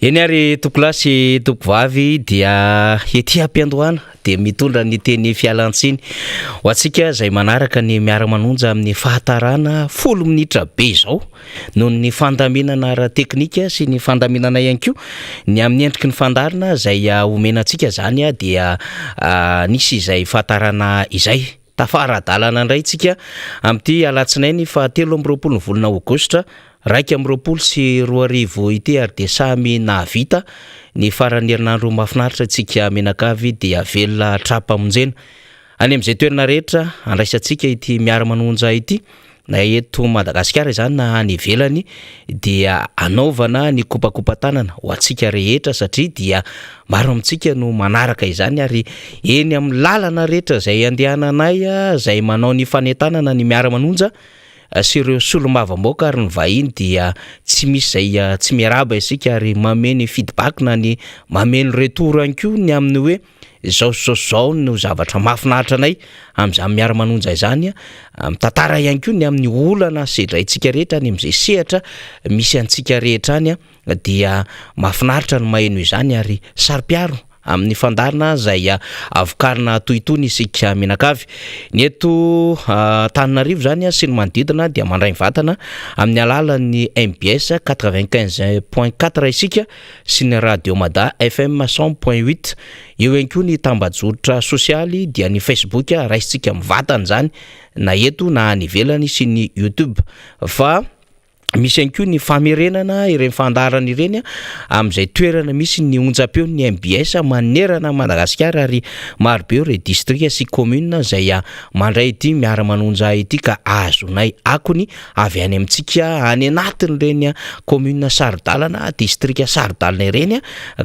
Eny ary tompokolahy sy tompokovavy dia ety am-piandohana dia mitondra ny teny fialantsiny ho antsika izay manaraka ny miara-manonja amin'ny fahatarana 10 minitra be izao noho ny fandaminana ara-teknika sy ny fandaminana ihany koa ny amin'ny endriky ny fandaharana izay omena antsika izany dia nisy izay fahatarana izay. Tafara-dalana indray tsika amin'ity alatsinainy faha 23 ny volana aogositra 2021 ity ary dia samy nahavita ny faran'ny herinandro mahafinaritra isika mianakavy dia velona hatrampamonjena any amin'izay toerana rehetra andraisantsika ity miara-manonja ity. Na eto Madagasikara izany na any ivelany dia anaovana ny kopakopa-tanana ho antsika rehetra satria dia maro amintsika no manaraka izany ary eny amin'ny lalana rehetra izay andehananay izay manao ny fanentanana ny miara-manonja sy ireo solombavambahoaka ary ny vahiny dia tsy misy izay tsy miarahaba isika ary manome ny feedback na ny manome ny retour ihany koa ny amin'ny hoe Izao sy izao sy izao no zavatra mahafinaritra anay amin'izany miara-manonja izany. Mitantara ihany koa ny amin'ny olana sedraintsika rehetra any amin'izay sehatra misy antsika rehetra any dia mahafinaritra ny maheno izany ary saro-piaro amin'ny fandaharana izay vokarina toy itony isika mianakavy. Ny eto Antananarivo izany sy ny manodidina dia mandray mivantana amin'ny alalan'ny mbs 95.4 isika sy ny Radio Mada FM 100.8. Eo ihany koa ny tambajotra sosialy dia ny Facebook raisintsika mivantana izany na eto na any ivelany sy ny YouTube. Fa misy ihany koa ny famerenana ireny fandaharana ireny amin'izay toerana misy ny onjam-peon'ny mbs manerana an'i Madagasikara ary marobe ireo distrika sy commune izay mandray ity miara-manonja ity ka azonay akony avy any amintsika any anatin'ireny commune saro-dalana, distrika saro-dalana ireny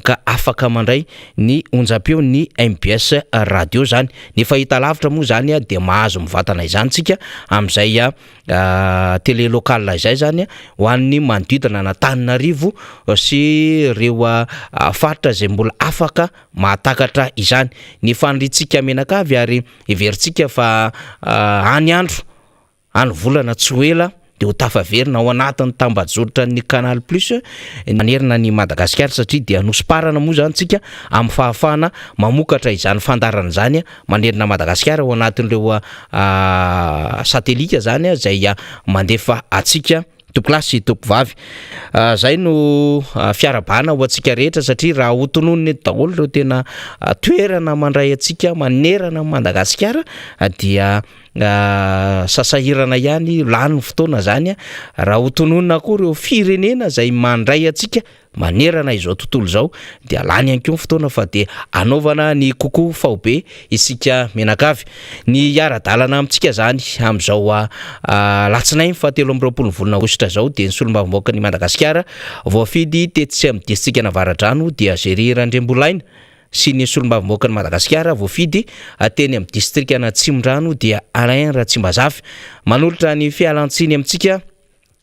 ka afaka mandray ny onjam-peo ny mbs radio zany. Ny fahitalavitra moa zany dia mahazo mivantana izany tsika amin'izay télé locale izay zany ho an'ny manodidina an'Antananarivo sy ireo faritra izay mbola afaka mahatakatra izany. Ny faniriantsika mianakavy ary heverintsika fa any andro Any volana tsy ho ela dia ho tafaverina ao anatin'ny tambajotran'ny Canal Plus manerana an'i Madagasikara satria dia nosomparana moa izany tsika amin'ny fahafahana mamokatra izany fandaharana izany manerana an'i Madagasikara ao anatin'ireo satelita izany izay mandefa antsika tompokolahy sy tompokovavy. Izay no fiarahabana ho antsika rehetra satria raha ho tononina eto daholo ireo tena toerana mandray antsika manerana an'i Madagasikara dia sasahirana ihany, lany ny fotoana zany raha ho tononina koa ireo firenena izay mandray antsika manerana izao tontolo izao dia lany ihany koa ny fotoana fa dia anaovana ny kokoa faobe isika mianakavy. Ny hiara-dalana amintsika izany amin'izao alatsinainy faha 23 ny volana aogositra izao dia ny solombavambahoakan'i Madagasikara voafidy tetsy amin'ny distrikan'Avaradrano dia Géry Randriambolaina sy ny solombavambahoakan'i Madagasikara voafidy teny amin'ny distrikan'Atsimondrano dia Alain Ratsimbazafy. Manolotra ny fialantsiny amintsika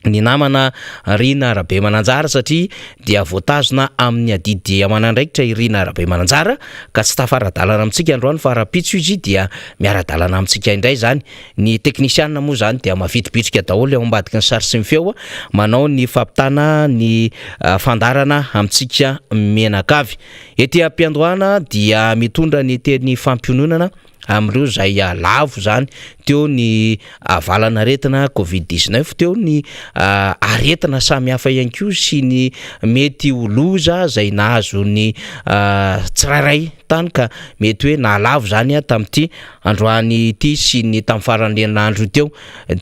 ny namana Rina Rabemananjara satria dia voatazona amin'ny adidy aman'andraikitra i Rina Rabemananjara ka tsy tafara-dalana amintsika androany fa rahampitso izy dia miara-dalana amintsika indray izany. Ny teknisianina moa izany dia mavitribitrika daholo ao ambadiky ny sary sy ny feo manao ny fampitana ny fandaharana amintsika mianakavy. Ety am-piandohana dia mitondra ny teny fampiononana amin'ireo izay lavo izany, teo ny valan'aretina covid 19, teo ny aretina samihafa ihany koa sy ny mety ho loza izay nahazo ny tsirairay tany ka mety hoe nahalavo izany tamin'ity androany ity sy ny tamin'ny faran'ny herinandro teo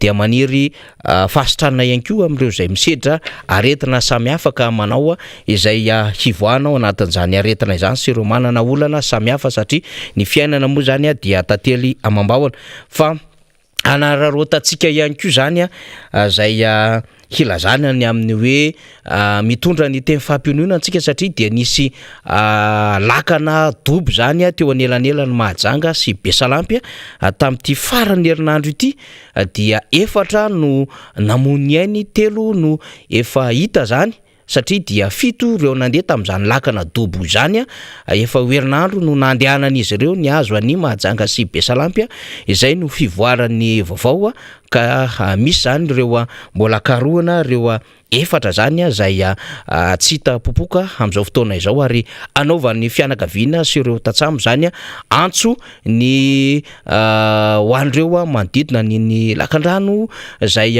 dia maniry Fahasitranana ihany koa amin'ireo izay misedra aretina samihafa ka manao izay hivoahana ao anatin'izany aretina izany sy ireo manana olana samihafa satria ny fiainana moa izany dia tantely amam-bahona fa anararaotantsika ihany koa izany izay hilazana ny amin'ny hoe mitondra ny teny fampiononana antsika satria dia nisy lakana dobo izany teo anelanelan'i Mahajanga sy Besalampy tamin'ity faran'ny herinandro ity dia efatra no namoy ny ainy, telo no efa hita izany satria dia fito ireo nandeha tamin'izany lakana dobo izany, efa ho herinandro no nandehanan'izy ireo nihazo an'i Mahajanga sy Besalampy, izay no fivoaran'ny vaovao. Ka misy izany ireo mbola karohina ireo efatra izany izay tsy hita popoka amin'izao fotoana izao ary anaovan'ny fianakaviana sy ireo tantsambo izany antso ny ho an'ireo manodidina an'iny lakandrano izay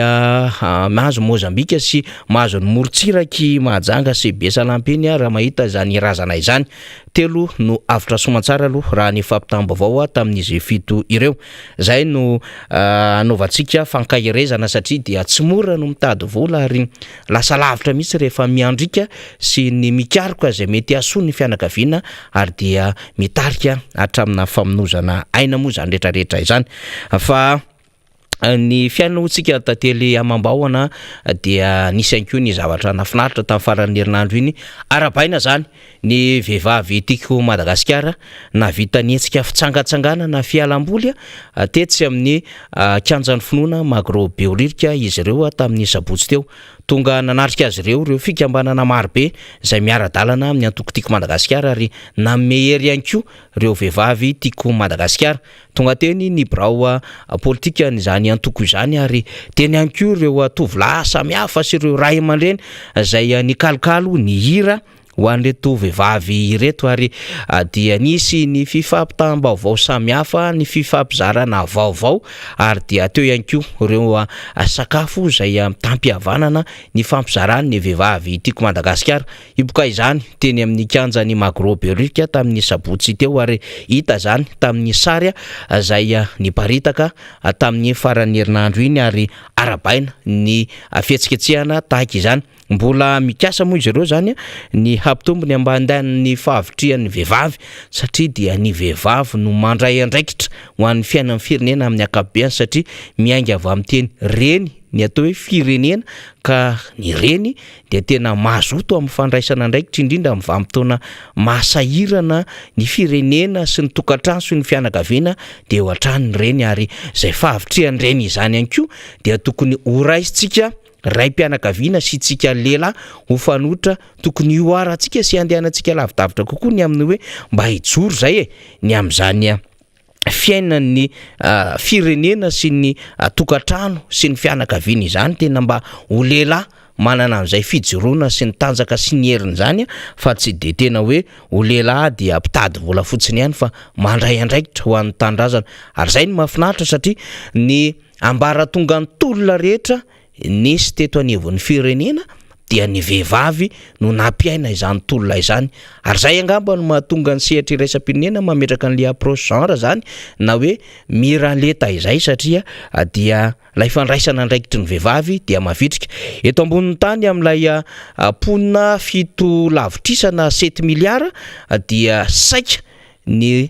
mahazo Mozambika sy mahazo ny morontsirak'i Mahajanga sy Besalampy iny raha mahita izany razana izany. Telo no avotra soamantsara aloha raha ny fampitam-baovao tamin'izy fito ireo. Izay no anaovantsika fankaherezana satria dia tsy mora no mitady vola ary lasa lavitra mihitsy rehefa miandriaka sy ny mikaroka izay mety hahasoa ny fianakaviana ary dia mitarika hatramina famonozana aina moa izany rehetra rehetra izany. Fa ny fiainana hoy tsika tantely amam-bahona dia nisy ihany koa ny zavatra nahafinaritra tamin'ny faran'ny herinandro iny. Arahabaina izany ny vehivavy Tiako Madagasikara nahavita ny hetsika fitsangatsanganana fialamboly tetsy amin'ny kianjan'ny finoana Magro Behoririka izy ireo tamin'ny sabotsy teo. Tonga nanatrika azy ireo ireo fikambanana marobe izay miara-dalana amin'ny antoko Tiako Madagasikara ary nanome hery ihany koa ireo vehivavy Tiako Madagasikara. Tonga teny ny birao politikan'izany antoko izany ary teny ihany koa ireo tovolahy samihafa sy ireo ray aman-dreny izay nikalokalo nihira ho an'ireto vehivavy ireto ary dia nisy ny fifampitam-baovao samihafa, ny fifampizarana vaovao ary dia teo ihany koa ireo sakafo izay mitam-pihavanana nifampizaran'ny vehivavy Tiako Madagasikara. Hipoka izany teny amin'ny kianjan'ny Magro Behoririka tamin'ny sabotsy teo ary hita izany tamin'ny sary izay niparitaka tamin'ny faran'ny herinandro iny ary arahabaina ny fihetsiketsehana tahaka izany. Mbola mikasa moa izy ireo izany ny hampitombo ny ambandan'ny fahavitrihan'ny vehivavy satria dia ny vehivavy no mandray andraikitra ho an'ny fiainan'ny firenena amin'ny ankapobeny satria miainga avy amin'ny teny reny ny atao hoe firenena ka ny reny dia tena mazoto amin'ny fandraisana andraikitra indrindra amin'ny vanim-potoana mahasahirana ny firenena sy ny tokantrano sy ny fianakaviana dia eo hatrany ny reny ary izay fahavitrihan'ny reny izany ihany koa dia tokony horaisintsika raim-pianakaviana sy tsika lehilahy ho fanoitra tokony hihoarantsika sy handehanantsika lavidavitra kokoa ny amin'ny hoe mba hijoro izay e ny amin'izany fiainan'ny firenena sy ny tokantrano sy ny fianakaviana izany tena mba ho lehilahy manana an'izay fijoroana sy ny tanjaka sy ny heriny izany fa tsy de tena hoe ho lehilahy dia mpitady vola fotsiny ihany fa mandray andraikitra ho an'ny tanindrazana ary izay no mahafinaritra satria ny ambaratongan'ny tolona rehetra nisy teto anivon'ny firenena dia ny vehivavy no nampiaina izany tolona izany ary izay angamba no mahatonga ny sehatra iraisam-pirenena mametraka an'ilay approche genre izany na hoe miralenta izay satria dia ilay fandraisana andraikitry ny vehivavy dia mavitrika eto ambonin'ny tany amin'ilay mponina fito lavitrisa na sept milliards dia saika ny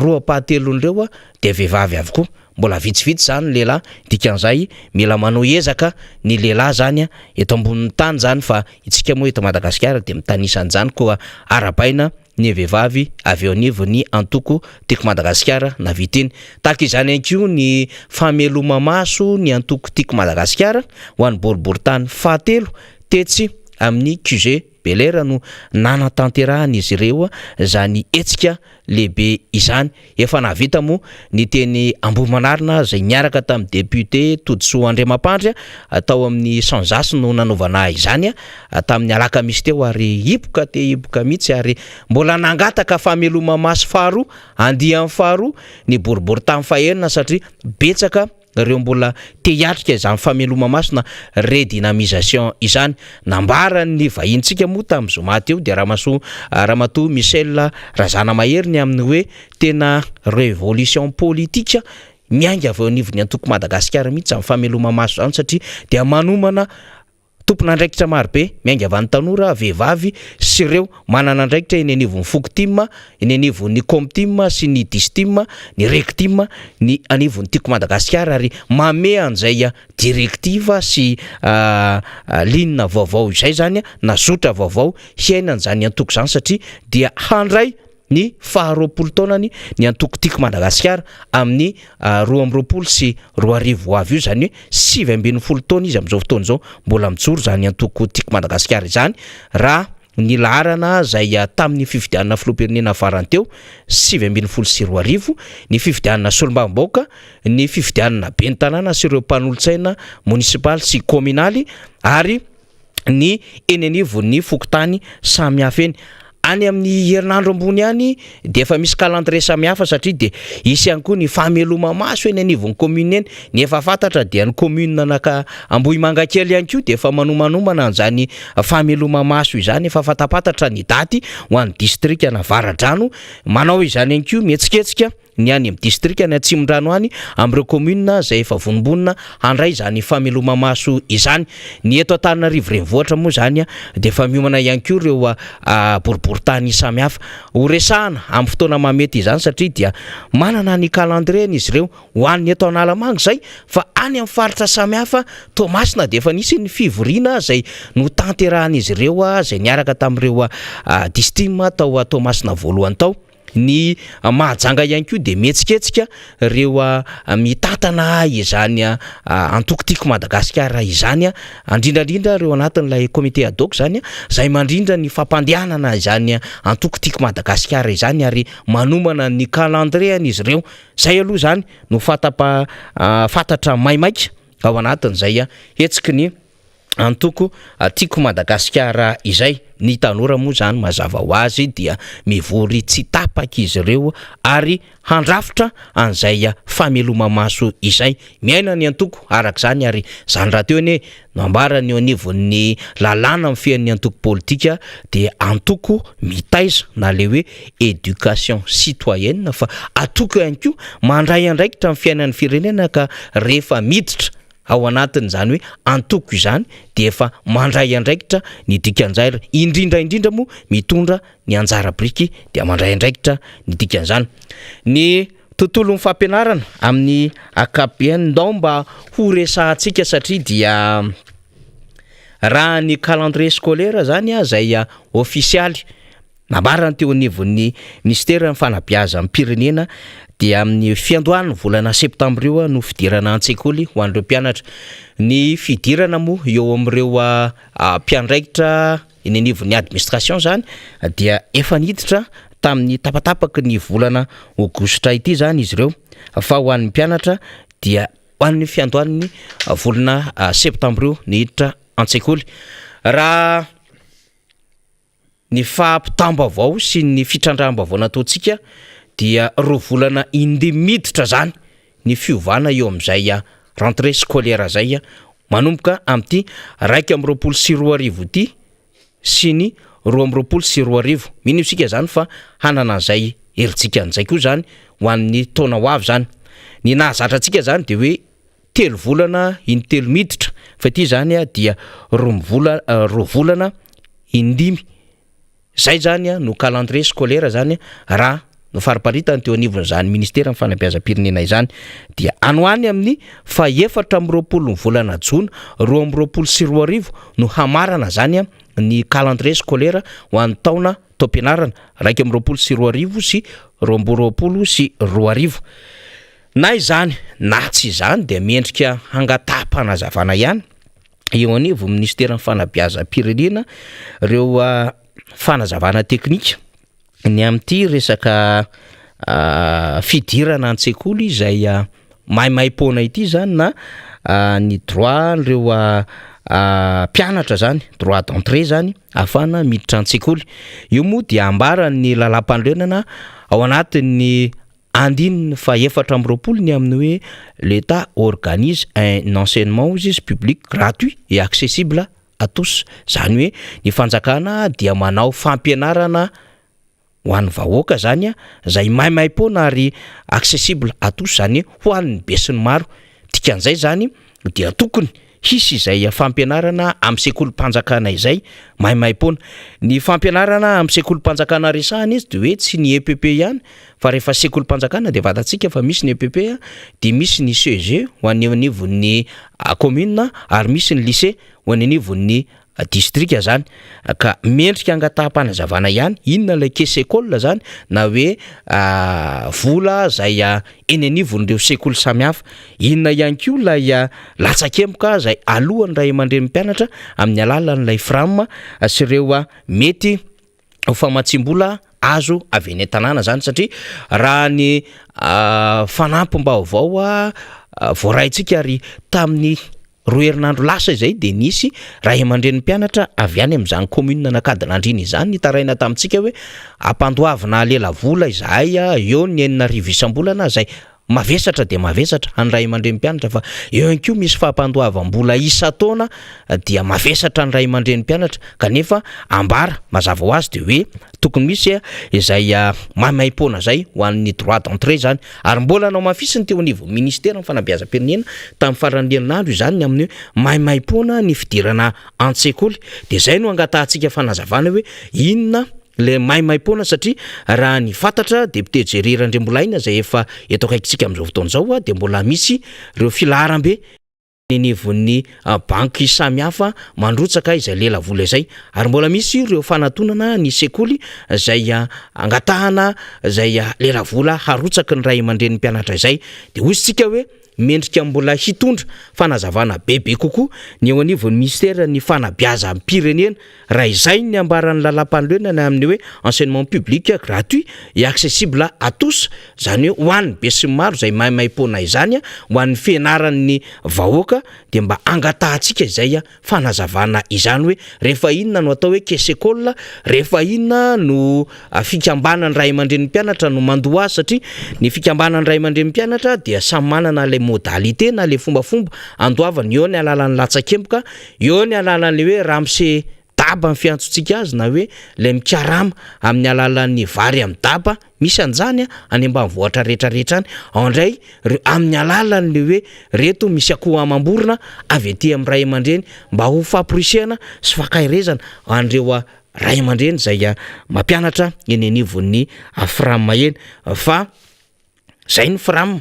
roa ampahatelon'ireo dia vehivavy avokoa. Mbola vitsivitsy izany ny lehilahy, dikan'izay mila manao ezaka ny lehilahy izany eto ambonin'ny tany izany fa isika moa eto Madagasikara dia mitanisa an'izany koa arahabaina ny vehivavy avy eo anivon'ny antoko Tiako Madagasikara navita iny. Tahaka izany ihany koa ny fameloma-maso ny antoko Tiako Madagasikara ho an'ny boriborintany fahatelo tetsy amin'ny QG Bel'Air no nanatanterahan'izy ireo izany hetsika lehibe izany. Efa nahavita moa ny teny Ambohimanarina izay niaraka tamin'ny député Todisoa Andriamampandry tao amin'ny Sanzas no nanaovana izany tamin'ny alakamisy teo ary hipoka te hipoka mihitsy ary mbola nangataka fameloma-maso faharoa andiany faharoa ny boriborintany fahenina satria betsaka ireo mbola te hiatrika izany fameloma-maso na redynamisation izany. Nambaran'ny vahinintsika moa tamin'ny zoma teo dia Ramasoa Ramatoa Michel Razanamahery ny amin'ny hoe tena révolution politique miainga avy eo anivon'ny antoko Madagasikara mihitsy izany fameloma-maso izany satria dia manomana Tompon'andraikitra marobe, miainga avy any tanora, vehivavy sy ireo manana andraikitra eny anivon'ny Fokotim, eny anivon'ny Comtim sy ny Distim, ny Rectim, ny anivon'ny Tiako Madagasikara ary mamehy an'izay directive sy ligne vaovao izay izany na zotra vaovao hiainan'izany antoko izany satria dia handray ny faharoapolo taonany ny antoko Tiako Madagasikara amin'ny 2022 ho avy io, izany hoe 19 taona izy amin'izao fotoana izao mbola mijoro izany antoko Tiako Madagasikara izany raha ny laharana izay tamin'ny fifidianana filoham-pirenena farany teo, 2019, ny fifidianana solombavambahoaka, ny fifidianana ben'ny tanàna sy ireo mpanolotsaina monisipaly sy kaominaly ary ny eny anivon'ny fokontany samihafa eny. Any amin'ny herinandro ambony any dia efa misy calendrier samihafa satria dia hisy ihany koa ny fameloma-maso eny anivon'ny commune eny. Ny efa fantatra dia ny commune anaka Ambohimangakely ihany koa dia efa manomanombana an'izany fameloma-maso izany, efa fantapantatra ny daty ho an'ny distrikan'Avaradrano. Manao izany ihany koa mihetsiketsika ny any amin'ny distrikan'i Atsimondrano any amin'ireo kaominina izay efa vonombonona handray izany fameloma-maso izany. Ny eto Antananarivo renivohitra moa izany dia efa miomana ihany koa ireo boriborintany samihafa. Ho resahana amin'ny fotoana mahamety izany satria dia manana ny calendrier-ny izy ireo ho an'ny eto Analamanga izay fa any amin'ny faritra samihafa Toamasina dia efa nisy ny fivoriana izay notanterahan'izy ireo izay niaraka tamin'ireo distim tao Toamasina voalohany tao. Ny Mahajanga ihany koa dia mihetsiketsika ireo mitantana izany antoko Tiako Madagasikara izany, indrindra indrindra ireo anatin'ilay comité ad hoc izany, izay mandrindra ny fampandehanana izany antoko Tiako Madagasikara izany ary manomana ny calendrier-n'izy ireo. Izay aloha izany no fatapa fantatra maimaika ao anatin'izay hetsiky ny antoko Tiako Madagasikara izay. Ny tanora moa izany mazava ho azy dia mivory tsy tapaka izy ireo ary handrafitra an'izay fameloma-maso izay. Miaina ny antoko araka izany ary izany rahateo anie no ambarany eo anivon'ny lalàna mifehy ny antoko politika dia antoko mitaiza na le hoe éducation citoyenne fa antoko ihany koa mandray andraikitra amin'ny fiainan'ny firenena ka rehefa miditra Ao anatin'izany hoe antoko izany dia efa mandray andraikitra ny dikan'izay indrindra indrindra moa mitondra ny anjara biriky dia mandray andraikitra ny dikan'izany. Ny tontolon'ny fampianarana amin'ny ankapobeny ndao mba ho resahantsika satria dia raha ny calendrier scolaire zany izay ofisialy Nambarany teo anivon'ny minisiteran'ny fanabeazam-pirenena dia amin'ny fiandohan'ny volana septambra io no fidirana an-tsekoly ho an'ireo mpianatra. Ny fidirana moa eo amin'ireo mpiandraikitra eny anivon'ny administration izany dia efa niditra tamin'ny tapatapaky ny volana aogositra ity izany izy ireo fa ho an'ny mpianatra dia ho an'ny fiandohan'ny volana septambra io ny hiditra an-tsekoly. Raha Ny fahampitam-baovao sy ny fitrandraham-baovao nataontsika dia roa volana indimy miditra izany ny fiovana eo amin'izay rentrée scolaire izay manomboka amin'ity 2021 ity sy ny 2022. Mino isika izany fa hanana an'izay herijika an'izay koa izany ho an'ny taona ho avy izany. Ny nahazatra antsika izany dia hoe telo volana intelo miditra fa ity zany dia roa vola roa volana indimy zay zany no calendrier scolaire zany raha nofariparitany teo anivon'izany ministeran'ny fanabeazam-pirenena izany dia any ho any amin'ny faha 24 ny volana jona 2022 no hamarana zany ny calendrier scolaire ho an'ny taona taom-pianarana 2021 sy 2022. Na izany na tsy izany dia mendrika hangataham-panazavana ihany eo anivon'ny minisiteran'ny fanabeazam-pirenena ireo fanazavana teknika ny amin'ity resaka fidirana an-tsekoly izay maimaim-poana ity izany na ny droit an'ireo mpianatra izany, droit d'entrée izany ahafahana miditra an-tsekoly. Io moa dia ambaran'ny lalàmpanorenana ao anatin'ny Andininy faha-24 ny amin'ny hoe L'Etat organise un enseignement hozy izy public gratuit et accessible à tous, izany hoe ny fanjakana dia manao fampianarana ho an'ny vahoaka izany izay maimaimpoana ary accessible à tous, izany hoe ho an'ny besinimaro, dikan'izay izany dia tokony hisy izay fampianarana amin'ny sekolim-panjakana izay maimaimpoana. Ny fampianarana amin'ny sekolim-panjakana resahana izy dia hoe tsy ny EPP ihany fa rehefa sekolim-panjakana dia fantatsika fa misy ny EPP dia misy ny CEG ho an'ny eo anivon'ny commune ary misy ny lycée ho an'ny anivon'ny. distrika zany ka mendrika angataham-panazavana ihany inona ilay caisse école zany na hoe vola zay eny anivon'ireo sekoly samihafa, inona ihany koa ilay latsakemboka zay alohan'ny ray aman-drenin'ny mpianatra amin'ny alalan'ilay fram sy ireo mety ho famatsiam-bola azo avy eny an-tanàna zany satria raha ny fanampim-baovao voaraintsika ary tamin'ny Roa herinandro lasa izay dia nisy ray aman-drenin'ny mpianatra avy any amin'izany commune an'Ankadinandriana izany nitaraina tamintsika hoe ampandoavina lelavola izahay eo ny 6000 isam-bolana izay mavesatra dia mavesatra an'ny ray aman-drenin'ny mpianatra fa eo ihany koa misy fampandoavam-bola isan-taona dia mavesatra ny ray aman-drenin'ny mpianatra kanefa ambara mazava ho azy dia hoe tokony misy izay maimaim-poana izay ho an'ny droit d'entrée izany Ary mbola nohamafisiny teo anivon'ny minisiteran'ny fanabeazam-pirenena tamin'ny faran'ny herinandro izany ny amin'ny hoe maimaimpoana ny fidirana an-tsekoly. Dia izay no angatahantsika fanazavana hoe inona ilay maimaimpoana satria raha ny fantatra député Jerry Randriambolaina izay efa eto akaikintsika amin'izao fotoana izao dia mbola misy ireo filaharambe eny anivon'ny banky samihafa mandrotsaka izay lelavola izay ary mbola misy ireo fanatonana ny sekoly izay angatahana izay lelavola harotsaky ny ray aman-drenin'ny mpianatra izay dia hoy isika hoe mendrika mbola hitondra fanazavana bebe kokoa ny eo anivon'ny minisiteran'ny fanabeazam-pirenena Raha izay ny ambaran'ny lalàmpanorenana amin'ny hoe enseignement public gratuit et accessible à tous, izany hoe ho an'ny besinimaro izay maimaimpoana izany, ho an'ny fianaran'ny vahoaka, dia mba angatahantsika izay fanazavana izany hoe rehefa inona no atao hoe caisse école, rehefa inona no fikambanan'ny ray aman-drenin'ny mpianatra no mandoa azy satria ny fikambanan'ny ray aman-drenin'ny mpianatra dia samy manana ilay modalité na ilay fombafomba andoavany, eo ny alalan'ny latsakemboka, Eo ny alalan'ilay hoe ramose daba ny fiantsontsika azy na hoe ilay mikarama amin'ny alalan'ny vary amin'ny daba, misy an'izany any ambanivohitra rehetrarehetra any, ao indray ireo amin'ny alalan'ilay hoe reto misy akoho amam-borona avy aty amin'ny ray aman-dreny mba ho famporisihana sy fankaherezana an'ireo ray aman-dreny izay mampianatra eny anivon'ny Fram eny fa Zay ny fram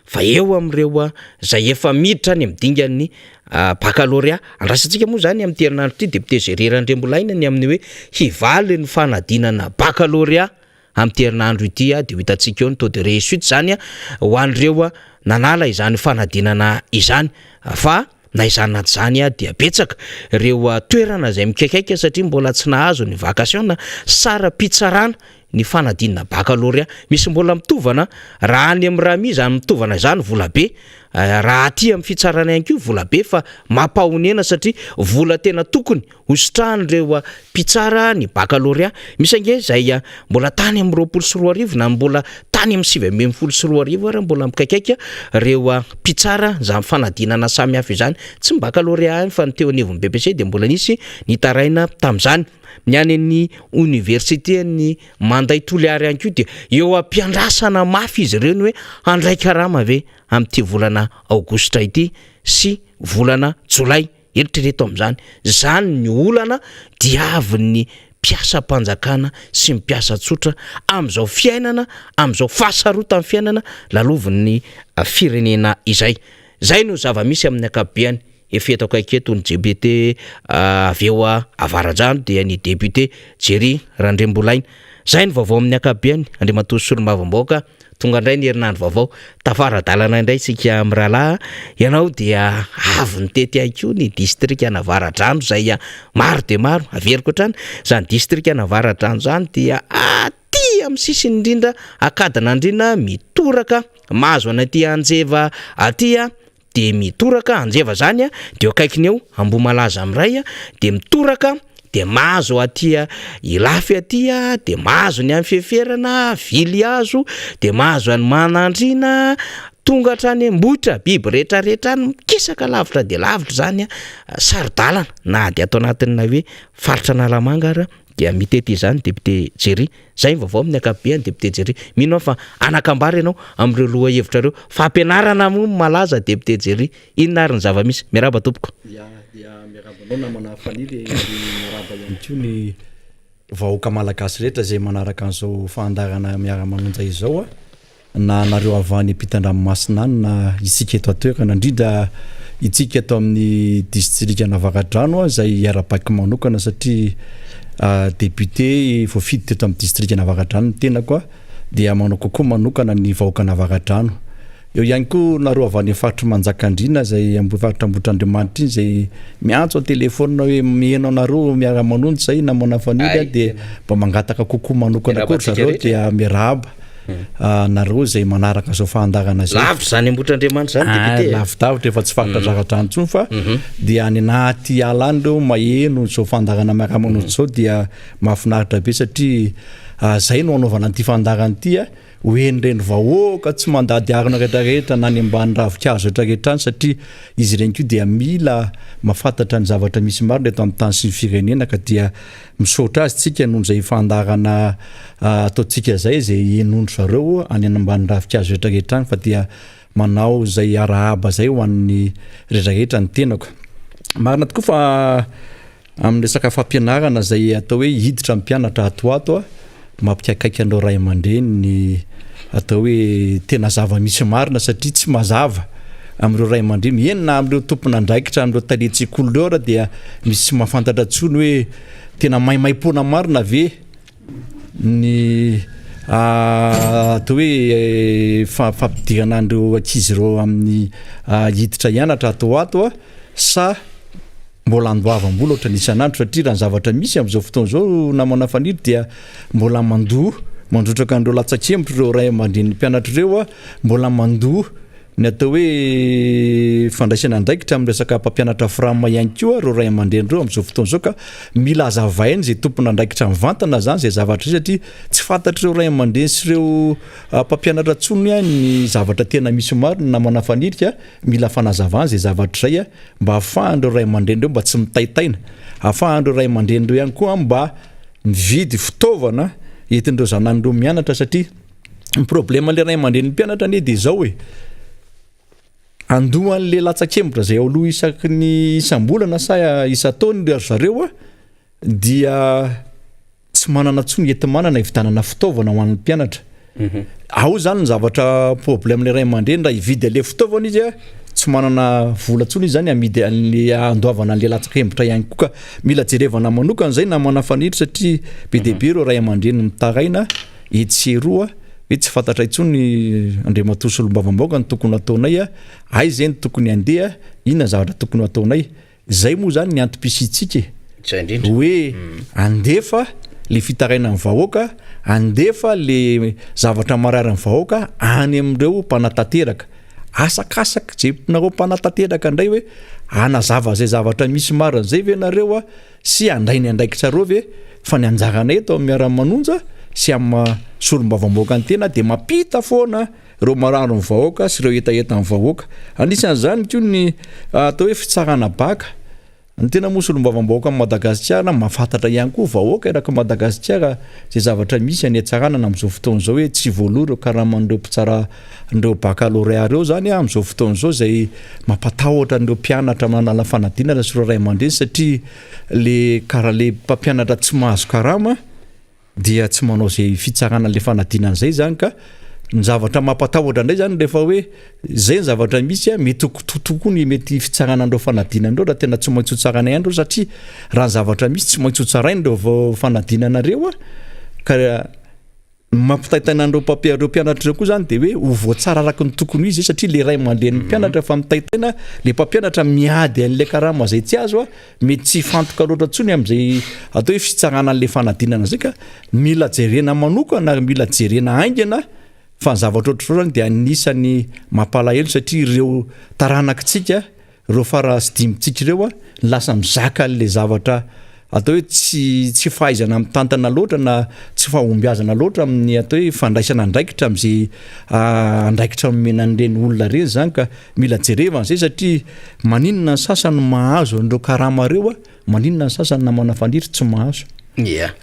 fa eo amin'ireo izay efa miditra any amin'ny dingan'ny baccalauréat. Andrasantsika moa izany amin'ity herinandro ity député Géry Randriambolaina ny amin'ny hoe hivaly ny fanadinana baccalauréat amin'ity herinandro ity dia ho hitantsika eo ny taux de réussite izany ho an'ireo nanala izany fanadinana izany fa na izany na tsy izany dia betsaka ireo toerana izay mikaikaika satria mbola tsy nahazo ny vacation na saram-pitsarana ny fanadinana baccalauréat. Misy mbola mitovana, raha any amin'ny Rami izany mitovana izany vola be, raha aty amin'ny fitsarana ihany koa vola be fa mampahonena satria vola tena tokony ho sitrahan'ireo mpitsara ny baccalauréat. Misy ange izay mbola tany amin'ny 2020 na mbola tany amin'ny 2019 ary mbola mikaikaika ireo mpitsara izany fanadinana samihafa izany. Tsy ny baccalauréat ihany fa ny teo anivon'ny BEPC dia mbola nisy nitaraina tamin'izany. Ny any amin'ny oniversiten'ny Manday Toliara ihany koa dia eo am-piandrasana mafy izy ireo ny hoe handray karama ve amin'ity volana aogositra ity sy volana jolay. Eritrereto amin'izany. Izany ny olana diavin'ny mpiasam-panjakana sy ny mpiasa tsotra amin'izao fiainana, amin'izao fahasarotan'ny fiainana lalovin'ny firenena izay. Izay no zava-misy amin'ny ankapobeny. Efa eto akaiky eto ny depiote avy eo Avaradrano dia ny député Jerry Randriambolaina. Izay ny vaovao amin'ny ankapobeny, Andriamatoa Solombavambahoaka, tonga indray ny herinandro vaovao, tafara-dalana indray isika mirahalahy, ianao dia avy nitety ahy koa ny distrikan'Avaradrano izay maro dia maro, averiko hatrany, izany distrikan'Avaradrano izany dia aty amin'ny sisiny indrindra Ankadinandriana mitoraka mahazo an'aty Anjeva aty de mitoraka Anjeva zany a, de eo akaikiny eo Ambohimalaza miray a, de mitoraka de mahazo aty Ilafy aty a, de mahazo ny any Fieferana, Vilihazo, de mahazo any Manandriana, tonga hatrany Ambohitra, biby rehetrarehetra any mikisaka lavitra dia lavitra zany a, saro-dalana na de ato anatin'ny hoe faritra Analamanga ara dia mitety izany député Jerry. Zay ny vaovao amin'ny ankapobeny député Jerry. Mino aho fa anakambara ianao amin'ireo lohahevitra ireo. Fampianarana moa no malaza député Jerry. Inona ary ny zava-misy? Miarahaba tompoko. Ya, dia miarahaba anao namana Fanily ary miarahaba ihany koa ny vahoaka malagasy rehetra izay manaraka an'izao fandaharana miara-manonja izao a. Na nareo avy any ampitan-dranomasina any na isika eto an-toerana, indrindra. Itsika ato amin'ny distrikan'Avaradrano izay hiara-baiko manokana satria député voafidy teto amin'ny distrikan'Avaradrano ny tenako dia manao kokoa manokana ny vahoakan'Avaradrano. Eo ihany koa nareo avy any amin'ny faritry Manjakandriana izay ambohi faritra Ambohitrandriamanitra iny izay miantso an-telefaonina hoe miheno anareo miara-manonja izay namana Fanilo dia mba mangataka kokoa manokana koa ry zareo dia miarahaba. Nareo izay manaraka izao fandaharana izao. Lavitra izany Ambohitrandriamanitra izany député. Ah, lavidavitra efa tsy faritra Zaradrano intsony fa dia any anaty ala any ireo maheno izao fandaharana miara-manonja izao dia mahafinaritra be satria izay no anaovana an'ity fandaharana ity a, ho hen'ireny vahoaka tsy mandady harona rehetrarehetra na any ambany ravinkazo rehetrarehetra any satria izy ireny koa dia mila mahafantatra ny zavatra misy marina eto amin'ny tany sy ny firenena ka dia Misaotra azy tsika noho izay fandaharana ataontsika izay, izay henoin-dry zareo any ambany ravinkazo rehetra rehetra any fa dia manao izay arahaba izay ho an'ny rehetra rehetra ny tenako. Marina tokoa fa amin'ny resaka fampianarana izay atao hoe hiditra ny mpianatra ato ho ato, mampikaikaika an'ireo ray aman-dreny ny atao hoe tena zava-misy marina satria tsy mazava amin'ireo ray aman-dreny, eny na amin'ireo tompon'andraikitra amin'ireo talen-tsekoly ireo ara dia misy tsy mahafantatra intsony hoe tena maimaimpoana marina ve ny atao hoe fampidirana an'ireo ankizy ireo amin'ny hiditra hianatra ato ho ato sa mbola andoavam-bola ohatran'ny isan'andro satria raha ny zavatra misy amin'izao fotoana izao namana Faniry dia mbola mandoa mandrotraka an'ireo latsakembotra ireo ray aman-drenin'ny mpianatra ireo a, mbola mandoa ny atao hoe fandraisana andraikitra amin'ny resaka mpampianatra fram ihany koa ireo ray aman-dreny ireo amin'izao fotoana izao ka mila hazavaina izay tompon'andraikitra mivantana izany izay zavatra izay satria tsy fantatr'ireo ray aman-dreny sy ireo mpampianatra intsony ny zavatra tena misy marina namana Faniry ka mila fanazavana izay zavatra izay mba ahafahan'ireo ray aman-dreny ireo mba tsy mitaitaina, ahafahan'ireo ray aman-dreny ireo ihany koa mba mividy fitaovana entin'ireo zanany ireo mianatra satria ny problème le ray aman-drenin'ny mpianatra anie dia izao e, andoha an'le latsakembotra izay ao aloha isaky ny isam-bolana sa isan-taona ry zareo dia Tsy manana intsony enti-manana hividianana fitaovana ho an'ny mpianatra. Ao zany ny zavatra problème le ray aman-dreny raha hividy an'le fitaovana izy a, tsy manana vola intsony izy zany hamidy an'le handoavana an'le latsakembotra ihany koa ka mila jerevana manokana zay namana Fanilo satria be dia be ireo ray aman-dreny mitaraina etsy sy eroa hoe tsy fantatra intsony Andriamatoa solombavambahoaka ny tokony hataonay a, aiza e ny tokony handeha, inona ny zavatra tokony hataonay. Izay moa izany ny antom-pisiantsika e! Izay indrindra. Hoe andefa le fitarainan'ny vahoaka, andefa le zavatra marary ny vahoaka any amin'ireo mpanatanteraka. Asakasak zay nareo mpanatanteraka indray hoe hanazava izay zavatra misy marina izay ve nareo a sy handray ny andraikitrareo ve fa ny anjaranay eto amin'ny miara-manonja sy amin'ny maha solombavambahoaka ny tena dia mampita foana ireo marary ny vahoaka sy ireo hetahetan'ny vahoaka. Anisan'izany koa ny atao hoe fitsarana baka. Ny tena moa solombavambahoakan'i Madagasikara mahafantatra ihany koa vahoaka erak'i Madagasikara izay zavatra misy any Antsiranana amin'izao fotoana izao hoe tsy voaloa ireo karaman'ireo mpitsara ireo baccalauréat ireo izany amin'izao fotoana izao izay mampatahotra an'ireo mpianatra manala fanadinana sy ireo ray aman-dreny satria le kara le mpampianatra tsy mahazo karama dia tsy manao izay fitsarana le fanadinana izay zany ka ny zavatra mampatahotra indray zany rehefa hoe zay ny zavatra misy a mety ho tokoa ny mety fitsarana an'ireo fanadinana ireo raha tena tsy maintsy ho tsaraina ihany ireo satria raha ny zavatra misy tsy maintsy ho tsaraina ireo vao fanadinana ireo a ka ny mampitaitaina an'ireo mpampi- ireo mpianatra ireo koa zany de hoe ho voatsara araka ny tokony ho izy satria le ray aman-drenin'ny mpianatra efa mitaitaina le mpampianatra miady an'le karama zay tsy azo a Mety tsy hifantoka loatra intsony amin'izay atao hoe fitsarana an'ilay fanadinana izay ka mila jerena manokana ary mila jerena haingana fa ny zavatra ohatr'izao zany dia anisan'ny mampalahelo satria ireo taranakitsika, ireo fara sy dimbintsika ireo no lasa mizaka an'ilay zavatra atao hoe tsy tsy fahaizana mitantana loatra na tsy fahombiazana loatra amin'ny atao hoe fandraisana andraikitra amin'izay andraikitra nomena an'ireny olona ireny zany ka Mila jerevana izay satria maninona ny sasany mahazo an'ireo karama ireo a, maninona ny sasany namana Faniry tsy mahazo. Ia.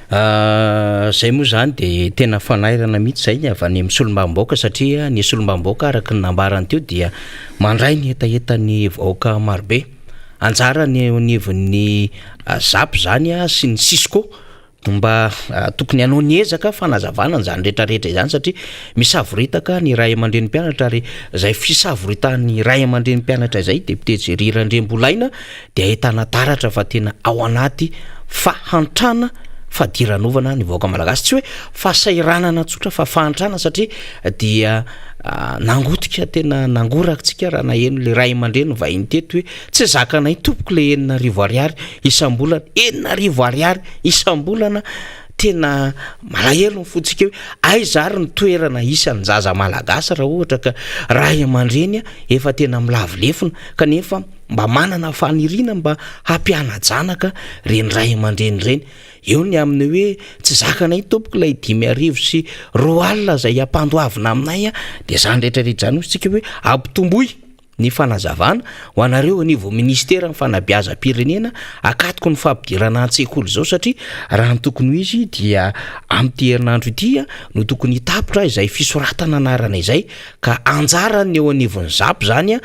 Zay moa zany de tena fanairana mihitsy zay ny avy any amin'ny solombavambahoaka satria ny solombavambahoaka araka ny nambarany teo dia mandray ny hetahetan'ny vahoaka marobe. Anjarany eo anivon'ny zap zany sy ny cisco. Mba tokony hanao ny ezaka fanazavana an'izany rehetra rehetra izany satria misavoritaka ny ray aman-dreny mpianatra ary izay fisavoritahan'ny ray aman-dreny mpianatra izay, Député Jerry Randriambolaina, dia ahitana taratra fa tena ao anaty fahantrana fadiranovana ny vahoaka malagasy. Tsy hoe fahasahiranana tsotra fa fahantrana satria dia nangotika tena nangoraka tsika raha naheno le ray aman-dreny vahiny teto hoe tsy zakanay tompoko le 6000 ariary isam-bolana, 6000 ariary isam-bolana, tena malahelo ny fontsika hoe aiza ary ny toerana isan'ny zaza malagasy raha ohatra ka ray aman-dreny efa tena milavo lefona kanefa mba manana faniriana mba hampiana-janaka ireny ray aman-dreny ireny. Eo ny amin'ny hoe tsy zakanay tompoko ilay 2005 izay ampandoavina aminay dia izany rehetra rehetra izany hoy isika hoe ampitomboy ny fanazavana ho anareo anivon'ny minisiteran'ny fanabeazam-pirenena akatoko ny fampidirana an-tsekoly izao satria raha ny tokony ho izy dia amin'ity herinandro ity no tokony hitapitra izay fisoratana anarana izay ka anjaran'ny eo anivon'ny zap izany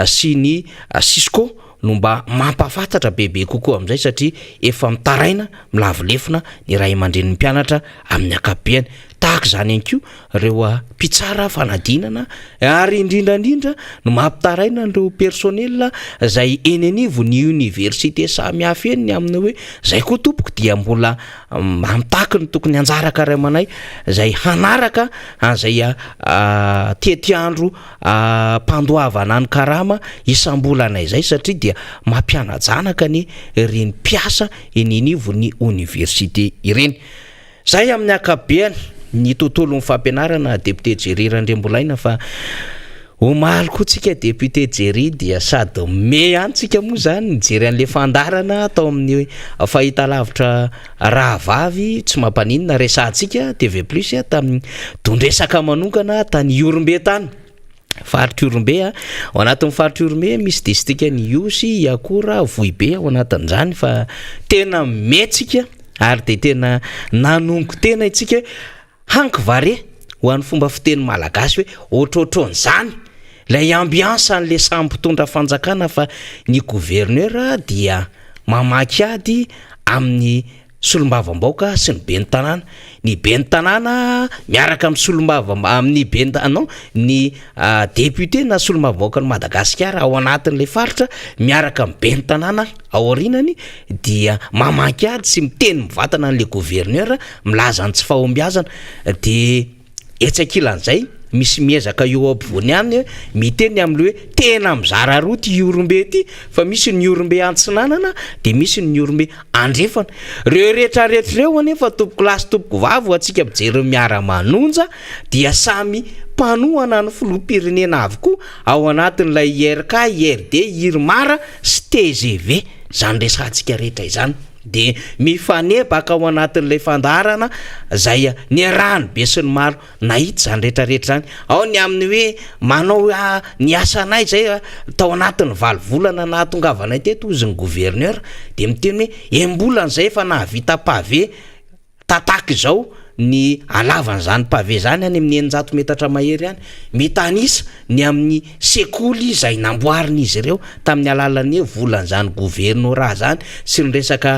sy ny cisco no mba mampahafantatra bebe kokoa amin'izay satria efa mitaraina milavo lefona ny ray aman-drenin'ny mpianatra amin'ny ankapobeny. Tahaka izany ihany koa ireo mpitsara fanadinana ary indrindra indrindra no mampitaraina an'ireo personnel izay eny anivon'ny université samihafa eny ny amin'ny hoe izay koa tompoko dia mbola mitaky ny tokony anjara karamanay izay hanaraka an'izay tetiandro am-pandoavana ny karama isam-bolana izay satria dia mampiana-janaka anie ireny mpiasa eny anivon'ny oniversite ireny. Izay amin'ny ankapobeany ny tontolon'ny fampianarana Député Jerry Randriambolaina fa omaly koa tsika Député Jerry dia sady me ihany tsika moa izany nijery an'ilay fandaharana tao amin'ny fahitalavitra Rahavavy tsy mampaninona resahantsika TV plus tamin'ny don-dresaka manokana tany Ihorombe tany, faritr'i Ihorombe a. Ao anatin'ny faritr'i Ihorombe misy distrikan'i Ihosy, Iakora, Vohibe ao anatin'izany fa tena mihetsika ary dia tena nanongo tena isika hoe Hanky vare, ho an'ny fomba fiteny malagasy hoe ohatrohatran'izany ilay ambiance an'ilay samy mpitondra fanjakana fa ny gouverneur dia mamaky ady amin'ny solombavambaoka sy ny ben'ny tanàna, ny ben'ny tanàna miaraka amin'ny solombava amin'ny ben'ny ta- non ny député na solombavambaokan'i Madagasikara ao anatin'ilay faritra miaraka amin'ny ben'ny tanàna ao aorianany dia mamaky ady sy miteny mivantana an'ilay gouverneur milaza ny tsy fahombiazana dia etsy ankilan'izay misy miezaka eo ampovoany ihany miteny amin'ilay hoe tena mizara roa ity Ihorombe ity fa misy ny Ihorombe antsinanana dia misy ny Ihorombe andrefana. Ireo rehetra rehetra ireo anefa tompokolahy sy tompokovavy ho antsika mijery ny miara-manonja dia samy mpanohana ny filoham-pirenena avokoa ao anatin'ilay IRK, IRD, IRMAR sy tgv. Izany resahantsika rehetra izany dia mifanebaka ao anatin'ilay fandaharana izay niarahan'ny besinimaro nahita izany rehetra rehetra izany. Ao ny amin'ny hoe manao ny asanay izay tao anatin'ny valo volana nahatongavanay teto hozy ny gouverneur dia miteny hoe enim-bolana izay efa nahavita pavé Tataka izao ny halavan'izany pavé izany any amin'ny 600 metatra mahery any. Mitanisa ny amin'ny sekoly izay namboarin'izy ireo tamin'ny alalan'ny volan'izany governorat izany sy ny resaka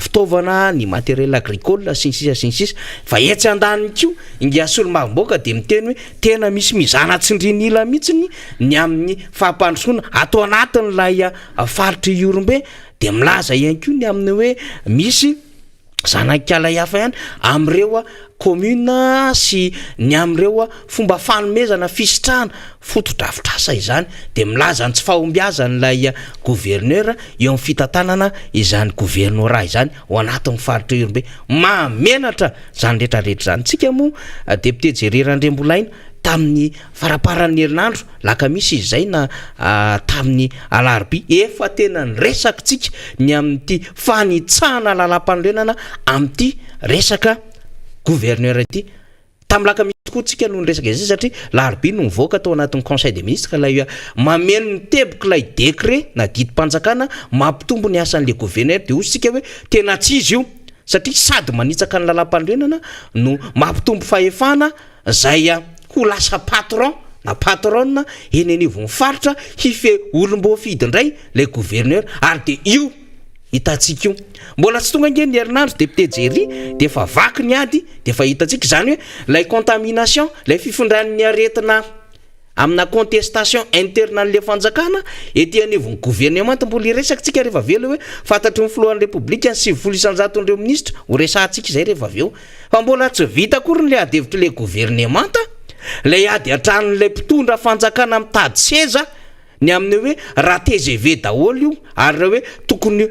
fitaovana, ny matériel agricole sy ny sisa sy ny sisa. Fa etsy andaniny koa ingahy solombavambahoaka dia miteny hoe tena misy mizana tsindrin'ila mihitsy ny amin'ny fampandrosoana ato anatin'ilay faritr'i Ihorombe dia milaza ihany koa ny amin'ny hoe misy zanak'ala hafa ihany amin'ireo commune sy ny amin'ireo fomba fanomezana fisitrahana fotodrafitrasa izany dia milaza ny tsy fahombiazan'ilay gouverneur eo amin'ny fitantanana izany gouvernorat izany ao anatin'ny faritra Ihorombe. Mahamenatra izany rehetra rehetra izany. Tsika moa député Jerry Randriambolaina tamin'ny faramparan'ny herinandro Alakamisy izy izay na tamin'ny alarobia, efa tena niresaka tsika ny amin'ity fanitsahana lalàmpanorenana amin'ity resaka gouverneur ity. Tamin'ny alakamisy koa tsika no niresaka izay satria alarobia no nivoaka tao anatin'ny conseil des ministres ilay mameno ny teboka ilay décret na didim-panjakana mampitombo ny asan'ilay gouverneur dia hoy tsika hoe tena tsy izy io satria sady manitsaka ny lalàmpanorenana no mampitombo fahefana izay ho lasa patron na patronne eny anivon'ny faritra hifehy olom-boafidy indray ilay gouverneur ary dia io. Hitantsika io. Mbola tsy tonga ange ny herinandro député Jerry dia efa vaky ny ady dia efa hitantsika izany hoe ilay contamination, ilay fifindran'ny aretina amina contestation interne an'ilay fanjakana ety anivon'ny governemanta mbola hiresaka tsika rehefa avy eo ilay hoe fantatry ny filohan'ny repoblika ny 90 isan-jaton'ireo minisitra, ho resahantsika izay rehefa avy eo. Fa mbola tsy vita akory ilay ady hevitr'ilay governemanta, ilay ady an-tranon'ilay mpitondra fanjakana mitady seza, Ny amin'ny hoe raha tgv daholo io ary raha hoe tokony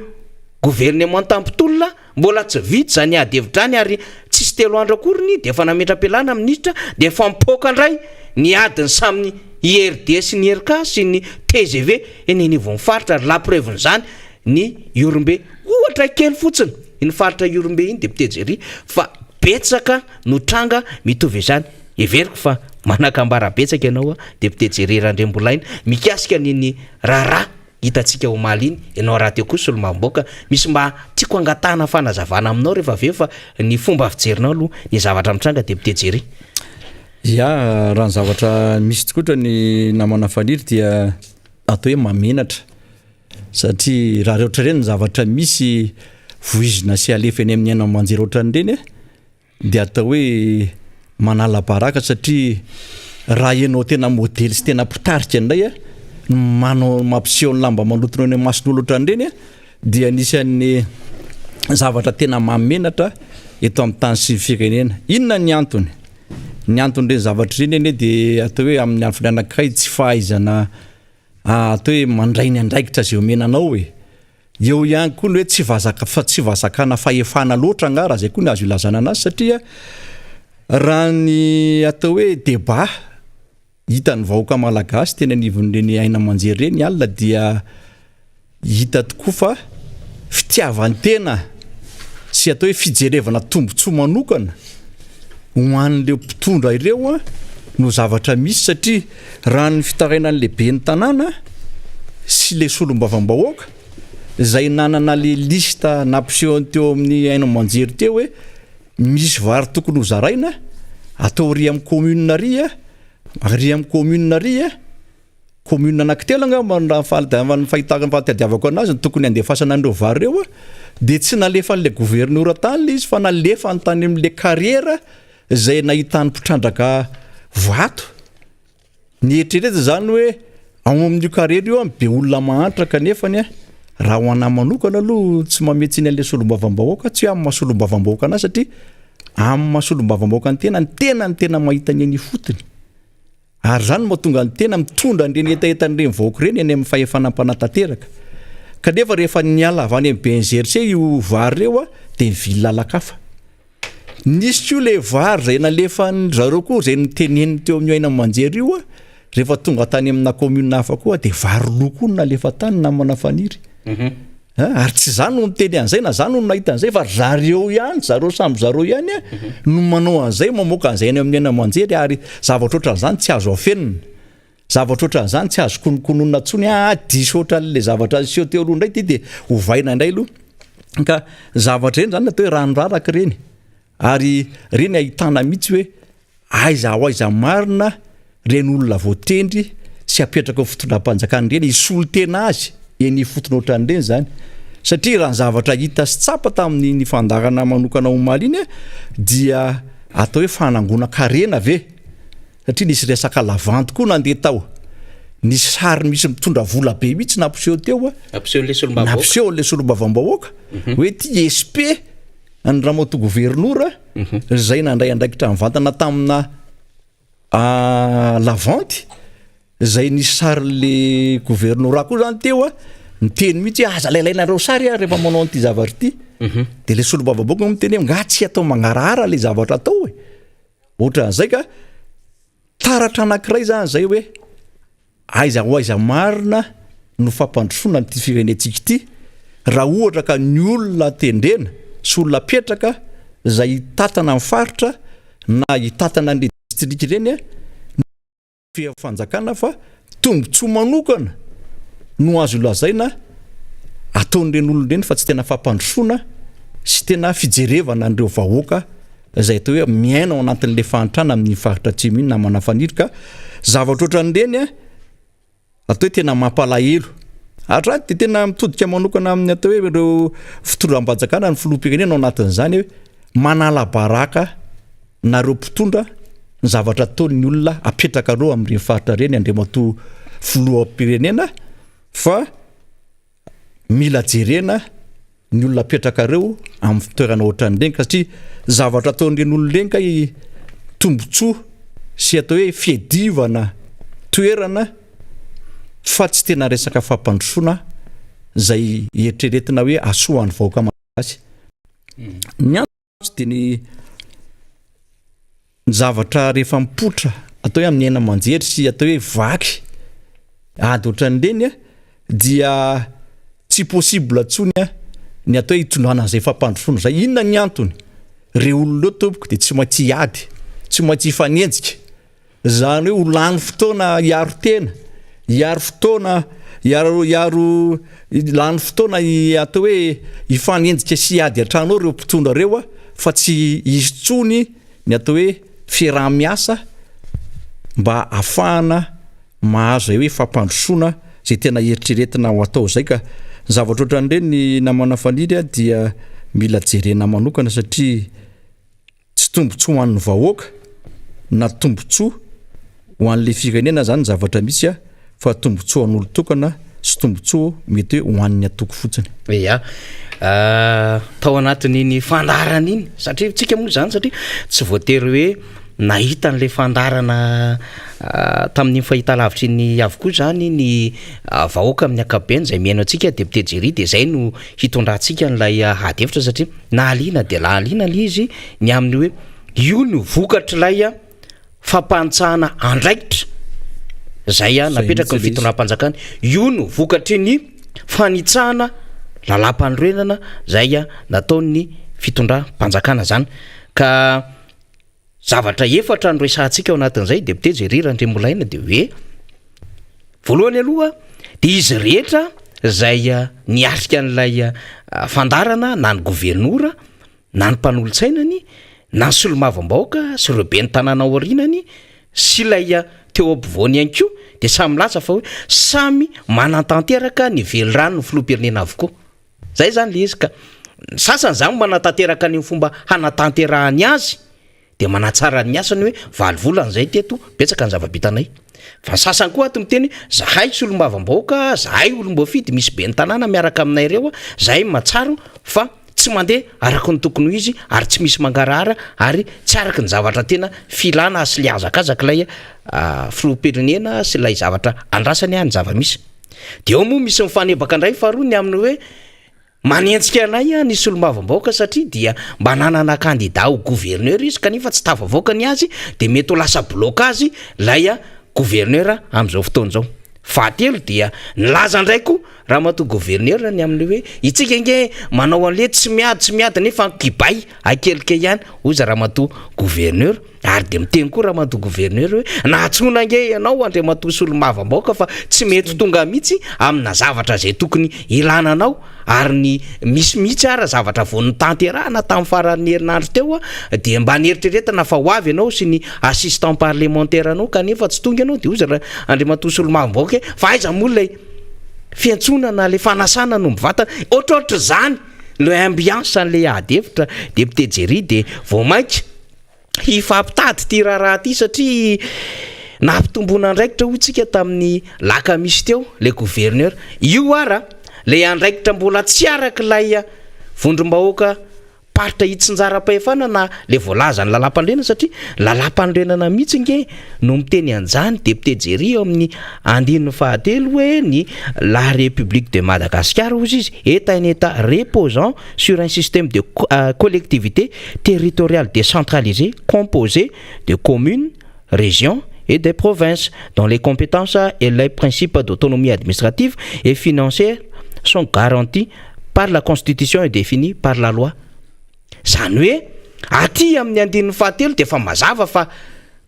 governemanta mpitolona, mbola tsy vita izany ady hevitra izany ary tsisy telo andro akoriny dia efa nametra-pialana minisitra dia efa mipoaka indray ny adiny samy IRD sy ny IRK sy ny tgv eny anivon'ny faritra ary la preuve-n'izany ny Ihorombe ohatra kely fotsiny iny faritra Ihorombe iny député Jerry fa betsaka no tranga mitovy izany. Heveriko fa manan-kambara betsaka ianao Député Jerry Randriambolaina mikasika an'iny raharaha hitantsika omaly iny, ianao rahateo koa solombavambahoaka, misy mba tiako hangatahana fanazavana aminao rehefa avy eo fa ny fomba fijerinao aloha ny zavatra mitranga Député Jerry. Ya, raha ny zavatra misy tokoa ny namana Faniry dia atao hoe mahamenatra satria raha ohatr'ireny ny zavatra misy voizina sy alefa eny amin'ny haino aman-jery ohatran'ireny dia atao hoe manala baraka satria raha ianao tena modely sy tena mpitarika indray a no manao mampiseho ny lamba malotonao eny mason'olo ohatran'ireny a dia anisan'ny zavatra tena mahamenatra eto amin'ny tany sy ny firenena. Inona ny antony? Ny anton'ireny zavatra ireny anie dia atao hoe amin'ny lafiny anankiray tsy fahaizana atao hoe mandray ny andraikitra izay omena anao e. Eo ihany koa ny hoe tsy vazaka fa tsy vazakana fahefana loatra angaha raha izay koa ny azo ilazana anazy satria raha ny atao hoe débat hitan'ny vahoaka malagasy teny anivon'ireny haino aman-jery ireny alina dia hita tokoa fa fitiavan-tena sy atao hoe fijerevana tombontsoa manokana ho an'ireo mpitondra ireo no zavatra misy satria raha ny fitarainan'ny lehiben'ny tanàna sy le solombavambahoaka izay nanana le liste nampisehony teo amin'ny haino aman-jery teo hoe misy vary tokony ho zaraina atao ary amin'ny commune ary ary amin'ny commune ary Commune anankitelo angamba no raha ny fahitako ny fahatadiavako anazy no tokony handefasana an'ireo vary ireo dia tsy nalefan'ilay governora tany ilay izy fa nalefany tany amin'ilay carrière izay nahitany mpitrandraka vato. Ny eritreretina izany hoe ao amin'io carrière io be olona mahantra kanefany raha ho anah manokana aloha tsy mamehy tsiny an'ilay solombavambahoaka, tsy hoe amin'ny maha solombavambahoaka anahy satria amin'ny maha solombavambahoaka ny tena, ny tena no tena mahita ny eny ifotony. Ary izany no mahatonga ny tena mitondra an'ireny hetahetan'ireny vahoaka ireny eny amin'ny fahefana mpanatanteraka. Kanefa rehefa niala avy any amin'ny BNGRC io vary ireo dia nivily lalan-kafa. Nisy koa ilay vary izay nalefan'ny zareo koa izay noteneniny teo amin'io haino aman-jery io, rehefa tonga tany amina commune hafa koa dia vary lo koa no nalefa tany namana Faniry. Ary tsy za no niteny an'izay na za no nahita an'izay fa zareo ihany, zareo samy zareo ihany no manao an'izay, mamoaka an'izay any amin'ny haino aman-jery ary zavatra ohatran'izany tsy azo afenina. Zavatra ohatran'izany tsy azo konokononina intsony, ah diso ohatran'ilay zavatra niseho teo aloha indray ity dia ovaina indray aloha. Ka zavatra ireny izany atao hoe rano raraka ireny ary ireny ahitana mihitsy hoe Aiza ho aiza marina ireny olona voatendry sy apetraka ho fitondram-panjakana ireny hisolo tena azy eny ifotony ohatran'ireny izany? Satria raha ny zavatra hita sy tsapa tamin'iny fandaharana manokana omaly iny dia atao hoe fanangonan-karena ve? Satria nisy resaka lavanty koa nandeha tao. Nisy sary misy mitondra vola be mihitsy nampiseho teo. Nampiseho ilay solombavambahoaka. Nampiseho ilay solombavambahoaka hoe ity SP an'ny ramatoa governora. izay nandray andraikitra mivantana tamina lavanty izay nisy sarin'le governorat koa zany teo a niteny mihitsy hoe aza lailainareo sary a rehefa manao an'ity zavatra ity mhm. de le solombavambahoaka miteny hoe nga tsy atao mangarahara le zavatra atao e ohatran'izay ka taratra anankiray zany zay hoe Aiza ho aiza marina no fampandrosoana an'ity firenentsika ity raha ohatra ka ny olona tendrena sy olona apetraka izay hitantana ny faritra na hitantana an'ireny distrika ireny no mifehy fanjakana fa tombontsoa manokana no azo lazaina ataon'ireny olona ireny fa tsy tena fampandrosoana sy tena fijerevana an'ireo vahoaka izay atao hoe miaina ao anatin'ilay fahantrana amin'iny faritra atsimo iny namana Faniry ka zavatra ohatran'ireny atao hoe tena mampalahelo. Hatrany dia tena mitodika manokana amin'ny atao hoe ireo fitondram-panjakana, ny filoham-pirenena ao anatin'izany hoe manala baraka nareo mpitondra ny zavatra ataon'ny olona apetrakareo amin'ireny faritra ireny Andriamatoa filoham-pirenena fa mila jerena ny olona apetrakareo amin'ny toerana ohatran'ireny ka satria zavatra ataon'ireny olona ireny kay tombotsoa sy atao hoe fiadivana toerana fa tsy tena resaka fampandrosoana izay eritreretina hoe asoan'ny vahoaka malagasy. Ny Tsy dia ny ny zavatra rehefa mipoitra atao hoe amin'ny aina aman-jery sy atao hoe vaky ady ohatran'ireny a dia tsy possible intsony a ny atao hoe hitondrana an'izay fampandrosoana izay. Inona ny antony? Ireo olona ireo tompoko dia tsy maintsy hiady, tsy maintsy hifanenjika. Izany hoe ho lany fotoana hiaro tena, hiaro fotoana, hiaro hiaro lany fotoana atao hoe hifanenjika sy hiady an-trano ao ireo mpitondra ireo fa tsy hisy intsony ny atao hoe fiaraha-miasa mba hahafahana mahazo izay hoe fampandrosoana izay tena eritreretina ho atao izay ka. Ny zavatra ohatran'ireny namana Faniry dia mila jerena manokana satria Tsy tombotsoa ho an'ny vahoaka na tombotsoa ho an'ilay firenena zany ny zavatra misy a, fa tombotsoa an'olon-tokana sy tombotsoa mety hoe ho an'ny antoko fotsiny. Ia, tao anatin'iny fandaharana iny, satria tsika moa zany satria tsy voatery hoe nahita an'ilay fandaharana tamin'iny fahitalavitra iny avokoa zany ny vahoaka amin'ny ankapobeny izay mihaino antsika, député Jerry, dia zay no hitondrantsika an'ilay ady hevitra satria Nahaliana dia nahaliana ilay izy ny amin'ny hoe io no vokatr'ilay fampantsahana andraikitra izay napetraky ny fitondram-panjakana, io no vokatry ny fanitsahana lalàmpanorenana izay nataon'ny fitondram-panjakana izany ka Zavatra efatra no resahantsika ao anatin'izay, Député Jerry Randriamolaina dia hoe, voalohany aloha dia izy rehetra izay niatrika an'ilay fandaharana na ny governora na ny mpanolotsainany na ny solomavam-bahoaka sy ireo ben'ny tanàna ao aorianany sy ilay teo ampovoany ihany koa dia samy milaza fa hoe samy manatanteraka ny veliranon'ny filoham-pirenena avokoa. Zay zany le izy ka. Ny sasany zany manatanteraka an'iny fomba hanatanterahany azy de manatsara ny asany hoe valo volana zay teto, betsaka ny zava-bitanay. Fa ny sasany koa ato miteny hoe zahay solombavambahoaka, zahay olom-boafidy, misy ben'ny tanàna miaraka aminay ireo, zahay mahatsaro fa tsy mandeha araka ny tokony ho izy ary tsy misy mangarahara ary tsy araka ny zavatra tena filana sy le hazakazaka ilay filoham-pirenena sy ilay zavatra andrasany ny zava-misy. Dia eo moa misy mifanebaka indray faharoa ny amin'ny hoe manenjika anay ny solombavambahoaka satria dia mba nanana kandida ho gouverneur izy kanefa tsy tafavoaka ny azy dia mety ho lasa blocage ilay gouverneur amin'izao fotoana izao. Fahatelo dia nilaza indray koa ramatoa gouverneur ny amin'ny hoe itsika ange manao an'le tsy miady tsy miady nefa kibay akelika ihany hoy izy ramatoa gouverneur. Ary dia miteny koa ramatoa gouverneur hoe nahantsoina ange ianao andriamatoa solombavambahoaka fa tsy mety tonga mihitsy amina zavatra izay tokony ilana anao ary ny misy mihitsy ara zavatra vao notanterahana tamin'ny faran'ny herinandro teo dia mba nieritreretana fa ho avy ianao sy ny assistant parlementaire anao kanefa tsy tonga ianao dia hoy izy andriamatoa solombavambahoaka hoe fa aiza moa ilay fiantsoana na ilay fanasana no mivantana ohatrohatr'izany le ambiance an'ilay ady hevitra député Jerry dia vao mainka Hifampitady ity raharaha ity satria nampitomboana andraikitra hoy tsika tamin'ny lakamisy teo ilay gouverneur. Io ara ilay andraikitra mbola tsy araka ilay vondrom-bahoaka paritra itsinjaram-pahefana na ilay voalazan'ny lalàmpanorenana satria lalàmpanorenana mihitsy nge no miteny an'izany député Jerry eo amin'ny andininy fahatelo hoe ny la République de Madagascar hozy izy est un État reposant sur un système de collectivité territoriale décentralisée composé de communes, régions et des provinces dont les compétences et les principes d'autonomie administrative et financière sont garantis par la constitution et définis par la loi. Izany hoe aty amin'ny andininy fahatelo dia efa mazava fa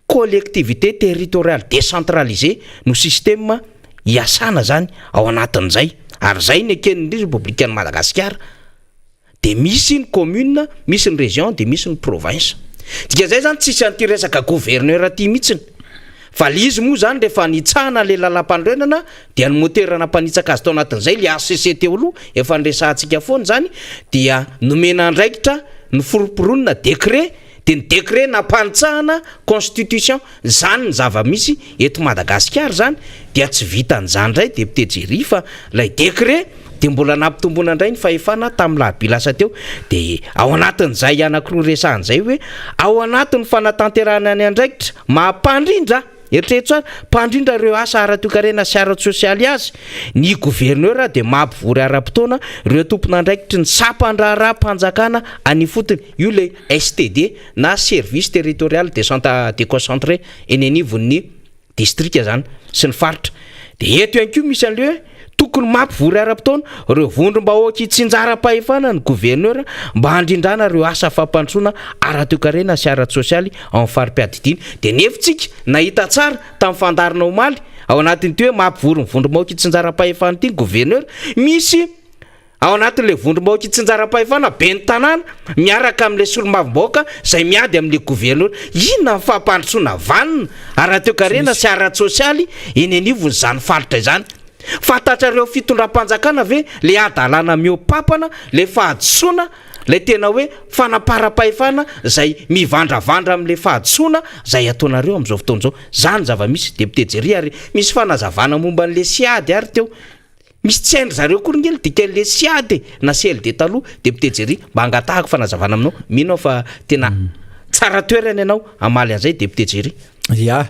collectivité territoriale décentralisée no système iasana zany ao anatin'izay ary zay no eken'ny Repoblikan'i Madagasikara. De misy ny commune, misy ny région, de misy ny province. Dikan'izay zany tsisy an'ity resaka gouverneur ty mihitsiny. Fa le izy moa zany rehefa nitsahana le lalampanorenana dia ny motera nampanitsaka azy tao anatin'izay le HCC teo aloha efa niresahantsika foana izany dia nomena andraikitra noforomporonina décret dia ny décret nampanitsahana constitution. Zany ny zava-misy eto Madagasikara zany dia tsy vitan'izany indray député Jerry fa ilay décret dia mbola nampitomboina indray ny fahefana tamin'ny larobia lasa teo dia ao anatin'izay anankiroa resahana izay hoe ao anatin'ny fanatanterahana ny andraikitra maha mpandrindra, eritrereto tsara, mpandrindra ireo asa ara-toekarena sy ara-tsosialy azy, ny governora dia mampivory ara-potoana ireo tompon'andraikitry ny sampan-draharaham-panjakana any ifotony, io ilay STD na Service Territorial Déconcentré eny anivon'ny distrika zany sy ny faritra. De eto ihany koa misy an'le hoe tokony mampivory ara-potoana ireo vondrom-bahoaka itsinjaram-pahefana ny gouverneur mba handrindrana ireo asa fampandrosoana ara-toekarena sy ara-tsosialy ao amin'ny fari-piadidiana. De nefa tsika nahita tsara tamin'ny fandaharana omaly ao anatin'ity hoe mampivory ny vondrom-bahoaka itsinjaram-pahefana ity ny gouverneur, misy Ao anatin'ilay vondrom-bahoaka itsinjaram-pahefana, ben'ny tanàna, miaraka amin'ilay solombavambahoaka izay miady amin'ilay governora. Inona ny fampandrosoana vanona ara-toekarena sy ara-tsosialy eny anivon'izany faritra izany? Fantatrareo fitondram-panjakana ve ilay hadalana mihoa-pampana, ilay fahadisoana, ilay tena hoe fanaparam-pahefana izay mivandravandra amin'ilay fahadisoana izay ataonareo amin'izao fotoana izao? Izany zava-misy, Député Jerry, ary misy fanazavana momba an'ilay SIAD ary teo. Misy tsy hain-dry zareo akory nge ny dikan'le SIAD e, na CLD taloha, Député Jerry, mba angatahako fanazavana aminao, mino aho fa tena tsara toerana ianao hamaly an'izay Député Jerry. Ya,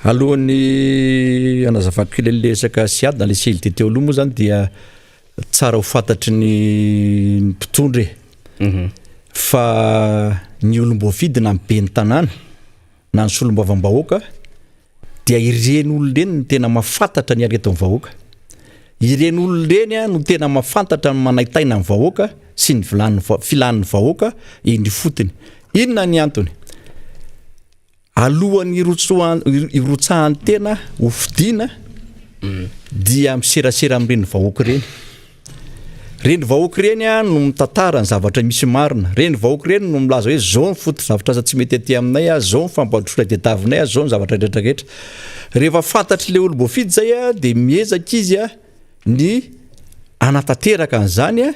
alohan'ny hanazavako kely an'le resaka SIAD na le CLD teo aloha moa zany dia tsara ho fantatry ny mpitondra e, fa ny olom-boafidy na ny ben'ny tanàna na ny solombavambahoaka dia ireny olona ireny no tena mahafantatra ny aretin'ny vahoaka. Ireny olona ireny no tena mahafantatra ny manaintaina ny vahoaka sy ny vilan'ny filan'ny vahoaka eny ifotony. Inona ny antony? Alohan'ny hirotsahan'ny tena ho fidiana dia miserasera amin'ireny vahoaka ireny. Ireny vahoaka ireny no mitantara ny zavatra misy marina. Ireny vahoaka ireny no milaza hoe zao ny foto-drafitrasa tsy mety aty aminay, zao ny fampandrosoana tadiavinay, zao ny zavatra rehetra rehetra. Rehefa fantatr'ilay olom-boafidy izay dia miezaka izy ny hanatanteraka an'izany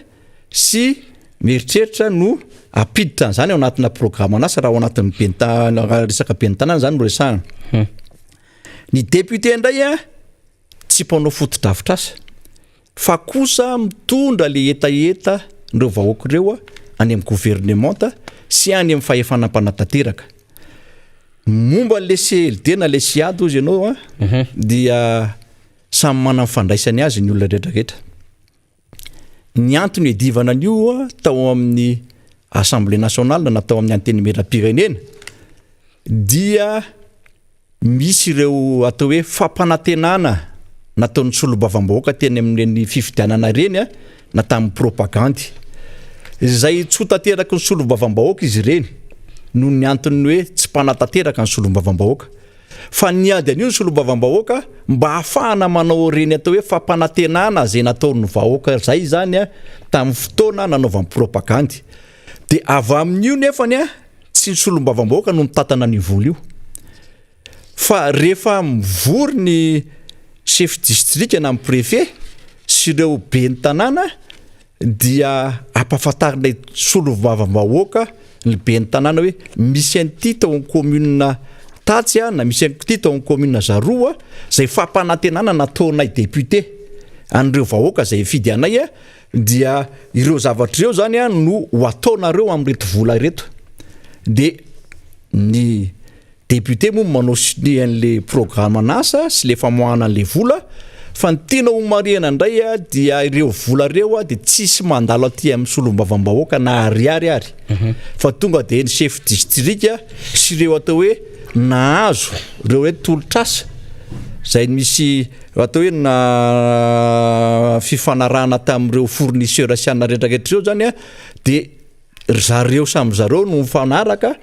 sy mieritreritra no hampiditra an'izany ao anatina programan'asa raha ao anatin'ny ben'ny tanàna, raha resaka ben'ny tanàna izany no resahana. Ny député indray tsy mpanao fotodrafitrasa fa kosa mitondra le hetaheta ireo vahoaka ireo any amin'ny governemanta sy any amin'ny fahefana mpanatanteraka. Momba an'le CLD na le SIAD hozy ianao a, dia samy manana ny fandraisany azy ny olona rehetra rehetra. Ny antony iadivana an'io tao amin'ny Assemblée nationale na tao amin'ny Antenimierampirenena dia Misy ireo atao hoe fampanantenana nataon'ny solombavambahoaka teny amin'ireny fifidianana ireny na tamin'ny propagandy. Izay tsy ho tanteraky ny solombavambahoaka izy ireny noho ny antony hoe tsy mpanatanteraka ny solombavambahoaka. Fa niady an'io ny solombavambahoaka mba hahafahana manao ireny atao hoe fampanantenana izay nataon'ny vahoaka izay izany tamin'ny fotoana nanaovany propagandy. Dia avy amin'io nefany Tsy ny solombavambahoaka no mitantana an'io vola io fa rehefa mivory ny chef district na ny préfet sy ireo ben'ny tanàna dia ampahafantarinay solombavambahoaka ny ben'ny tanàna hoe misy an'ity tao amin'ny commune tatsy na misy an'ity tao amin'ny commune zaroa izay fampanantenana nataonay député an'ireo vahoaka izay hifidy anay Dia ireo zavatra ireo zany a no ho ataonareo amin'ireto vola ireto. De ny député moa manao sonia an'le programan'asa sy le famoahana an'le vola, fa ny tiana ho marihana indray a dia ireo vola ireo a dia tsisy mandalo aty amin'ny solombavambahoaka na ariary ary, fa tonga de ny chef district sy ireo atao hoe nahazo ireo hoe tolotr'asa zay misy Atao hoe na fifanarahana tamin'ireo fournisseur sy anona rehetra rehetra ireo zany a, de ry zareo samy zareo no mifanaraka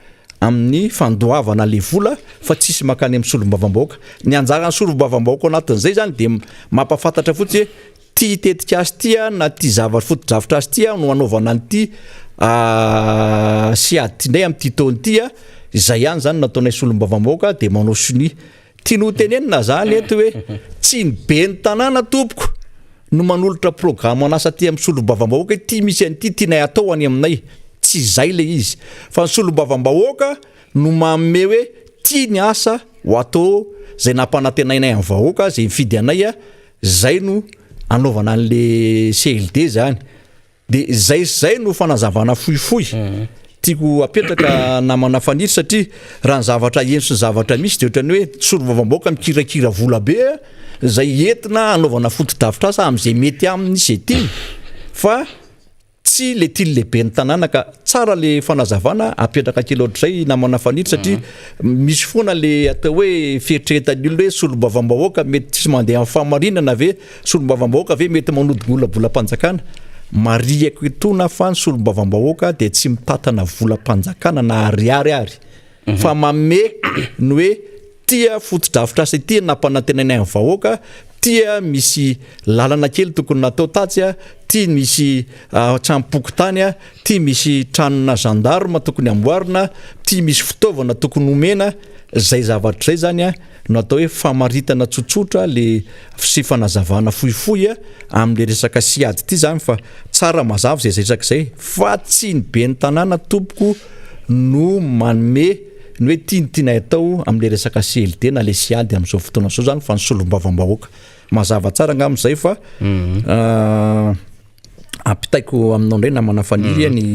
amin'ny fandoavana le vola fa tsisy mankany amin'ny solombavambahoaka. Ny anjaran'ny solombavambahoaka ao anatin'izay zany de mampahafantatra fotsiny hoe ty tetikasa ty a na ty zavatra fotodrafitrasa ty a no hanaovana an'ity SIAD ty indray amin'ity taona ity a, izay ihany zany no ataonay solombavambahoaka de manao sonia. Tiany ho tenenina zany eto hoe tsy ny ben'ny tanàna tompoko no manolotra programan'asa aty amin'ny solombavambahoaka hoe ty misy an'ity tianay atao any aminay. Tsy izay le izy. Fa ny solombavambahoaka no manome hoe ty ny asa ho atao zay nampanantenainay amin'ny vahoaka zay nifidy anay, zay no anaovana an'le CLD zany. De zay sy zay no fanazavana fohifohy tiako apetraka namana Faniry satria raha ny zavatra heno sy ny zavatra misy de ohatran'ny hoe solombavambahoaka mikirakira vola be zay entina hanaovana fotodrafitrasa am'zay mety aminy sy zay tiany fa tsy le tian'ny lehiben'ny tanàna ka tsara le fanazavana apetraka kely ohatr'izay namana Faniry satria misy foana le atao hoe fieritreretan'ny olona hoe solombavambahoaka mety tsisy mandeha amin'ny fahamarinana ve Solombavambahoaka ve mety manodina volam-panjakana? Marihako etoana fa ny solombavambahoaka dia tsy mitantana volam-panjakana na ariary ary fa manome ny hoe tia fotodrafitrasa ity nampanantenainay ny vahoaka, tia misy lalana kely tokony natao tatsy, tia misy tranom-pokontany, tia misy tranona gendarme tokony amboarina, tia misy fitaovana tokony homena, izay zavatra izay zany no atao hoe famaritana tsotsotra le sy fanazavana fohifohy amin'le resaka siady ity zany fa tsara mazava izay resaka izay fa tsy ny ben'ny tanàna tompoko no manome ny hoe tia ny tianay atao amin'le resaka CLD na le siady amin'izao fotoana izao zany fa ny solombavambahoaka mazava tsara angamba izay fa Ampitaiko aminao indray namana Faniry ny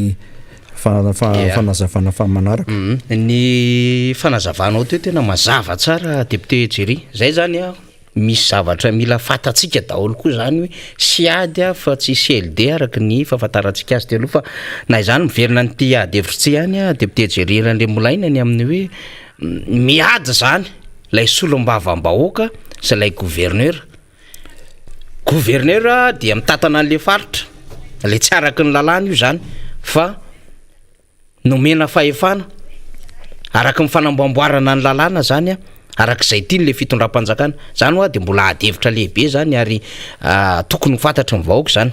fanazavana fa manaraka. Ny fanazavanao teo tena mazava tsara député Jerry. Zay zany a, misy zavatra mila fantatsika daholo koa zany hoe SIAD fa tsy CLD araka ny fahafantarantsika azy teo aloha fa na izany miverina an'ity ady hevitra ity ihany a député Jerry Randriamolaina ny amin'ny hoe miady zany ilay solombavambahoaka sy ilay gouverneur. Gouverneur dia mitantana an'le faritra, le tsy araky ny lalàna io zany fa nomena fahefana araky ny fanamboamboarana ny lalàna zany a, arak'izay tiany le fitondram-panjakana, zany hoa de mbola ady hevitra lehibe zany ary tokony ho fantatry ny vahoaka zany.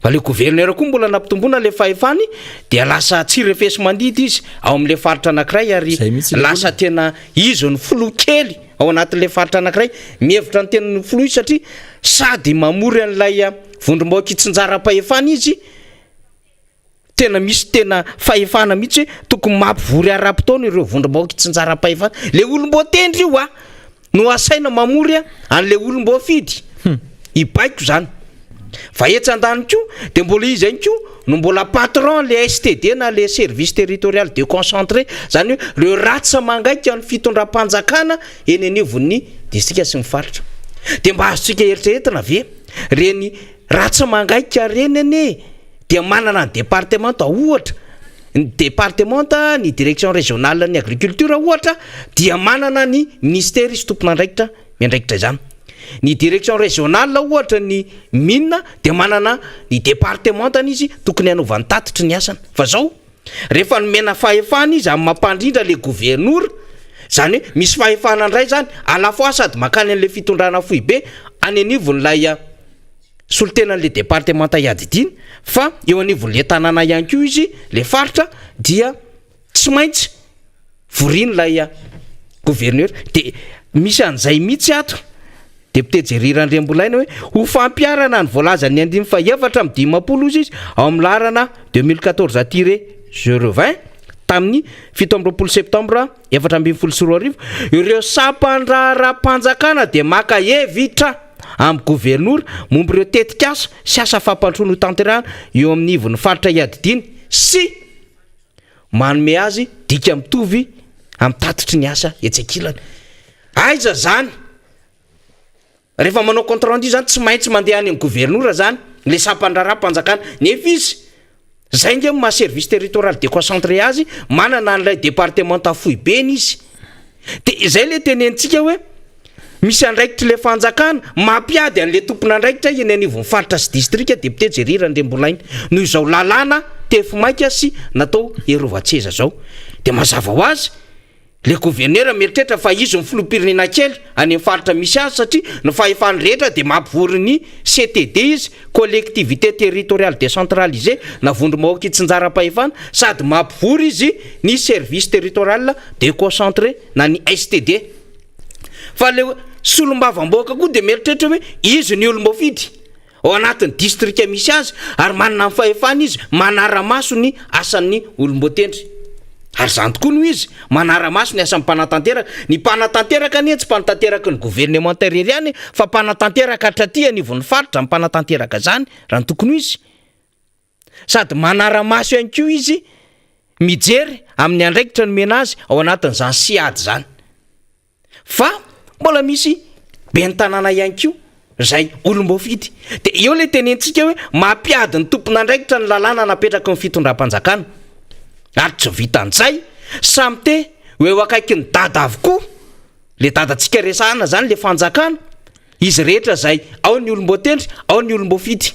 Fa le gouverneur koa mbola nampitomboina le fahefany dia lasa tsy refesi-mandidy izy ao amin'le faritra anankiray ary Zay mihitsy le lasa olana. tena izy no filoha kely ao anatin'le faritra anankiray, mihevitra ny tenany ho filoha izy satria sady mamory an'ilay vondrom-bahoaka itsinjaram-pahefana izy, Tena misy tena fahefana mihitsy hoe tokony mampivory ara-potoana ireo vondrom-bahoaka itsinjaram-pahefana. Le olom-boatendry io a, no asaina mamory an'le olom-boafidy. Hibaiko zany. Fa etsy andaniny koa dia mbola izy ihany koa no mbola patron le STD na le service territorial déconcentré, zany hoe reo ratsa mangaika ny fitondram-panjakana eny anivon'ny distrika sy ny faritra. Dia mba azontsika eritreretina ve reny ratsa mangaika reny anie dia manana ny departemanta ohatra ny departemanta ny direction régionale ny agriculture ohatra dia manana ny ministera izy tompon'andraikitra miandraikitra izany ny direction régionale ohatra ny mine dia manana ny departemantany izy tokony hanaovany tatitry ny asany fa zao rehefa nomena fahefana izy amin'ny mampandrindra le governora zany hoe misy fahefana indray zany à la fois sady mankany an'le fitondrana foibe any anivon'ilay solontenan'le departemanta iadidiany fa eo anivon'le tanàna ihany koa izy le faritra dia tsy maintsy vorian'ilay gouverneur de misy an'izay mihitsy ato député Jerry Randriambolaina hoe ho fampiharana ny voalazan'ny andininy faha 54 ozy izy ao amin'ny laharana 2014 tiret 020 tamin'ny 27 septembre 2014 ireo sampan-draharaham-panjakana dia maka hevitra amin'ny governora momba ireo tetikasa sy asa fampandrosoana hotanterahana eo amin'ny ivon'ny faritra iadidiany sy manome azy dika mitovy amin'ny tatitry ny asa etsy ankilany. Aiza zany? Rehefa manao compte rendu zany tsy maintsy mandeha any amin'ny governora zany le sampan-draharaham-panjakana nefa izy zay nge maha service territorial déconcentré azy manana an'ilay départementa foibeny izy de izay le tenenitsika hoe misy andraikitry le fanjakana mampiady an'le tompon'andraikitra eny anivon'ny faritra sy distrika député Jerry Randriambolaina noho izao lalàna tefy maika sy natao herovan-tseza zao de mazava ho azy Le gouverneur mieritreritra fa izy no filoham-pirenena kely any amin'ny faritra misy azy satria ny fahefany rehetra dia mampivory ny CTD izy, collectivité territoriale décentralisée, na vondrom-bahoaka itsinjaram-pahefana, sady mampivory izy ny service territorial déconcentré na ny STD. Fa le solombavambahoaka koa dia mieritreritra hoe izy ny olom-boafidy ao anatin'ny distrika misy azy ary manana ny fahefana izy manara-maso ny asan'ny olom-boatendry. Ary izany tokoa no izy, manara-maso ny asan'ny mpanatanteraka. Ny mpanatanteraka anie tsy mpanatanteraky ny governemanta irery ihany fa mpanatanteraka hatraty anivon'ny faritra ny mpanatanteraka izany raha ny tokony ho izy. Sady manara-maso ihany koa izy mijery amin'ny andraikitra nomena azy ao anatin'izany SIAD izany. Fa mbola misy ben'ny tanàna ihany koa izay olom-boafidy. Dia eo ilay tenentsika hoe mampiady ny tompon'andraikitra ny lalàna napetraky ny fitondram-panjakana. Ary tsy vitan'izay, samy te ho eo akaikin'i Dada avokoa, ilay dadantsika resahana izany, ilay fanjakana, izy rehetra izay ao ny olom-boatendry, ao ny olom-boafidy.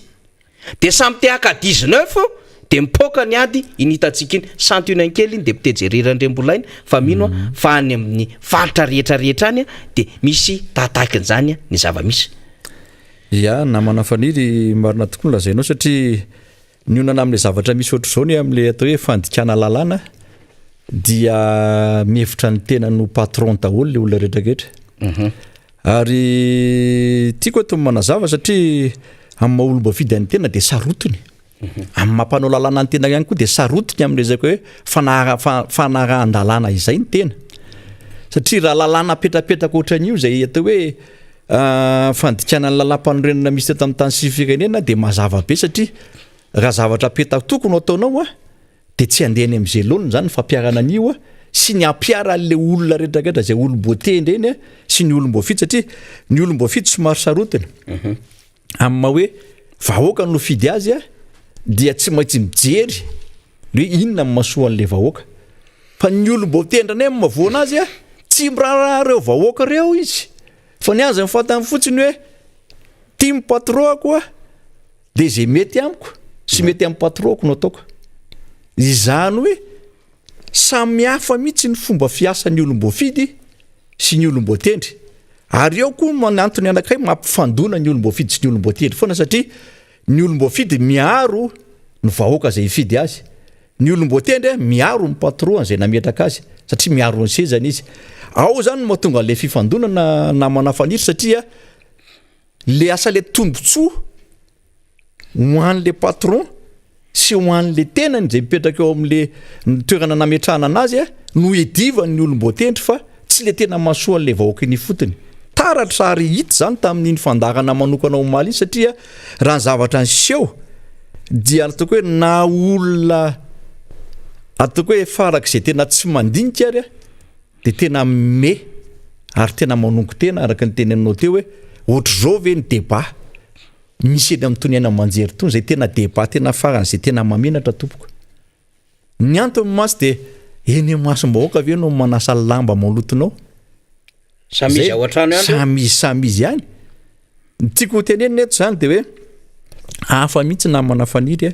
Dia samy te haka 19 dia mipoaka ny ady iny hitantsika iny. Santionany kely iny député Jerry Randriambolaina fa mino aho fa any amin'ny faritra rehetra rehetra any dia misy tahatahakin'izany ny zava-misy. Ya, namana Faniry, marina tokoa ny lazainao satria ny olana amin'ilay zavatra misy ohatr'izao ny amin'ilay atao hoe fandikana lalàna dia mihevitra ny tenany ho patron daholo ilay olona rehetra rehetra. Ary tiako eto ny manazava satria amin'ny maha olom-boafidy an'ny tena dia sarotiny. Amin'ny maha mpanao lalàna ny tena ihany koa dia sarotiny amin'ny resaka hoe fanara- fa- fanarahan-dalàna izay ny tena. Satria raha lalàna apetrapetraka ohatran'io izay atao hoe fandikana ny lalàmpanorenana misy teto amin'ny tany sy firenena dia mazava be satria raha zavatra peta-toko no ataonao dia tsy handeha any amin'izay laoniny izany ny fampiharana an'io sy ny hampiara an'ilay olona rehetra rehetra izay olom-boatendry eny sy ny olom-boafidy satria ny olom-boafidy somary sarotiny mhm. amin'ny maha hoe vahoaka no fidy azy a dia tsy maintsy mijery ny hoe inona ny masoan'ilay vahoaka fa ny olom-boatendry any amin'ny mavoana azy a tsy miraharaha ireo vahoaka ireo izy fa ny azy ny fantany fotsiny hoe tia ny patron-ko a Dia izay mety amiko sy mety amin'ny patron-ko no ataoko. Izany hoe samy hafa mihitsy ny fomba fiasan'ny olom-boafidy sy ny olom-boatendry. Ary eo koa ny antony anankiray mampifandona ny olom-boafidy sy ny olom-boatendry foana satria ny olom-boafidy miaro ny vahoaka izay hifidy azy. Ny olom-boatendry miaro ny patron izay nametraka azy satria miaro ny sezany izy. Ao izany no mahatonga an'ilay fifandonana namana Faniry satria Le asa le tombotsoa ho an'le patron sy ho an'le tenany izay mipetraka eo amin'le ny toerana nametrahana anazy no iadivan'ny olom-boatendry fa tsy le tena mahasoa an'le vahoaka eny ifotony. Taratra ary hita izany tamin'iny fandaharana manokana omaly iny satria raha ny zavatra niseho dia ataoko hoe na olona ataoko hoe farak'izay tena tsy mandinika ary dia tena me ary tena manongo tena araka ny teneninao teo hoe ohatr'izao ve ny débat misy eny amin'itony haino aman-jery itony izay tena débat tena faran'izay tena mahamenatra tompoko. Ny antony mantsy dia eny imasom-bahoaka ve no manasa lamba malotonao? Samy izy ao an-trano ihany. Samy izy samy izy ihany. Ny tiako ho tenenina eto izany dia hoe hafa mihitsy namana Faniry a,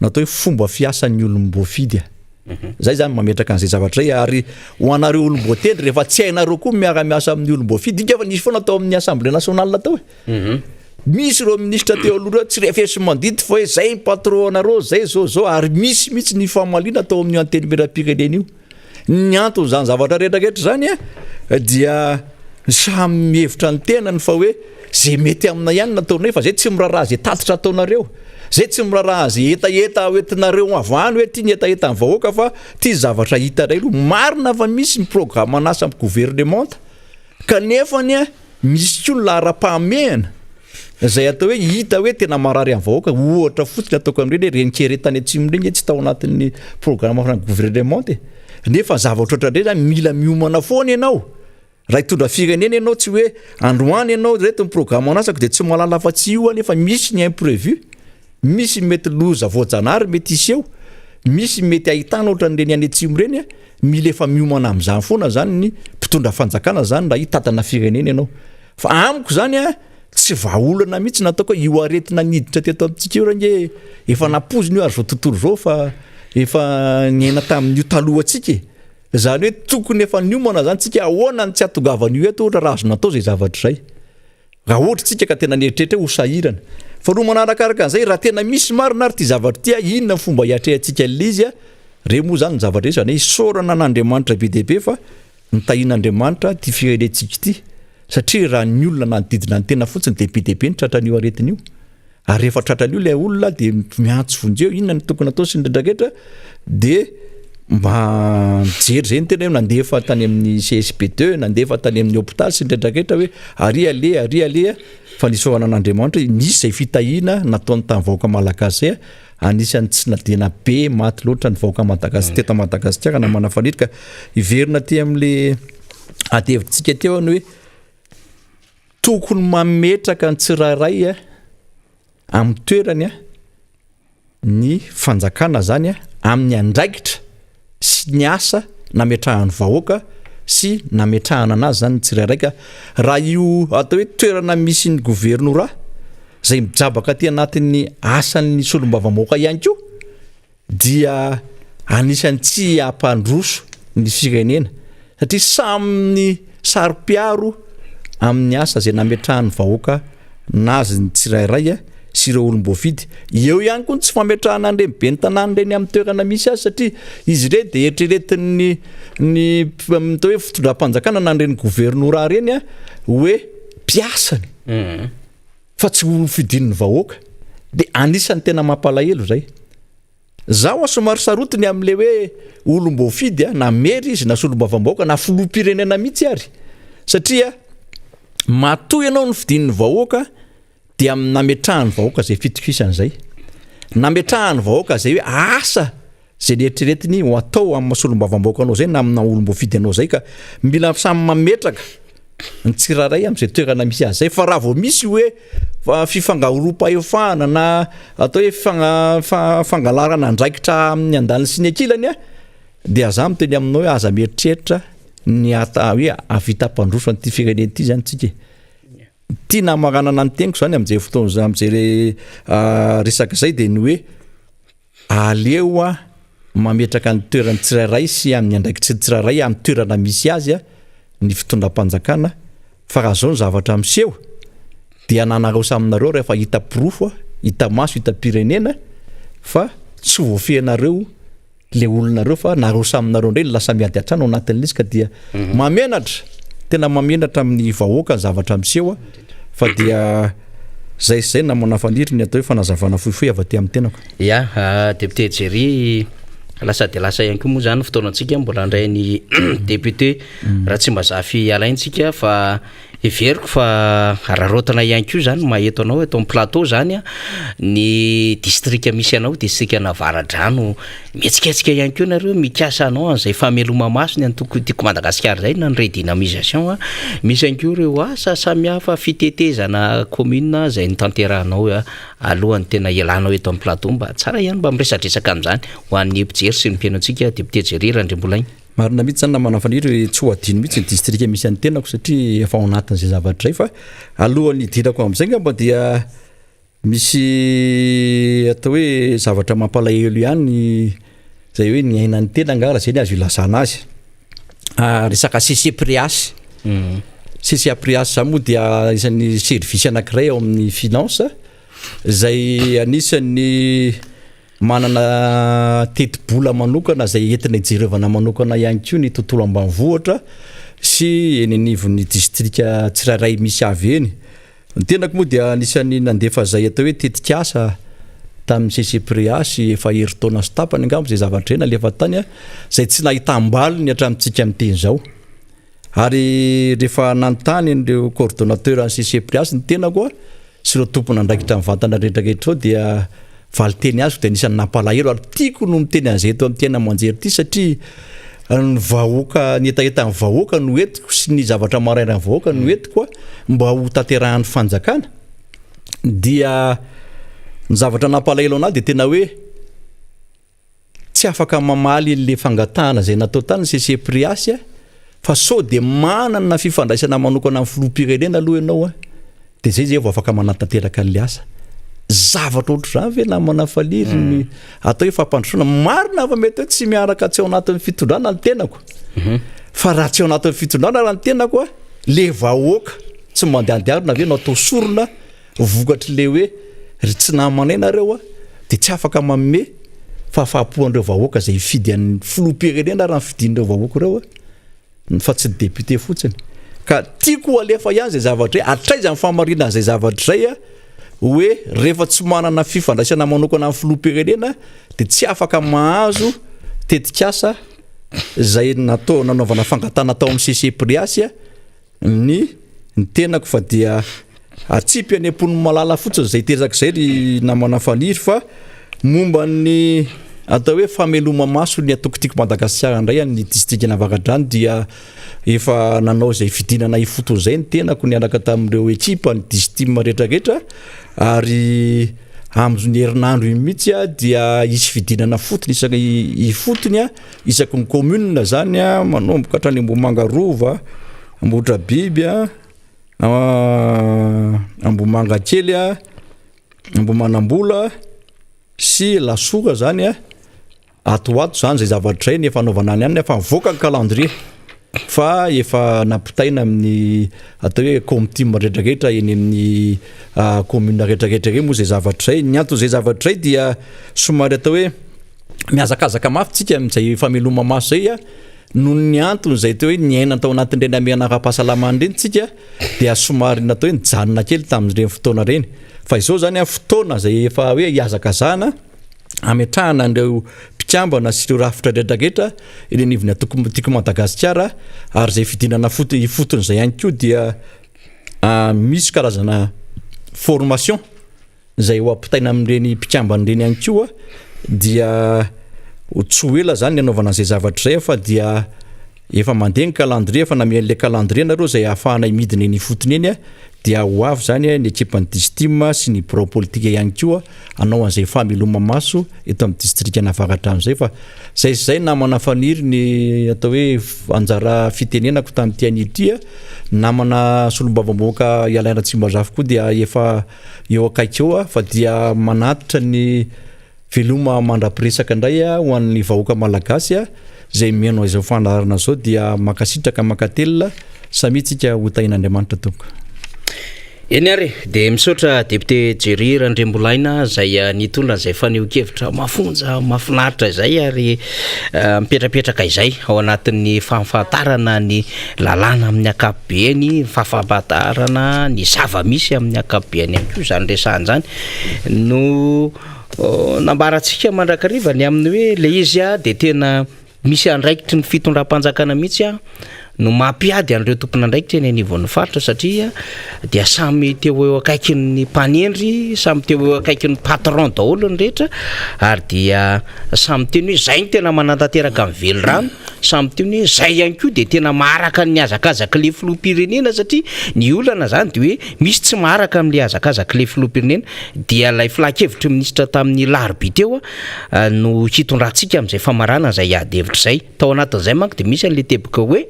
ny atao hoe fomba fiasan'ny olom-boafidy a. Mhm. Zay zany mametraka an'izay zavatra izay ary ho anareo olom-boatendry rehefa tsy hainareo koa miara-miasa amin'ny olom-boafidy, inga fa nisy foana tao amin'ny Assemblée nationale tao e. Mhm. Misy ireo minisitra teo aloha ireo tsy refesi-mandidy fa hoe zay ny patron anareo, zay zao zao ary misy mihitsy ny famaliana tao amin'io antenimierampirenena io. Ny anton'izany zavatra rehetra rehetra izany dia samy mihevitra ny tenany fa hoe zay mety aminay ihany no ataonay fa zay tsy miraharaha zay tatitra ataonareo, zay tsy miraharaha zay hetaheta hoentinareo avy any hoe ty ny hetahetan'ny vahoaka fa ty zavatra hitanay aloha. Marina fa misy ny programan'asa amin'ny governemanta kanefa anie Misy koa ny laharam-pahamehana izay atao hoe hita hoe tena marary amin'ny vahoaka. Ohatra fotsiny ataoko amin'ireny hoe ireny kere tany atsimo ireny nge tsy tao anatin'ny programme ny gouvernement e. Nefa ny zavatra ohatran'ireny zany mila miomana foana ianao. Raha hitondra firenena ianao tsy hoe androany ianao ireto ny programme anasako dia tsy mahalala afa-tsy io aho nefa misy ny imprévu. Misy ny mety loza voajanahary mety hiseho, misy ny mety ahitana ohatran'ireny any atsimo ireny. Mila efa miomana amin'izany foana zany ny mpitondra fanjakana zany raha hitantana firenena ianao. Fa amiko zany a, tsy vahaolana mihitsy ny ataoko hoe io aretina niditra teto amintsika io range efa nampoizina io ary zao tontolo zao fa efa niaina tamin'io talohantsika e. Zany hoe tokony efa niomana zany tsika ahoana ny tsy hahatongavan'io eto ohatra raha azo natao zay zavatra zay. Raha ohatra isika ka tena nieritreritra hoe ho sahirana. Faharoa manarakaraka an'izay, raha tena misy marina ary ity zavatra ity, inona ny fomba hiatrehantsika an'ilay izy? Re moa izany ny zavatra rehetra, izany hoe isaorana an'Andriamanitra be dia be fa nitahian'Andriamanitra ity firenentsika ity. Satria raha ny olona nanodidina ny tena fotsiny dia be dia be ny tratran'io aretina io. Ary rehefa tratran'io ilay olona dia miantso vonjeo, inona no tokony atao sy ny rehetra rehetra dia mba mijery izay ny tena hoe nandefa tany amin'ny CSB deux, nandefa tany amin'ny hopitaly sy ny rehetra rehetra hoe ary aleha, ary aleha fa nisaorana an'Andriamanitra hoe nisy izay fitahiana nataony tamin'ny vahoaka malagasy izay anisan'ny tsy nadiana be maty loatra ny vahoaka Madagasy teto Madagasikara namana Faniry ka hiverina aty amin'le ady hevitsika teo ny hoe tokony mametraka ny tsirairay amin'ny toerany ny fanjakana zany amin'ny andraikitra sy ny asa nametrahan'ny vahoaka sy nametrahana anazy zany ny tsirairay ka raha io atao hoe toerana misy ny governora zay mijabaka aty anatin'ny asan'ny solombavambahoaka ihany koa dia anisan'ny tsy hampandroso ny firenena satria samy saro-piaro amin'ny asa izay nametrahan'ny vahoaka nazy ny tsirairay sy ireo olom-boafidy. Eo ihany koa ny tsy fametrahana an'ireny ben'ny tanàna ireny amin'ny toerana misy azy satria izy ireny dia eritreretin'ny ny atao hoe fitondram-panjakana na ireny governora ireny hoe mpiasany fa tsy ho fidin'ny vahoaka. Dia anisan'ny tena mampalahelo izay. Zaho a somary sarotiny amin'ilay hoe olom-boafidy a, na maire izy na solombavambahoaka na filoham-pirenena mihitsy ary satria matoa ianao nofidin'ny vahoaka dia nametrahan'ny vahoaka izay fitokisana izay. Nametrahan'ny vahoaka izay hoe asa izay neritreretiny ho atao amin'ny maha solombavambahoaka anao izay na amin'ny maha olom-boafidy anao izay ka mila samy mametraka ny tsirairay amin'izay toerana misy azy izay fa raha vao misy hoe fifangaroam-pahefana na atao hoe fangalarana andraikitra amin'ny andaniny sy ny ankilany a dia za miteny aminao hoe aza mieritreritra ny ata hoe hahavita hampandroso an'ity firenena ity zany tsika e. Ity namaranana ny teniko zany amin'izay fotoana izay amin'izay resaka izay dia ny hoe Aleo mametraka ny toeran'ny tsirairay sy amin'ny andraikitry ny tsirairay amin'ny toerana misy azy ny fitondram-panjakana fa raha zao ny zavatra miseho dia ananareo samy nareo rehefa hita porofo, hita maso, hitam-pirenena fa tsy ho voafehinareo le olonareo fa nareo samy nareo indray no lasa miady hatrany ao anatin'ilay izy ka dia mahamenatra, tena mahamenatra amin'ny vahoaka ny zavatra miseho fa dia zay sy zay namana Faniry ny atao hoe fanazavana fohifohy avy aty amin'ny tenako. Ya, député Jerry, lasa dia lasa ihany koa moa zany ny fotoanantsika, mbola handray ny député Ratsimbazafy Alain tsika fa heveriko fa araraotina ihany koa zany maha eto anao eto amin'ny plateau zany ny distrika misy anao, distrikan'Avaradrano, mihetsiketsika ihany koa nareo mikasa hanao an'izay fameloma-maso ny antoko Tiako Madagasikara izay na ny redynamisation, misy ihany koa ireo asa samihafa fitetezana commune izay notanterahanao Alohan'ny tena hialanao eto amin'ny plateau mba tsara ihany mba miresadresaka an'izany ho an'ny mpijery sy ny mpihaino antsika Député Jerry Randriambolaina. Marina mihitsy zany namana Faniry hoe tsy ho adino mihitsy ny distrika misy an'ny tenako satria efa ao anatin'izay zavatra izay fa alohan'ny hidirako amin'izay angamba dia misy atao hoe zavatra mampalahelo ihany izay hoe niainan'ny tena angaha raha izay ny azo ilazana azy. Resaka CCPREAS. CCPREAS zany moa dia anisan'ny service anankiray ao amin'ny finance izay anisan'ny manana tetibola manokana izay entina hijerevana manokana ihany koa ny tontolo ambanivohitra sy eny anivon'ny distrika tsirairay misy avy eny. Ny tenako moa dia anisan'ny nandefa izay atao hoe tetikasa tamin'ny CCPREA sy efa herintaona sy tapany angamba izay zavatra izay nalefa tany izay tsy nahitam-baliny hatramintsika miteny izao. Ary rehefa nanontany an'ireo coordonnateur an'ny CCPREA sy ny tenako sy ireo tompon'andraikitra mivantana rehetra rehetra ireo dia Valinteny azoko dia anisan'ny nampalahelo ary tiako no miteny an'izay eto amin'ity haino aman-jery ity satria ny vahoaka, ny hetahetan'ny vahoaka no entiko sy ny zavatra marainan'ny vahoaka no entiko mba ho tanterahan'ny fanjakana dia ny zavatra nampalahelo anahy dia tena hoe Tsy afaka mamaly an'le fangatahana izay natao tany ny CCPRIAS fa sao dia manana fifandraisana manokana amin'ny filoham-pirenena aloha ianao a, dia zay zay vao afaka manatanteraka an'le asa. Zavatra ohatr'izany ve namana Faliry ny atao hoe fampandrosoana? Marina fa mety hoe tsy miaraka tsy ao anatin'ny fitondrana ny tenako. Fa raha tsy ao anatin'ny fitondrana raha ny tenako a, le vahoaka tsy mandehandeharina ve no atao sorona Vokatr'ilay hoe ry tsy namanay nareo a, dia tsy afaka manome fahafahampo an'ireo vahoaka izay hifidy an'ny filoham-pirenena raha ny fidin'ireo vahoaka ireo a, fa tsy ny député fotsiny. Ka tiako ho alefa ihany izay zavatra izay, hatraiza ny fahamarinan'izay zavatra izay hoe rehefa tsy manana fifandraisana manokana amin'ny filoham-pirenena dia tsy afaka mahazo tetikasa izay natao nanaovana fangatahana tao amin'ny CCPRIAS ny ny tenako fa dia atsipy any am-pon'ny malala fotsiny izay teraka izay ry namana Faniry fa momba ny atao hoe fameloma-maso ny antoko Tiako Madagasikara indray any distrikan'Avaradrano dia efa nanao izay fidinana ifotony izay ny tenako niaraka tamin'ireo ekipa ny distim rehetrarehetra ary amin'izony herinandro iny mihitsy dia hisy fidinana fotony isaky ifotony isaky ny commune zany a manomboka hatrany Ambohimanga Rova, Ambohitrabiby a, Ambohimangakely a, Ambohimanambola sy Lasora zany a, ato ho ato zany zay zavatra zay ny efa anaovana any any efa mivoaka ny calendrier fa efa nampitaina amin'ny atao hoe comtim rehetrarehetra eny amin'ny commune rehetrarehetra ireny moa zay zavatra zay, ny anton'izay zavatra zay dia somary atao hoe mihazakazaka mafy tsika amin'izay fameloma-maso izay a, noho ny antony izay teo hoe niaina tao anatin'ireny hamehana ara-pahasalamana ireny tsika dia somary natao hoe nijanona kely tamin'ireny fotoana ireny fa izao zany a fotoana izay efa hoe hihazakazahana hametrahana an'ireo mpikambana sy ireo rafitra rehetrarehetra eny anivon'ny antoko Tiako Madagasikara ary izay fidinana foto ifotony izay ihany koa dia misy karazana formation izay ho ampitaina amin'ireny mpikambana ireny ihany koa dia tsy ho ela zany ny anaovana an'izay zavatra izay fa dia efa mandeha ny calendrier, efa namean'ilay calendrier nareo izay ahafahanay midina eny ifotony eny dia ho avy zany ny ekipan'ny Distim sy ny birao politika ihany koa hanao an'izay fameloma-maso eto amin'ny distrikan'Avaradrano izay fa zay sy zay namana Faniry ny atao hoe anjara fitenenako tamin'ity anio ity namana solombavambahoaka Ialahy Ratsimbazafy koa dia efa eo akaiky eo fa dia manatitra ny veloma mandra-piresaka indray ho an'ny vahoaka malagasy izay mihaino izao fandaharana izao dia mankasitraka mankatelina samia tsika ho tahin'Andriamanitra tompoko. Eny ary dia misaotra député Jerry Randriambolaina izay eh, nitondra izay fanehoan-kevitra mafonja mahafinaritra izay ary eh, mipetrapetraka izay ao anatin'ny fahafantarana ny lalàna amin'ny ankapobeny, fahafantarana ny zava-misy amin'ny ankapobeny ihany koa izany resahana izany no nambarantsika mandrakariva ny amin'ny hoe le izy dia tena misy andraikitry ny fitondram-panjakana mihitsy no mampiady an'ireo tompon'andraikitra eny anivon'ny faritra satria dia samy teo eo akaikin'ny mpanendry, samy teo eo akaikin'ny patron daholo ny rehetra ary dia samy teny hoe zay no tena manatanteraka ny velirano, samy teny hoe zay ihany koa dia tena maharaka ny hazakazak'ilay filoham-pirenena satria ny olana zany dia hoe misy tsy maharaka amin'ilay hazakazak'ilay filoham-pirenena dia ilay filan-kevitry ny minisitra tamin'ny larobia teo no hitondrantsika amin'izay famaranana izay ady hevitra izay. Tao anatin'izay manko dia misy an'ilay teboka hoe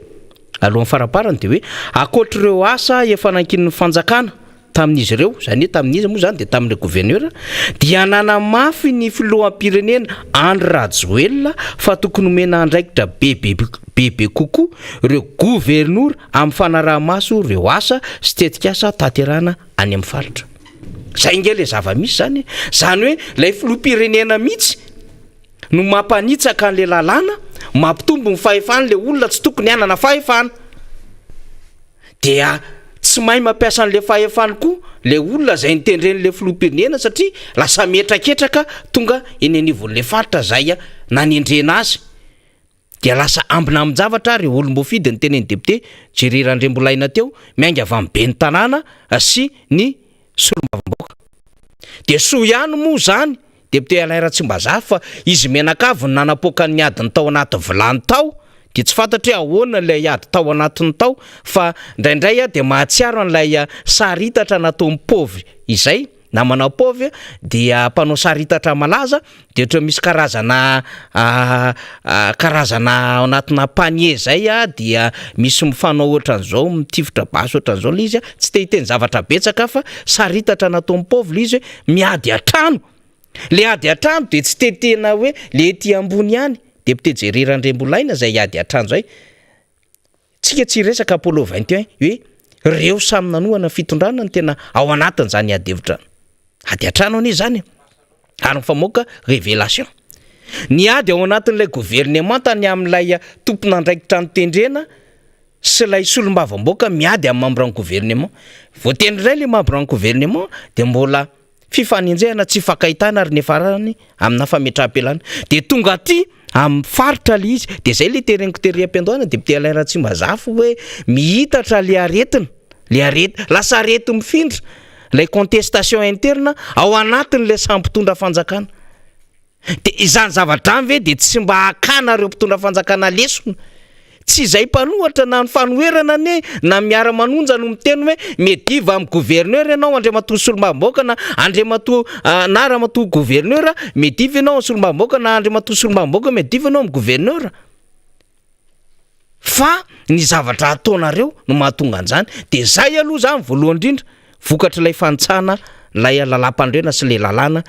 alohan'ny faraparany dia hoe ankoatr'ireo asa efa nankinin'ny fanjakana tamin'izy ireo, izany hoe tamin'iza moa izany dia tamin'ireo gouverneur, dia nanamafy ny filoham-pirenena Andry Rajoelina fa tokony homena andraikitra bebe bebe kokoa ireo governora amin'ny fanaraha-maso ireo asa sy tetikasa tanterahana any amin'ny faritra. Zay nge le zava-misy zany e. Zany hoe ilay filoham-pirenena mihitsy no mampanitsaka an'le lalàna, mampitombo ny fahefan'le olona tsy tokony hanana fahefana. Dia tsy mahay mampiasa an'le fahefany koa le olona zay notendren'le filoham-pirenena satria lasa mihetraketraka tonga eny anivon'le faritra zay nanendrena azy. Dia lasa ambina amin-javatra ary olom-boafidy ny tenenin'ny député Jerry Randriambolaina teo, miainga avy amin'ny ben'ny tanàna sy ny solombavambahoaka. Dia soa ihany moa izany député Alain Ratsimbazafy fa izy mianakavy no nanapoaka ny adiny tao anaty vilany tao, dia tsy fantatra hoe ahoana ilay ady tao anatiny tao fa indraindray aho dia mahatsiaro an'ilay sariitatra nataon'i Pôvy izay, Namana Pôvy dia mpanao sariitatra malaza dia ohatra misy karazana karazana ao anatina panier zay dia misy mifanao ohatran'izao mitifitra basy ohatran'izao le izy tsy te hiteny zavatra betsaka aho fa sariitatra nataon'i Pôvy le izy hoe miady an-trano, le ady an-trano dia tsy te tena hoe le ety ambony ihany, député Jerry Randriambolaina zay ady an-trano zay. Tsika tsy hiresaka Apollo 21 hoe reo samy nanohana fitondrana no tena ao anatin'izany ady hevitra ady an-trano anie izany e! ary mifamoaka révélation. Ny ady ao anatin'ilay governemanta ny amin'ilay tompon'andraikitra notendrena. sy ilay solombavambahoaka miady amin'ny membre ny gouvernement. Voatendry indray ilay membre ny gouvernement dia mbola fifanenjehana tsy ifankahitana ary niafarany amina fametraham-pialana. Dia tonga aty amin'ny faritra ilay izy. Dia izay ilay tereniko tery am-piandohana député Alain Ratsimbazafy hoe mihitatra ilay aretina, ilay aretina, lasa areti-mifindra ilay contestation interne ao anatin'ilay samy mpitondra fanjakana. Dia izany zava-drany ve dia tsy mba hakana ireo mpitondra fanjakana lesona? Tsy izay mpanohatra na ny fanoherana anie na miara-manonja no miteny hoe miadiva amin'ny gouverneur ianao andriamatoa solombavambahoaka na andriamatoa na ramatoa gouverneur, miadiva ianao amin'ny solombavambahoaka na andriamatoa solombavambahoaka miadiva ianao amin'ny gouverneur. Fa ny zavatra ataonareo no mahatonga an'izany. Dia zay aloha zany voalohany indrindra vokatr'ilay fanitsana ilay lalàmpanorenana sy ilay lalàna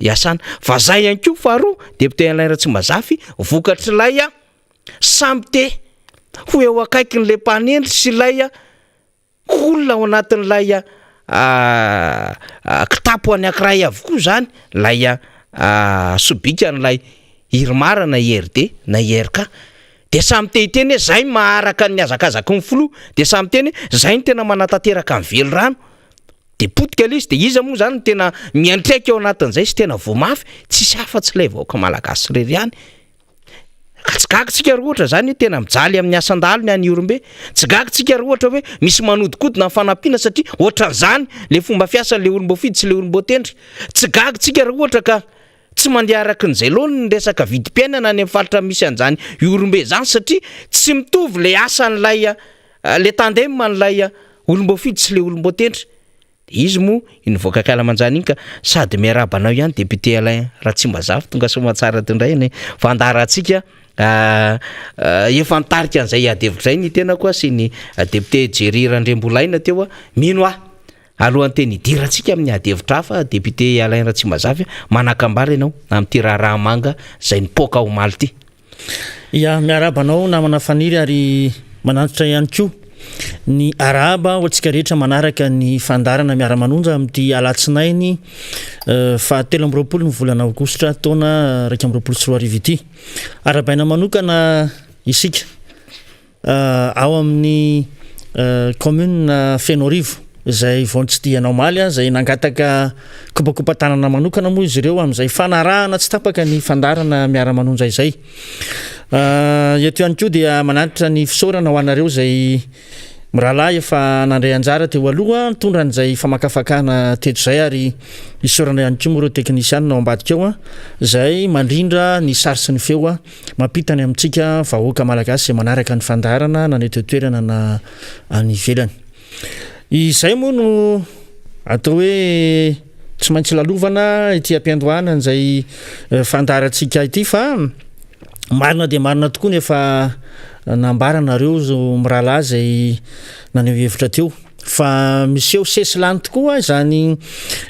iasana. Fa zay ihany koa faharoa, député Alain Ratsimbazafy, vokatr'ilay samy te ho eo akaikin'ilay mpanendry sy ilay Olona ao anatin'ilay kitapo anankiray avokoa izany ilay sobikan'ilay IRMAR na IRD na IRK. Dia samy te hiteny hoe zay maharaka ny hazakazaky ny filoha, dia samy miteny hoe zay no tena manatanteraka ny velirano. Dia potika ilay izy, dia iza moa izany no tena miantraika ao anatin'izay sy tena voa mafy? Tsisy afa-tsy ilay vahoaka malagasy irery ihany. Ka tsy gaga tsika raha ohatra zany hoe tena mijaly amin'ny asan-dahalo ny any Ihorombe. Tsy gaga tsika raha ohatra hoe misy manodikodina ny fanampiana satria ohatran'izany le fomba fiasan'le olom-boafidy sy le olom-boatendry. Tsy gaga tsika raha ohatra ka tsy mandeha araka ny izay laoniny ny resaka vidim-piainana any amin'ny faritra misy an'izany Ihorombe izany satria tsy mitovy le asan'ilay le tandem an'ilay olom-boafidy sy le olom-boatendry. Dia izy moa iny nivoaka ankalamanjana iny ka sady miarahaba anao ihany député Alain Ratsimbazafy tonga soamatsara eto indray ny fandaharantsika efa nitarika an'izay ady hevitra izay ny tenako sy ny député Jerry Randriambolaina teo mino aho alohan'ny teny hidirantsika amin'ny ady hevitra hafa député Alain Ratsimbazafy manakambara ianao amin'ity raharaha manga izay nipoaka omaly ity. Ya, miarahaba anao namana Faniry ary manantitra ihany koa ny arahaba ho antsika rehetra manaraka ny fandaharana miara-manonja amin'ity alatsinainy eh, faha 23 ny volana aogositra taona 2021 ity. Arahabaina manokana isika. Ao amin'ny commune Fenoarivo izay vao notsidihana omaly, izay nangataka kopakopa-tanana manokana moa izy ireo amin'izay fanarahana tsy tapaka ny fandaharana miara-manonja izay. Eto ihany koa dia manatitra ny fisaorana ho anareo izay mirahalahy efa nandray anjara teo aloha nitondra an'izay famakafakana teto izay ary isaorana ihany koa moa ireo teknisianina ao ambadika ao izay mandrindra ny sary sy ny feo Mampita any amintsika vahoaka malagasy izay manaraka ny fandaharana na ny eto an-toerana na any ivelany. Izay moa no atao hoe tsy maintsy lalovana ity am-piandohana an'izay eh, fandaharantsika ity fa marina dia marina tokoa ny efa nambaranareo mirahalahy izay naneho hevitra teo fa miseho sesilany tokoa izany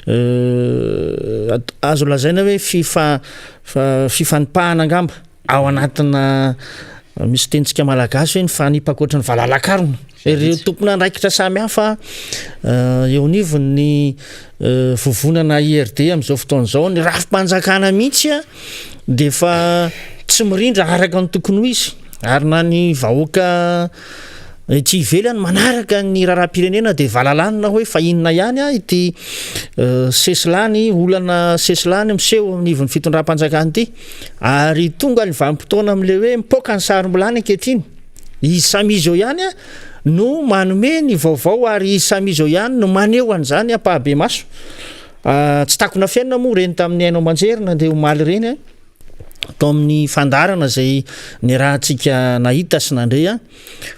eh, azo lazaina hoe fifa Fa fifanipahana angamba ao anatina misy tenintsika malagasy hoe ny fanipaka ohatran'ny valalakarona. Ireo tompon'andraikitra samy hafa eh, eo anivon'ny eh, vovonana IRD amin'izao fotoana izao, ny rafi-panjakana mihitsy a, dia efa tsy mirindra araka ny tokony ho izy. Ary na ny vahoaka Ety ivelany manaraka ny raharaham-pirenena dia valalanina hoe fa inona ihany ah ity sesilany, olana sesilany miseho amin'ny ivon'ny fitondram-panjakana ity. Ary tonga ny vanim-potoana amin'ilay hoe mipoaka ny sarom-bilany ankehitriny. Izy samy izy eo ihany no manome ny vaovao ary izy samy izy eo ihany no maneho an'izany ampahabemaso. Tsy takona fiainana moa ireny tamin'ny haino aman-jery nandeha omaly ireny. tao amin'ny fandaharana izay niarahantsika nahita sy nandre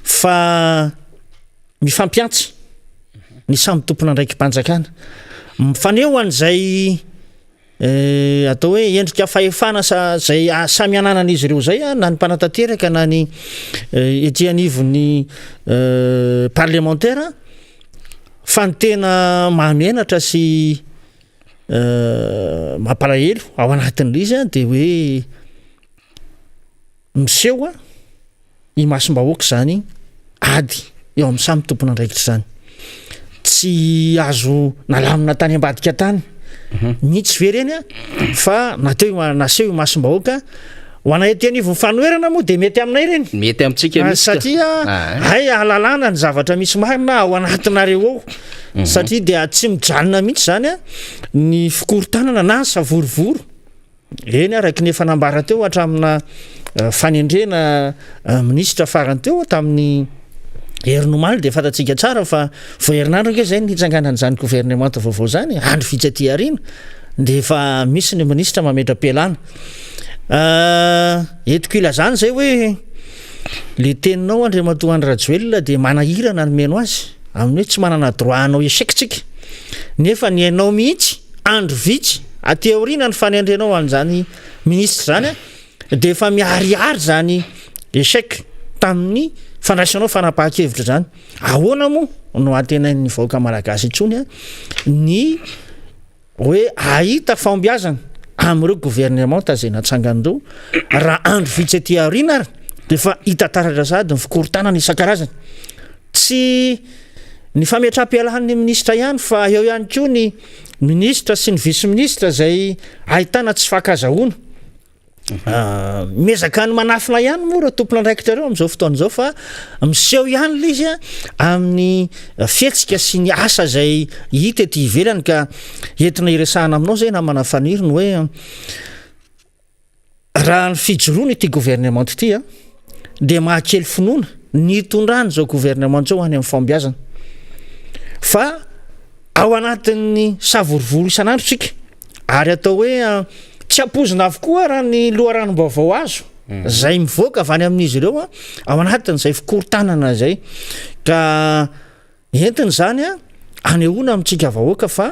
fa mifampiantsy ny samy tompon'andraiki-panjakana. Mifaneho an'izay eh, atao hoe endrika fahefana sa zay samy ananan'izy ireo izay na ny mpanatanteraka na ny eh, ety anivon'ny eh, parlemantera fa ny tena mahamenatra sy Mampalahelo ao anatin'ilay izy dia hoe miseho imasom-bahoaka izany ady eo amin'ny samy tompon'andraikitra izany. Tsy azo nalamina tany ambadika tany mihitsy ve ireny fa nateo naseho imasom-bahoaka. Ho anay aty anivon'ny fanoherana moa dia mety aminay ireny. Mety amintsika mihitsy ka. Satria hay ahalalana ny zavatra misy marina ao anatinareo ao. Satria dia tsy mijanona mihitsy izany ny fikorontanana na ny savorovoro. Eny araka ny efa nambara teo hatramina fanendrena minisitra farany teo tamin'ny herin'ny omaly dia fantatsika tsara fa vao herinandro ange izay ny nitsanganan'izany governemanta vaovao izany, andro vitsy aty aoriana dia efa misy ny minisitra mametra-pialana. Entiko ilazana izay hoe le teninao Andriamatoa Andry Rajoelina dia manahirana ny mihaino azy amin'ny hoe tsy manana droit hanao échec tsika nefa ny hainao mihitsy andro vitsy aty aoriana ny fanendrenao an'izany minisitra izany dia efa miharihary izany échec tamin'ny fandraisanao fanapahan-kevitra izany. Ahoana moa no antenain'ny vahoaka malagasy intsony ny hoe hahita fahombiazana amin'ireo governemanta izay natsangan'ireo raha andro vitsy aty aoriana ary dia efa hita taratra sahady ny fikorontanana isan-karazany. Tsy ny fametraham-pialan'ny minisitra ihany fa eo ihany koa ny minisitra sy ny vice-ministra izay ahitana tsy fankazahoana. Miezaka ny manafina ihany moa ireo tompon'andraikitra ireo amin'izao fotoana izao fa miseho ihany ilay izy amin'ny fihetsika sy ny asa izay hita ety ivelany ka entina hiresahana aminao izay namana Faniry ny hoe raha ny fijoroana ity governemanta ity a dia mahakely finoana ny hitondrana izao governemanta izao any amin'ny fahombiazana fa ao anatin'ny savorovoro isan'andro tsika ary atao hoe tsy ampoizina avokoa raha ny loharanom-baovao azo zay mivoaka avy any amin'izy ireo a ao anatin'izay fikorontanana izay ka entina izany a anehoana amintsika vahoaka fa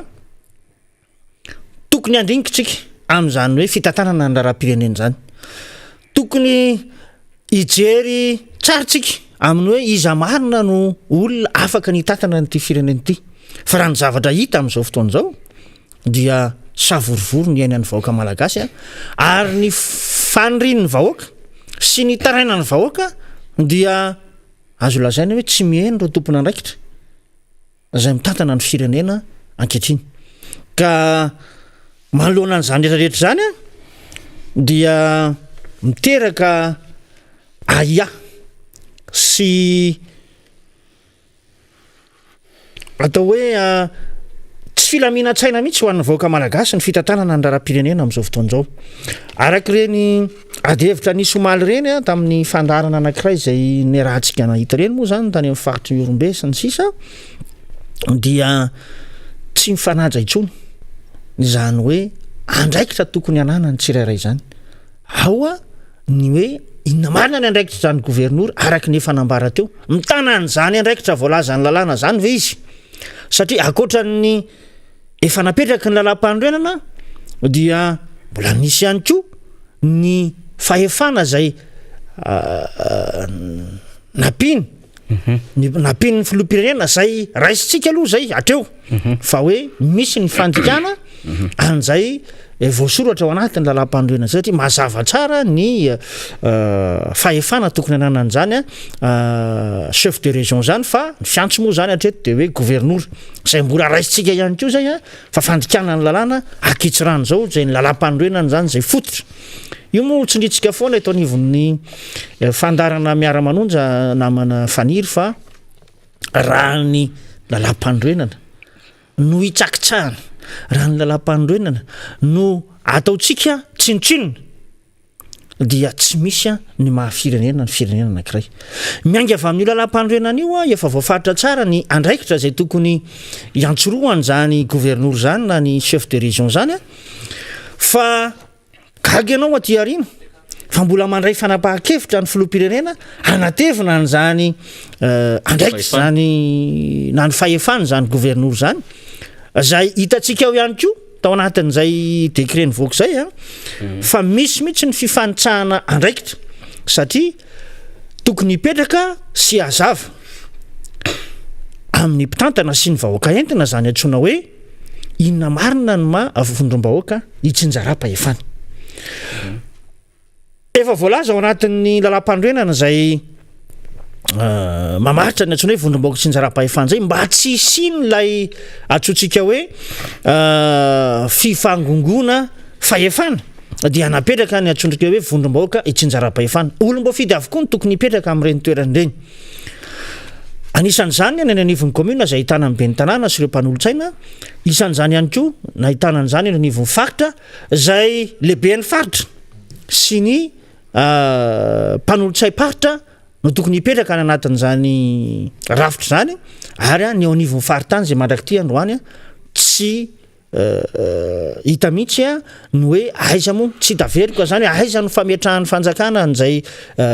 tokony handinika tsika amin'izany hoe fitantanana ny raharaham-pirenena izany. Tokony hijery tsara tsika amin'ny hoe iza marina no olona afaka ny hitantana an'ity firenena ity. Fa raha ny zavatra hita amin'izao fotoana izao dia savorovoro ny iainan'ny vahoaka malagasy ary ny fanirian'ny vahoaka sy ny tarainan'ny vahoaka dia azo lazaina hoe tsy miheno ireo tompon'andraikitra. izay mitantana ny firenena ankehitriny. Ka manoloana an'izany rehetra rehetra izany an, dia miteraka ahiahy sy atao hoe tsy filaminan-tsaina mihitsy ho an'ny vahoaka malagasy ny fitantanana ny raharaham-pirenena amin'izao fotoana izao. Araka ireny ady hevitra nisy omaly ireny a, tamin'ny fandaharana anankiray izay niarahantsika nahita ireny moa izany tany amin'ny faritry Ihorombe sy ny sisa dia tsy mifanaja intsony izany hoe andraikitra tokony hananan'ny tsirairay izany. Ao a ny hoe inona marina ny andraikitr'izany governora araka ny efa nambara teo. Mitana an'izany andraikitra voalazan'ny lalàna izany ve izy? Satria ankoatran'ny efa napetraky ny lalàmpanorenana dia mbola nisy ihany koa ny fahefana izay nampiany ny nampian'ny filoham-pirenena izay raisintsika aloha izay hatreo fa hoe misy ny fandikana an'izay voasoratra ao anatin'ny lalàmpanorenana izay satria mazava tsara ny fahefana tokony ananan'izany chef de région zany fa ny fiantso moa zany hatreto de hoe governora izay mbola raisintsika ihany koa zay fa fandikana ny lalàna ankitsirano zao zay ny lalàmpanorenana zany zay fototra io moa tsindritsika foana eto anivon'ny fandaharana miara-manonja namana Faniry fa raha ny lalàmpanorenana no hitsakitsahana, raha ny lalàmpanorenana no ataontsika tsinontsinona dia tsy misy ny maha firenena ny firenena anankiray. Miainga avy amin'io lalàmpanorenana io, efa voafaritra tsara ny andraikitra izay tokony hiantsorohana izany governora izany na ny chef de région izany fa Gaga ianao aty aoriana fa mbola mandray fanapahan-kevitra ny filoham-pirenena hanatevina an'izany andraikitra izany na ny fahefana izany governora izany izay hitantsika ao ihany koa tao anatin'izay décret nivoaka izay a fa misy mihitsy ny fifanitsahana andraikitra satria tokony hipetraka sy hazava amin'ny mpitantana sy ny vahoaka entina izany antsoina hoe Inona marina ny maha vondrom-bahoaka itsinjaram-pahefana? Efa voalaza ao anatin'ny lalàmpanorenana izay mamaritra ny antsoina hoe vondrom-bahoaka itsinjaram-pahefana izay mba tsy hisian'ilay antsointsika hoe fifangongoana fahefana. dia napetraka ny antsondrika hoe vondrom-bahoaka itsinjaram-pahefana. Olom-boafidy avokoa no tokony hipetraka amin'ireny toerana ireny. Anisan'izany ny any anivon'ny commune izay ahitana ny ben'ny tanàna sy ireo mpanolotsaina, isan'izany ihany koa nahitana an'izany eny anivon'ny faritra izay lehiben'ny faritra sy ny mpanolotsaim-paritra no tokony hipetraka any anatin'izany rafitra izany ary ny eo anivon'ny faritany izay mandrak'ity androany tsy hita mihitsy ny hoe aiza moa, tsy hita veroka izany hoe aiza no fametrahan'ny fanjakana an'izay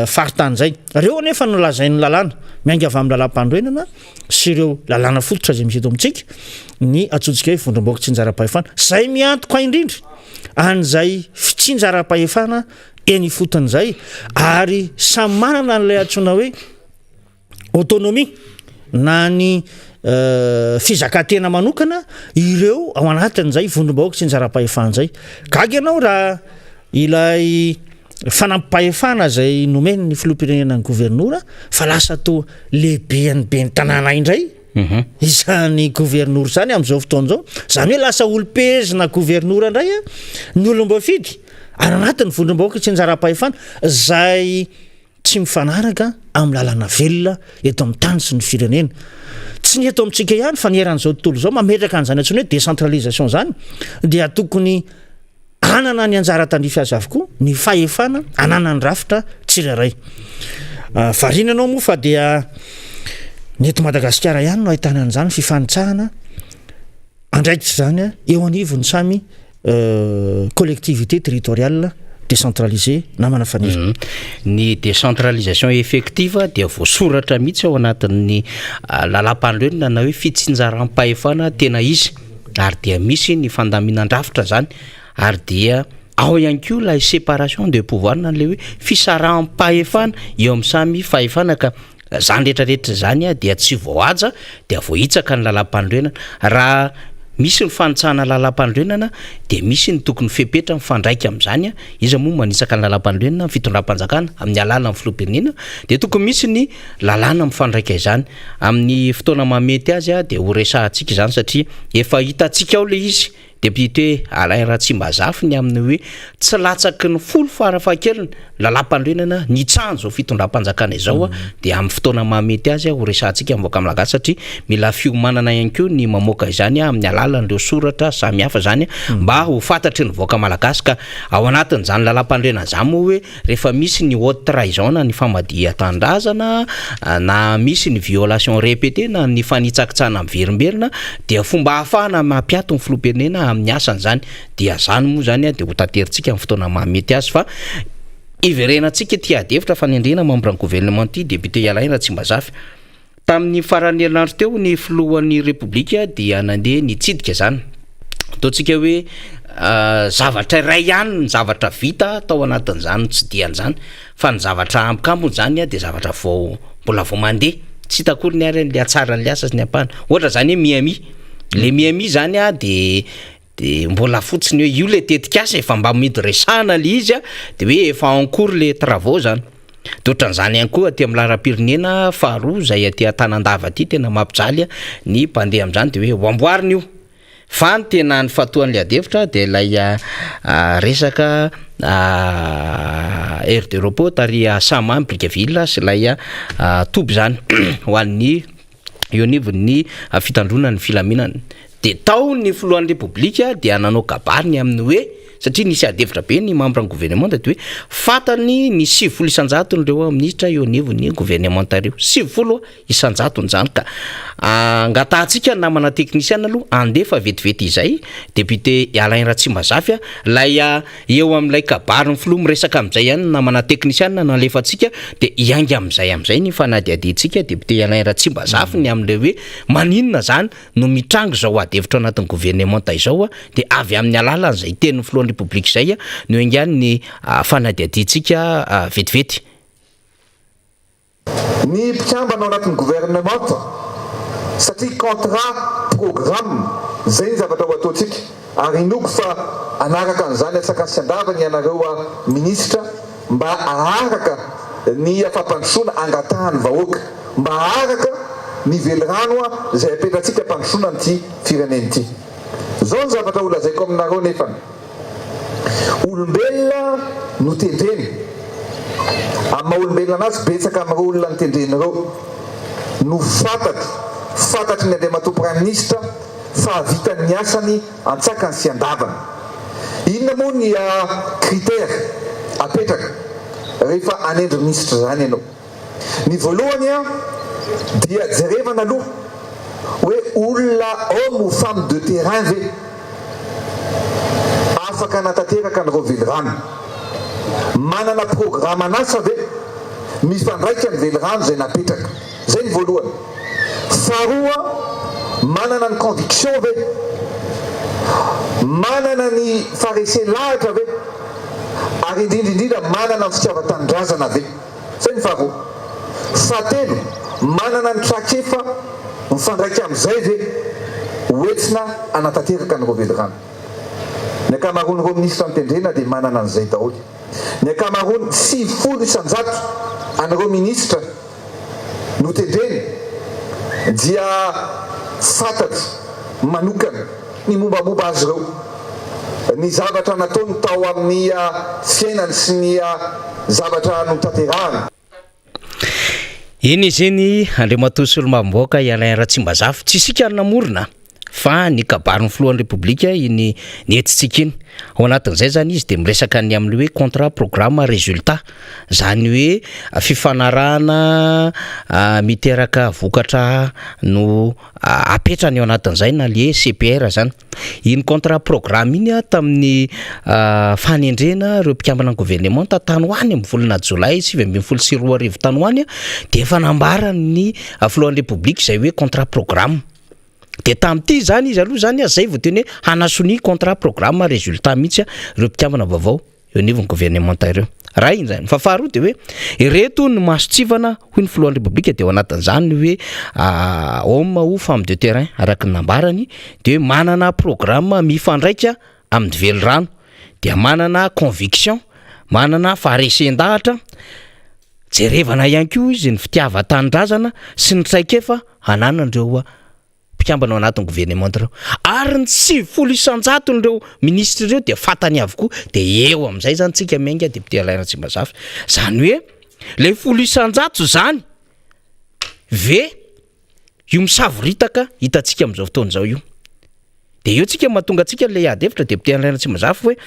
faritany izay. Ireo anefa no lazain'ny lalàna, miainga avy amin'ny lalàm-panorenana sy ireo lalàna fototra izay misy eto amintsika, ny antsointsika hoe vondrom-bahoaka tsinjaram-pahefana, izay miantoka indrindra an'izay fitsinjaram-pahefana eny ifotony izay, ary samy manana an'ilay antsoina hoe autonomie na ny fizakan-tena manokana ireo ao anatin'izay vondrom-bahoaka tsinjaram-pahefana izay. Gaga ianao raha ilay fanampim-pahefana izay nomen'ny filoham-pirenena ny governora fa lasa toa lehiben'ny ben'ny tanàna indray izany governora izany amin'izao fotoana izao. Izany hoe lasa olom-pehezina governora indray ny olom-boafidy any anatin'ny vondrom-bahoaka tsinjaram-pahefana izay tsy mifanaraka amin'ny lalana velona eto amin'ny tany sy ny firenena. Tsy ny eto amintsika ihany fa ny eran'izao tontolo izao mametraka an'izany antsoina hoe décentralisation izany dia tokony hanana ny anjara tandrify azy avokoa ny fahefana ananan'ny rafitra tsirairay. Variana ianao moa fa dia ny eto Madagasikara ihany no ahitana an'izany fifanitsahana andraikitra izany eo anivon'ny samy collectivité territoriale décentralisée namana Faniry. Ny décentralisation effective dia voasoratra mihitsy ao anatin'ny lalàmpanorenana na hoe fitsinjaram-pahefana tena izy ary dia misy ny fandaminan-drafitra zany ary dia ao ihany koa ilay séparation de pouvoir na ilay hoe fisaraham-pahefana eo amin'ny samy fahefana ka Zany rehetra rehetra zany dia tsy voahaja dia voahitsaka ny lalam-panorenana. Raha misy ny fanitsahana lalam-panorenana dia misy ny tokony fepetra mifandraika amin'izany, iza moa manitsaka ny lalam-panorenana, ny fitondram-panjakana amin'ny alalan'ny filoham-pirenena dia tokony misy ny lalàna mifandraika izany. Amin'ny fotoana mahamety azy dia ho resahantsika izany satria efa hitantsika ao ilay izy. Député Alain Ratsimbazafy ny amin'ny hoe tsy latsaky ny folo farafahakeliny lalàmpanorenana nitsahan' izao fitondram-panjakana izao dia amin'ny fotoana mahamety azy ho resahantsika amin'ny vahoaka malagasy satria mila fiomanana ihany koa ny mamoaka izany amin'ny alalan'ireo soratra samihafa izany mba ho fantatry ny vahoaka malagasy ka ao anatin'izany lalàmpanorenana izany moa hoe Rehefa misy ny haute trahison na ny famadihan-tanindrazana na misy ny violation répétée na ny fanitsakitsahana miverimberina dia fomba ahafahana mampiato ny filoham-pirenena amin'ny asany izany. Dia izany moa izany dia ho taterintsika amin'ny fotoana mahamety azy fa hiverenantsika ity adihevitra fanendrena membre ny gouvernement ity député Alain Ratsimbazafy. Tamin'ny faran'ny herinandro teo ny filohan'ny Repoblika dia nandeha nitsidika izany. Ataontsika hoe zavatra iray ihany ny zavatra vita tao anatin'izany notsidihana izany fa ny zavatra ambikambony izany dia zavatra vao mbola vao mandeha. Tsy hita akory ny ary ny hatsaran'ny asa sy ny ampahany. Ohatra izany hoe Miami. Le Miami izany dia De mbola fotsiny hoe io le tetikasa efa mba midy resahana le izy a, de hoe efa en cours le travaux zany. De ohatran'izany ihany koa aty amin'ny laharam-pirenena faharoa izay aty Antanandava aty tena mampijaly ny mpandeha amin'izany de hoe ho amboarina io. Fa ny tena nifantohan'le adihevitra de ilay resaka aire de repos tary Samamy Brickaville sy ilay toby zany ho an'ny eo anivon'ny fitandroana ny filaminana. Dia tao ny filohan'ny Repoblika dia nanao kabary ny amin'ny hoe, satria nisy adihevitra be ny membre ny gouvernemanta dia hoe fantany ny 90 isan-jaton'ireo minisitra eo anivon'ny gouvernemanta ireo, 90 isan-jatony izany ka angatahantsika ny namana teknisiana aloha handefa vetivety izay député Alain Ratsimbazafy ilay Eo amin'ilay kabarin'ny filoha miresaka amin'izay ihany ny namana teknisianina nalefantsika dia hiainga amin'izay amin'izay ny fanadihadiantsika député Alain Ratsimbazafy ny amin'ilay hoe maninona izany no mitranga izao ady hevitra ao anatin'ny governemanta izao dia avy amin'ny alalan'izay tenin'ny filohan'ny Repoblika izay no hiaingan'ny fanadihadiantsika vetivety. Ny mpikambana ao anatin'ny governemanta satria contrat programme zay ny zavatra ho ataontsika ary inoako fa hanaraka an'izany antsakany sy andavany ianareo minisitra mba haharaka ny fampandrosoana angatahan'ny vahoaka mba haharaka ny velirano izay apetratsika hampandrosoana an'ity firenena ity. Zao ny zavatra ho lazaiko aminareo nefany. Olombelona no tendrena. Amin'ny maha olombelona anazy, betsaka amin'ireo olona notendrena ireo no fantatro, fantatry ny Andriamatoa Praiminisitra fa hahavita ny asany antsakany sy andavany. Inona moa ny critère apetraka rehefa hanendry minisitra izany ianao? Ny voalohany dia jerevana aloha hoe olona homme ou femme de terrain ve afaka hanatanteraka an'ireo velirano? Manana programan'asa ve mifandraika ny velirano izay napetraka? Izay ny voalohany. Faharoa, manana ny conviction ve? Manana ny faharesen-lahatra ve? Ary indrindra indrindra manana ny fitiavan-tanindrazana ve? Izay ny faharoa. Fahatelo, manana ny traikefa mifandraika amin'izay ve hoentina hanatanteraka an'ireo velirano? Ny ankamaroan'ireo minisitra notendrena dia manana an'izay daholo. Ny ankamaroany, 90% an'ireo minisitra notendrena dia fantatro manokana ny mombamomba azy ireo, ny zavatra nataony tao amin'ny fiainany sy ny zavatra notanterahany. Iny izy iny Andriamatoa Solombavambahoaka i Alain Ratsimbazafy. Tsy isika no namorona fa ny kabarin'ny filohan'ny Repoblika iny nihetsitsika iny. Ao anatin'izay izany izy dia miresaka ny amin'ny hoe contrat programme résultat. Izany hoe fifanarahana miteraka vokatra no apetrany ao anatin'izay na le CPR zany. Iny contrat programme iny tamin'ny fanendrena ireo mpikambana ny governemanta tany ho any amin'ny volana jolay 2019 tany ho any dia efa nambaran'ny filohan'ny repoblika izay hoe contrat programme. Dia tamin'ity izany izy aloha izany zay vao teny hoe hanasonia contrat programme résultat mihitsy ireo mpikambana vaovao. eo anivon'ny governemanta ireo. Raha iny izany. Fa faharoa dia hoe ireto ny mason-tsivana hoy ny filohan'ny Repoblika dia ao anatin'izany ny hoe homme ou femme de terrain araka ny nambarany dia hoe manana programme mifandraika amin'ny velirano dia manana conviction, manana faharesen-dahatra, jerevana ihany koa izy ny fitiavan-tanindrazana sy ny traikefa ananan'ireo mpikambana ao anatin'ny governemanta ireo ary ny 90 isan-jaton'ireo minisitra ireo dia fantany avokoa dia eo amin'izay zany tsika miainga député Alain Ratsimbazafy zany hoe le 10% zany ve io misavoritaka hitantsika amin'izao fotoana izao io dia eo tsika mahatonga antsika le ady hevitra député Alain Ratsimbazafy hoe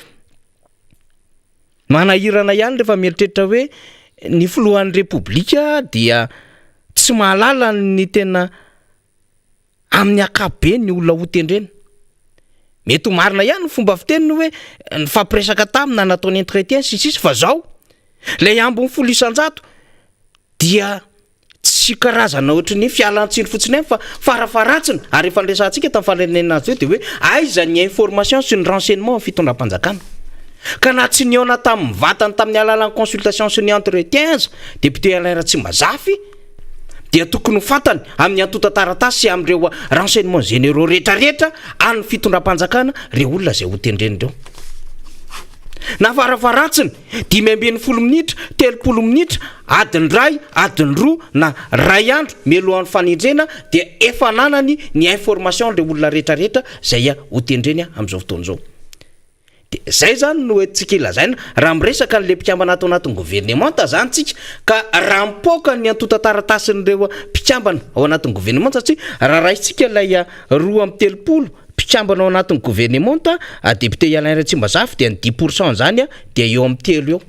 manahirana ihany rehefa mieritreritra hoe ny filohan'ny repoblika dia tsy mahalala ny tena amin'ny ankapobeny ny olona hotendrena. Mety ho marina ihany ny fomba fiteniny hoe nifampiresaka taminy na nataony entretien sy ny sisa fa zao ilay ambin'ny 10% dia tsy karazana ohatry ny fialantsiny fotsiny ihany fa farafaharatsiny ary efa niresahantsika tamin'ny fanenenana azy teo dia hoe aiza ny information sy ny renseignement amin'ny fitondram-panjakana ka na tsy nihaona tamin'ny vatany tamin'ny alalan'ny consultation sy ny entretien aza député Alain Ratsimbazafy dia tokony ho fantany amin'ny antontan-taratasy sy amin'ireo renseignements généraux rehetrarehetra an'ny fitondram-panjakana ireo olona izay hotendreny ireo. Na farafaharatsiny 15 minitra, 30 minitra, adiny iray, adiny roa na ray andro mialohan'ny fanendrena dia efa ananany ny information an'ireo olona rehetrarehetra izay hotendreny amin'izao fotoana izao. De zay zany no entintsika ilazaina, raha miresaka an'le mpikambana ato anatin'ny governemanta zany tsika ka raha mipoaka ny antontan-taratasin'ireo mpikambana ao anatin'ny governemanta satria raha raisintsika ilay 32 mpikambana ao anatin'ny governemanta, député Alain Ratsimbazafy dia ny dix pour cent zany dia eo amin'ny telo eo.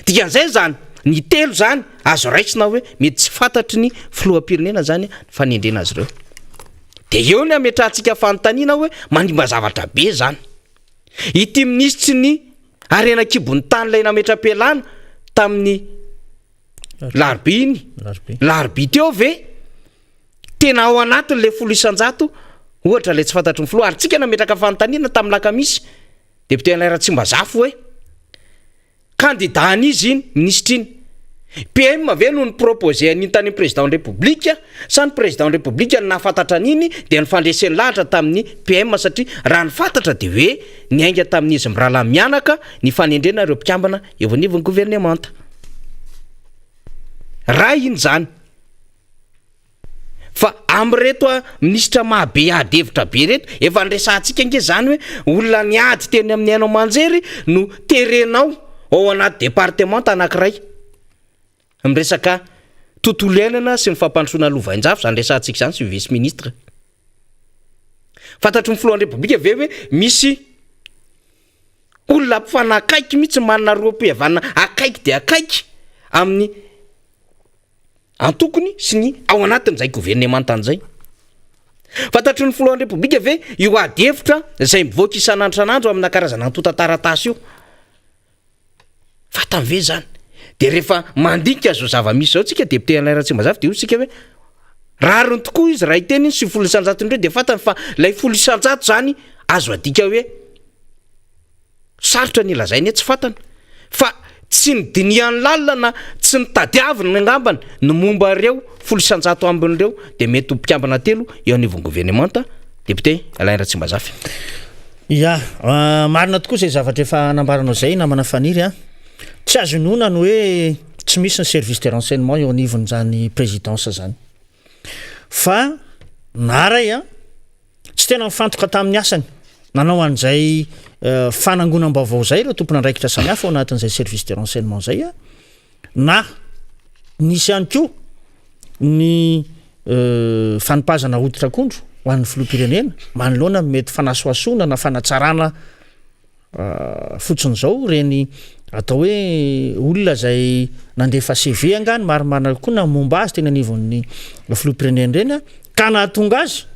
Dikan'izay zany, ny telo zany azo raisina hoe mety tsy fantatry ny filoham-pirenena zany ny fanendrena azy ireo. De eo ny ametrahantsika fanontaniana hoe manimba zavatra be zany. Ity minisitry ny harena an-kibon'ny tany ilay nametra-pialana tamin'ny larobia iny, larobia teo ve tena ao anatin'ilay 10% ohatra ilay tsy fantatry ny filoha ary tsika nametraka fanontaniana tamin'ny lakamisy député Alain Ratsimbazafy hoe Kandida an'iza iny minisitra iny? PM ve no ni-proposer an'iny tany amin'ny président ny République sa ny président ny République no nahafantatra an'iny dia nifandreseny lahatra tamin'ny PM satria raha ny fantatra dia hoe niainga tamin'izy mirahalahy mianaka ny fanendrena ireo mpikambana eo anivon'ny governemanta. Raha iny izany. Fa amin'ireto minisitra maha be ady hevitra be ireto, efa niresahantsika ange izany hoe olona niady teny amin'ny haino aman-jery no terenao ao anaty departemanta anankiray. Miresaka tontolo iainana sy ny fampandrosoana lovainjafy izany resahantsika izany sy vice ministre. Fantatry ny filohan'ny repoblika ve hoe misy olona mpifanakaiky mihitsy manana rohim-pihavanana akaiky dia akaiky amin'ny antokony sy ny ao anatin'izay governemantany izay. Fantatry ny filohan'ny Repoblika ve io ady hevitra izay mivoaka isan'andro isan'andro amina karazana antontan-taratasy io? Fantany ve izany? Dia rehefa mandinika izao zava-misy izao tsika député Alain Ratsimbazafy dia hoy isika hoe rariny tokoa izy raha hiteny iny 90 isan-jatony ireo dia fantany fa ilay folo isan-jato izany azo adika hoe Sarotra ny lazaina hoe tsy fantany fa tsy nodinihany lalina na tsy notadiaviny angambany ny momba ireo 10% ambiny ireo dia mety ho mpikambana telo eo anivon'ny governemanta, Député Alain Ratsimbazafy. Ya, marina tokoa izay zavatra efa nambaranao izay namana Faniry a. Tsy azo inoana ny hoe tsy misy ny service de renseignement eo anivon'izany présidence izany. Fa na ray a, Tsy tena nifantoka tamin'ny asany. Nanao an'izay fanangonam-baovao izay ireo tompon'andraikitra samihafa ao anatin'izay service de renseignement izay, na nisy ihany koa ny fanipazana hoditr'akondro ho an'ny filoham-pirenena manoloana ny mety fanasohasoana na fanatsarana fotsiny izao ireny atao hoe olona izay nandefa CV angaha ny marimarina kokoa na momba azy teny anivon'ny filoham-pirenena ireny ka nahatonga azy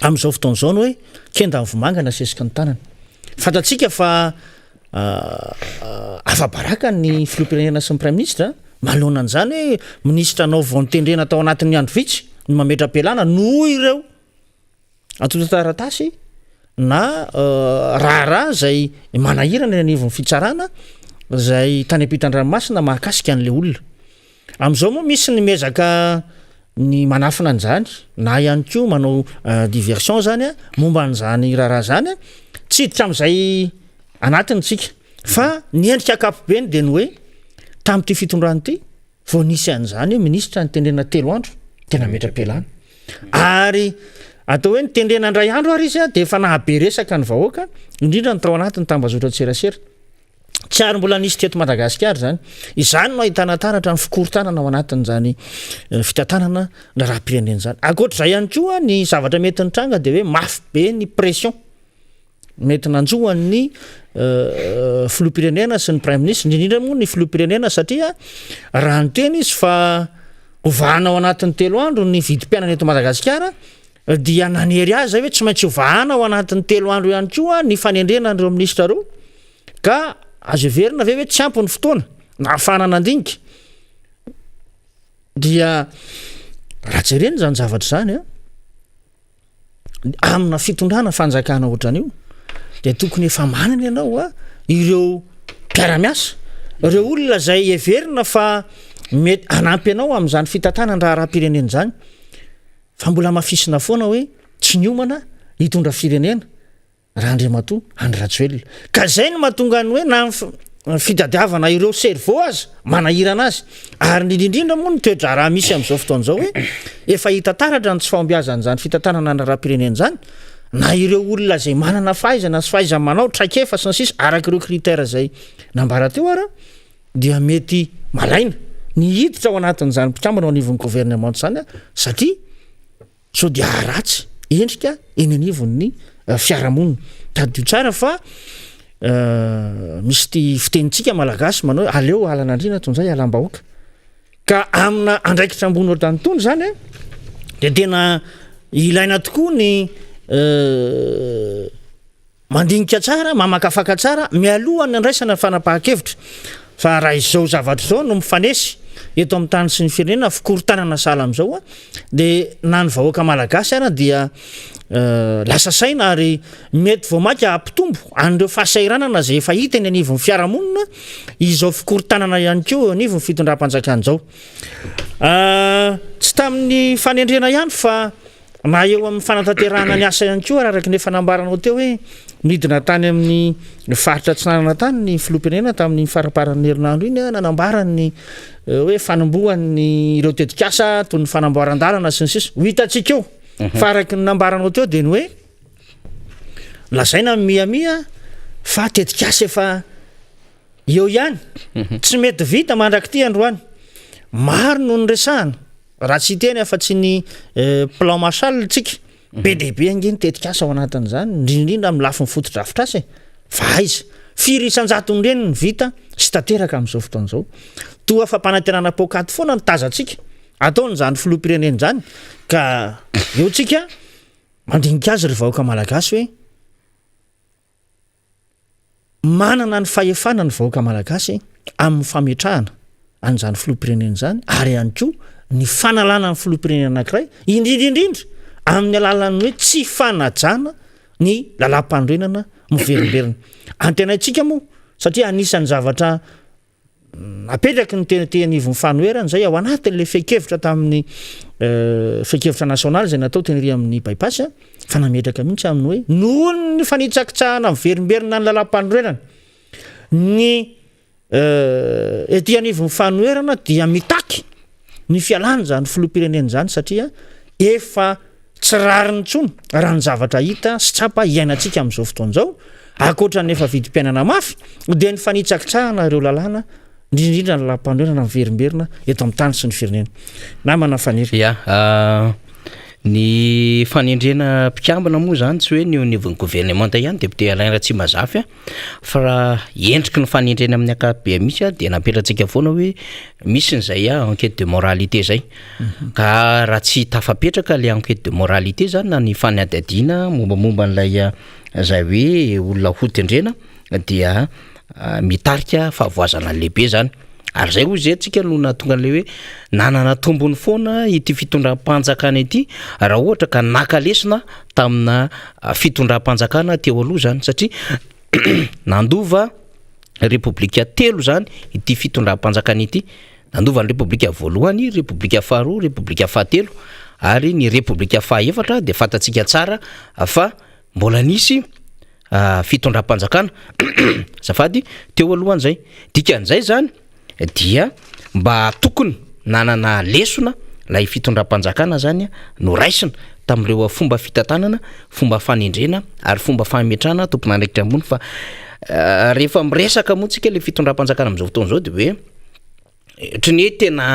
amin'izao fotoana izao ny hoe kenda ny vomanga nasesiky ny tanana. Fantatsika fa afa-baraka ny filoham-pirenena sy ny praiminisitra manoloana an'izany hoe minisitra anao vao notendrena tao anatin'ny andro vitsy no mametra-pialana noho ireo Antontan-taratasy na raharaha izay manahirana eny anivon'ny fitsarana izay tany ampitan-dranomasina mahakasika an'ilay olona. Amin'izao moa misy ny miezaka ny manafina an'izany na ihany koa manao diversion izany momba an'izany raharaha izany. Tsy hiditra amin'izay anatiny isika fa ny endrika ankapobeny dia ny hoe tamin'ity fitondrana ity Vao nisy an'izany hoe minisitra nitendrena telo andro dia nametra-pialana. Ary atao hoe nitendrena indray andro ary izy dia efa nahabe resaka ny vahoaka, indrindra ny tao anatin'ny tambazotran-tserasera. Tsy ary mbola nisy teto Madagasikara izany. Izany no ahitana taratra ny fikorontanana ao anatin'izany eh, fitantanana ny raharaham-pirenena izany. Ankoatra izay ihany koa ny zavatra mety nitranga dia hoe mafy be ny pression. mety nanjo an'ny filoham-pirenena sy ny praiminisitra, indrindra moa ny filoham-pirenena satria raha niteny izy fa hovahana ao anatin'ny telo andro ny vidim-piainana eto Madagasikara dia nanery azy zay hoe tsy maintsy hovahana ao anatin'ny telo andro ihany koa ny fanendrena an'ireo minisitra ireo ka azo heverina ve hoe tsy ampy ny fotoana nahafahana nandinika dia raha jerena izany zavatra izany a amina fitondrana fanjakana ohatran'io dia tokony efa manana ianao a ireo mpiara-miasa, ireo olona izay heverina fa mety hanampy anao amin'izany fitantanana ny raharaham-pirenena izany, fa mbola hamafisina foana hoe tsy niomana hitondra firenena. Randriamatoa Andry Rajoelina. Ka izay no mahatonga ny hoe na ny fitadiavana ireo cerveau aza manahirana azy. Ary indrindra indrindra moa ny toe-draharaha misy amin'izao fotoana izao hoe efa hita taratra ny tsy fahombiazan'izany fitantanana ny raharaham-pirenena izany na ireo olona izay manana fahaizana sy fahaiza-manao, traikefa sy ny sisa araka ireo critères izay nambara teo ara dia mety malaina ny hiditra ao anatin'izany mpikambana ao anivon'ny gouvernement izany satria Sao dia haharatsy endrika eny anivon'ny fiarahamonina. Tadidio tsara fa misy ity fitenintsika malagasy manao hoe aleo halan'andriana toy izay halam-bahoaka. Ka amina andraikitra ambony ohatran'itony izany a, dia tena ilaina tokoa ny Mandinika tsara, mamakafaka tsara mialohan'ny handraisana fanapahan-kevitra fa raha izao zavatra izao no mifanesy eto amin'ny tany sy ny firenena, fikorontanana sahala amin'izao dia na ny vahoaka malagasy ara dia lasa saina ary mety vao mainka hampitombo an'ireo fahasahiranana izay efa hita eny anivon'ny fiarahamonina izao fikorontanana ihany koa eo anivon'ny fitondram-panjakana izao. Tsy tamin'ny fanendrena ihany fa. Na eo amin'ny fanatanterahana ny asa ihany koa, araka ny efa nambaranao teo hoe nidina tany amin'ny faritra Atsinanana tany ny filoham-pirenena tamin'iny faramparan'ny herinandro iny nanambara ny hoe fanombohan'ny ireo tetikasa toy ny fanamboaran-dalana sy ny sisa. Ho hitantsika eo. Fa araka ny nambaranao teo dia ny hoe lazaina mihamia fa tetikasa efa eo ihany, tsy mety vita mandrak'ity androany. Maro no niresahana. Raha tsy hiteny afa-tsy ny plan Marshall tsika, be dia be ange ny tetikasa ao anatin'izany, indrindra indrindra amin'ny lafiny fotodrafitrasa e! Fa aiza? Firy isan-jaton'ireny no vita sy tanteraka amin'izao fotoana izao? Toa fampanantenana poakaty foana no tazantsika ataon'izany filoham-pirenena izany, ka eo tsika mandinika azy ry vahoaka malagasy hoe, Manana ny fahefana ny vahoaka malagasy amin'ny fametrahana an'izany filoham-pirenena izany ary ihany koa ny fanalana ny filoham-pirenena anankiray, indrindra indrindra amin'ny alalan'ny hoe tsy fanajana ny lalàmpanorenana miverimberina. Antenaintsika moa satria anisan'ny zavatra Napetraky ny teny teny anivon'ny fanoherana izay ao anatin'ilay fehin-kevitra tamin'ny fehin-kevitra nasionaly izay natao teny ery amin'ny bypass fa nametraka mihitsy amin'ny hoe noho ny fanitsakitsahana miverimberina ny lalàmpanorenana ny ety anivon'ny fanoherana dia mitaky ny fialana izany filoham-pirenena izany satria efa Tsy rariny intsony raha ny zavatra hita sy tsapa iainantsika amin'izao fotoana izao, ankoatra ny efa vidim-piainana mafy, dia ny fanitsakitsahana ireo lalàna, indrindra indrindra ny lalàmpanorenana miverimberina eto amin'ny tany sy ny firenena. Namana Faniry. Ya, ny fanendrena mpikambana moa izany tsy hoe ny eo anivon'ny governemanta ihany, député Alain Ratsimbazafy a, Fa raha endriky ny fanendrena amin'ny ankapobeny mihitsy dia napetratsika foana hoe misy ny zay enquête de moralité zay. Ka raha tsy tafapetraka le enquête de moralité zany na ny fanadihadiana mombamomba an'ilay zay hoe olona hotendrena dia mitarika fahavoazana lehibe zany. Ary zay hoy zay tsika no nahatonga an'ilay hoe nanana tombony foana ity fitondram-panjakana ity raha ohatra ka naka lesona tamina fitondram-panjakana teo aloha zany satria nandova repoblika telo zany ity fitondram-panjakana ity, nandova ny repoblika voalohany, repoblika faharoa, repoblika fahatelo ary ny repoblika fahaefatra dia fantatsika tsara fa mbola nisy fitondram-panjakana azafady teo alohan'izay, dikan'izay zany dia mba tokony nanana lesona ilay fitondram-panjakana zany noraisina tamin'ireo fomba fitantanana, fomba fanendrena ary fomba fametrahana tompon'andraikitra ambony fa rehefa miresaka moa tsika le fitondram-panjakana amin'izao fotoana izao de hoe Ohatry ny hoe tena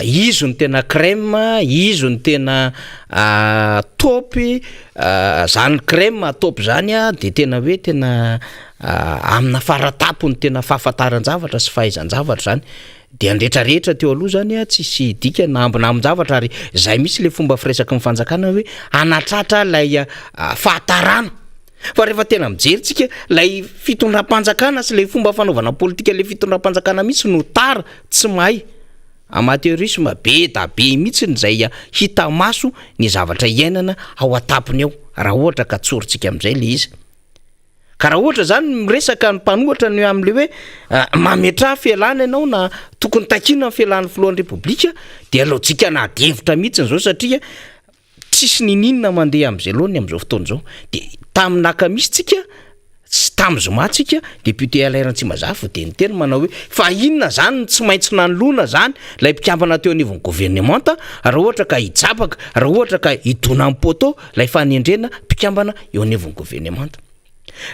izy no tena crème, izy no tena top, zany crème top zany an de tena hoe tena amina faratapony tena fahafantaran-javatra sy fahaizan-javatra zany, de ny retraretra teo aloha zany an tsisy dikany na ambinambin-javatra ary zay mihitsy le fomba firesaky ny fanjakana hoe hanatratra lay fahatarana. Fa rehefa tena mijery tsika, ilay fitondram-panjakana sy ilay fomba fanaovana politika ilay fitondram-panjakana mihitsy no tara, tsy mahay. Amateurisme be da be mihitsy izay hita maso ny zavatra iainana ao an-tampony ao, raha ohatra ka tsorintsika amin'izay ilay izy. Ka raha ohatra izany miresaka ny mpanohitra ny amin'ilay hoe mametraha fialana ianao na tokony takiana ny fialan'ny filohan'ny Repoblika dia lojika an'ady hevitra mihitsy izao satria Tsisy niniana mandeha amin'izay laoniny amin'izao fotoana izao. Dia tamin'ny naka-misy tsika sy tamin'ny zoma tsika, député Alain Ratsimbazafy dia niteny manao hoe fa inona izany no tsy maintsy nanoloana izany ilay mpikambana teo anivon'ny governemanta raha ohatra ka hijabaka, raha ohatra ka hidona amin'ny poteau ilay fanendrena mpikambana eo anivon'ny governemanta.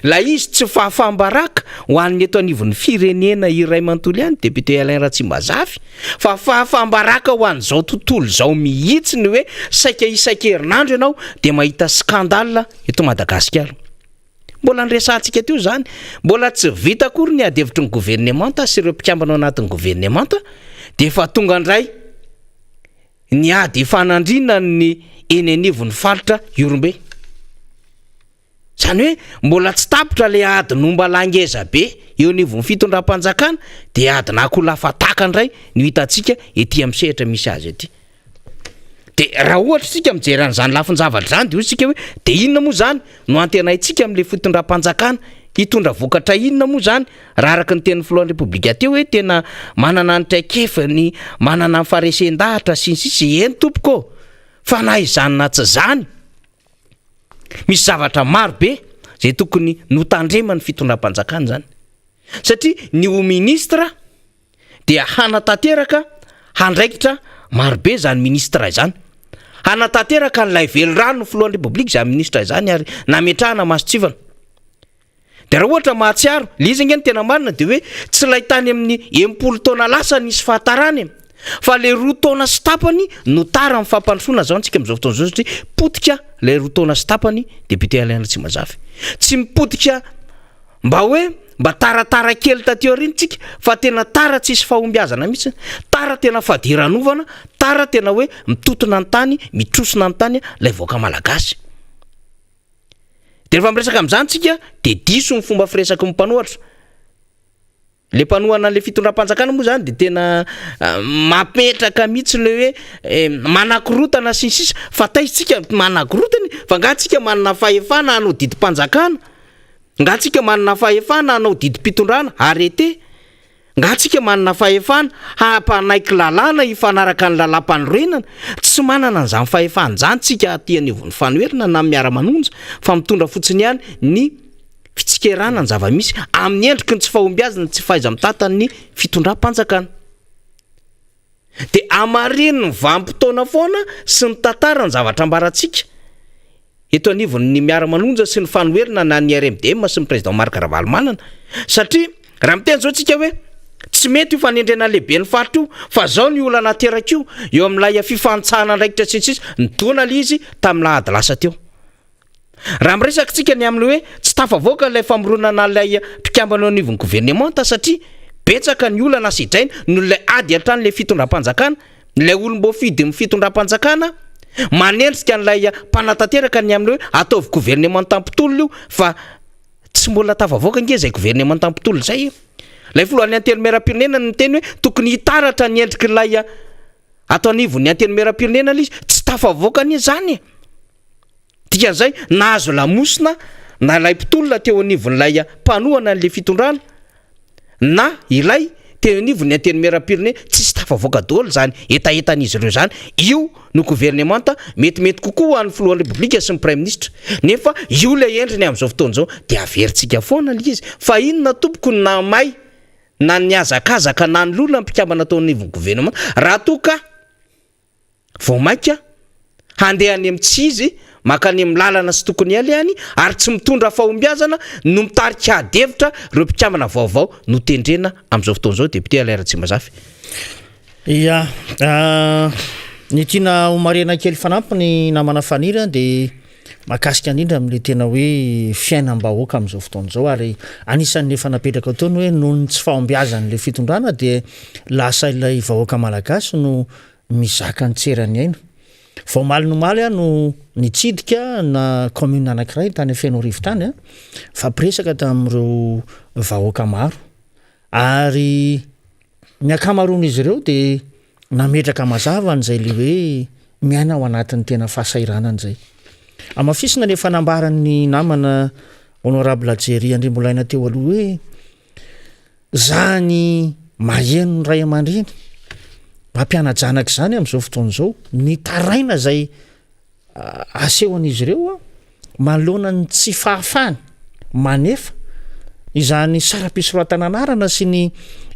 Ilay izy tsy fahafaham-baraka ho an'ny eto anivon'ny firenena iray manontolo ihany, Député Alain Ratsimbazafy, fa fahafaham-baraka ho an'izao tontolo izao mihitsy ny hoe saika isan-kerinandro ianao dia mahita scandale eto Madagasikara. Mbola niresahantsika teo izany, mbola tsy vita akory ny ady hevitry ny governemanta sy ireo mpikambana ao anatin'ny governemanta dia efa tonga indray ny ady ifanandrinana ny eny anivon'ny faritra Ihorombe. Izany hoe mbola tsy tapitra ilay ady nombalahy ngeza be eo anivon'ny fitondram-panjakana dia adina akoholahy fataka indray no hitantsika ety amin'ny sehatra misy azy ety. Dia raha ohatra isika mijery an'izany lafin-javatra izany dia hoy isika hoe dia inona moa izany no antenaintsika amin'ilay fitondram-panjakana? Hitondra vokatra inona moa izany raha araka ny tenin'ny filohan'ny Repoblika teo hoe tena manana ny traikefany, manana ny faharesen-dahatra sy ny sisa Eny tompoko ô! Fa na izany na tsy izany, misy zavatra maro be izay tokony notandreman'ny fitondram-panjakana izany. Satria ny ho ministra dia hanatanteraka handraikitra marobe izany ministra izany. Hanatanteraka an'ilay velirano ny filohan'ny Repoblika izany ministra izany ary nametrahana mason-tsivana. Dia raha ohatra mahatsiaro, le izy ange ny tena marina dia hoe tsy ilay tany amin'ny 60 taona lasa nisy fahatarana e, fa le roa taona sy tapany no tara amin'ny fampandrosoana zao antsika amin'izao fotoana izao satria potika ilay roa taona sy tapany député Alain Ratsimanzafy. Tsy mipotika mba hoe mba taratara kely taty aoriana tsika fa tena tara tsisy fahombiazana mihitsy, tara tena fadiranovana, tara tena hoe mitotona ny tany, mitrosona ny tany ilay vahoaka malagasy. Dia rehefa miresaka amin'izany tsika dia diso ny fomba firesaky ny mpanohatra. Le mpanohana an'le fitondram-panjakana moa zany dia tena mametraka mihitsy le hoe manakorotana sy ny sisa fa taiza tsika manakorotana e? Fa nga tsika manana fahefana hanao didim-panjakana? Nga tsika manana fahefana hanao didim-pitondrana, arrêté? Nga tsika manana fahefana hampanaiky lalàna hifanaraka ny lalàmpanorenana? Tsy manana an'izany fahefana izany tsika aty anivon'ny fanoherana na miara-manonja fa mitondra fotsiny ihany ny fitsikerana ny zava-misy amin'ny endriky ny tsy fahombiazana ny tsy fahaiza-mitantan'ny fitondram-panjakana. Dia hamarino ny vanim-potoana foana sy ny tantara ny zavatra ambarantsika eto anivon'ny miara-manonja sy ny fanoherana na ny RMDM sy ny président Marc Ravalomanana satria raha miteny zao tsika hoe tsy mety io fanendrena lehiben'ny faritra io fa zao ny olana ateraka io eo amin'ilay fifantsahana andraikitra sy ny sisa nidona ilay izy tamin'ny lahady lasa teo. Raha miresaka tsika ny amin'ny hoe tsy tafavoaka ilay famoronana ilay mpikambana eo anivon'ny governemanta satria betsaka ny olana sedraina noho ilay ady hatrany ilay fitondram-panjakana, ilay olom-boafidin'ny fitondram-panjakana manendrika an'ilay mpanatanteraka ny amin'ny hoe ataovy governemanta mpitolona io fa tsy mbola tafavoaka ange izay governemanta mpitolona izay e. Ilay filohan'ny antenimierampirenena no niteny hoe tokony hitaratra ny endrik'ilay ato anivon'ny antenimierampirenena ilay izy, tsy tafavoaka anie izany e. Dikan'izay, nahazo lamosina na ilay mpitolona teo anivon'ilay mpanohana an'ilay fitondrana na ilay teo anivon'ny antenimierampirenena, tsisy tafavoaka daholo izany hetahetan'izy ireo izany. Io no governemanta metimety kokoa ho an'ny filohan'ny Repoblika sy ny praiminisitra. Nefa io ilay endriny amin'izao fotoana izao, dia averintsika foana ilay izy. Fa inona tompoko no nahamay na nihazakazaka nanoloana ny mpikambana teo anivon'ny governemanta raha toa ka Vao mainka handeha any amin'ny tsy izy, mankany amin'ny lalana tsy tokony alehany ary tsy mitondra fahombiazana no mitarika ady hevitra ireo mpikambana vaovao notendrena amin'izao fotoana izao, Député Alain Ratsimbazafy. Ya, ny tiana ho marihana kely fanampiny namana Faniry an dia mahakasika indrindra amin'ilay tena hoe fiainam-bahoaka amin'izao fotoana izao ary anisan'ny efa napetraka teo ny hoe noho ny tsy fahombiazan'ilay fitondrana dia lasa ilay vahoaka malagasy no mizaka ny tseran'ny aina. Vao omaly ny omaly aho no nitsidika na commune anankiray tany Fenoarivo tany, nifampiresaka tamin'ireo vahoaka maro ary ny ankamaroan'izy ireo dia nametraka mazava an'izay le hoe miaina ao anatin'ny tena fahasahiranana izay. Hamafisina ny efa nambaran'ny namana honorable Jerry Andriambolaina teo aloha hoe Zany maheno ny ray aman-dreny mampiana-janaka izany amin'izao fotoana izao, ny taraina izay asehon'izy ireo manoloana ny tsy fahafahany manefa izany saram-pisoratana anarana sy ny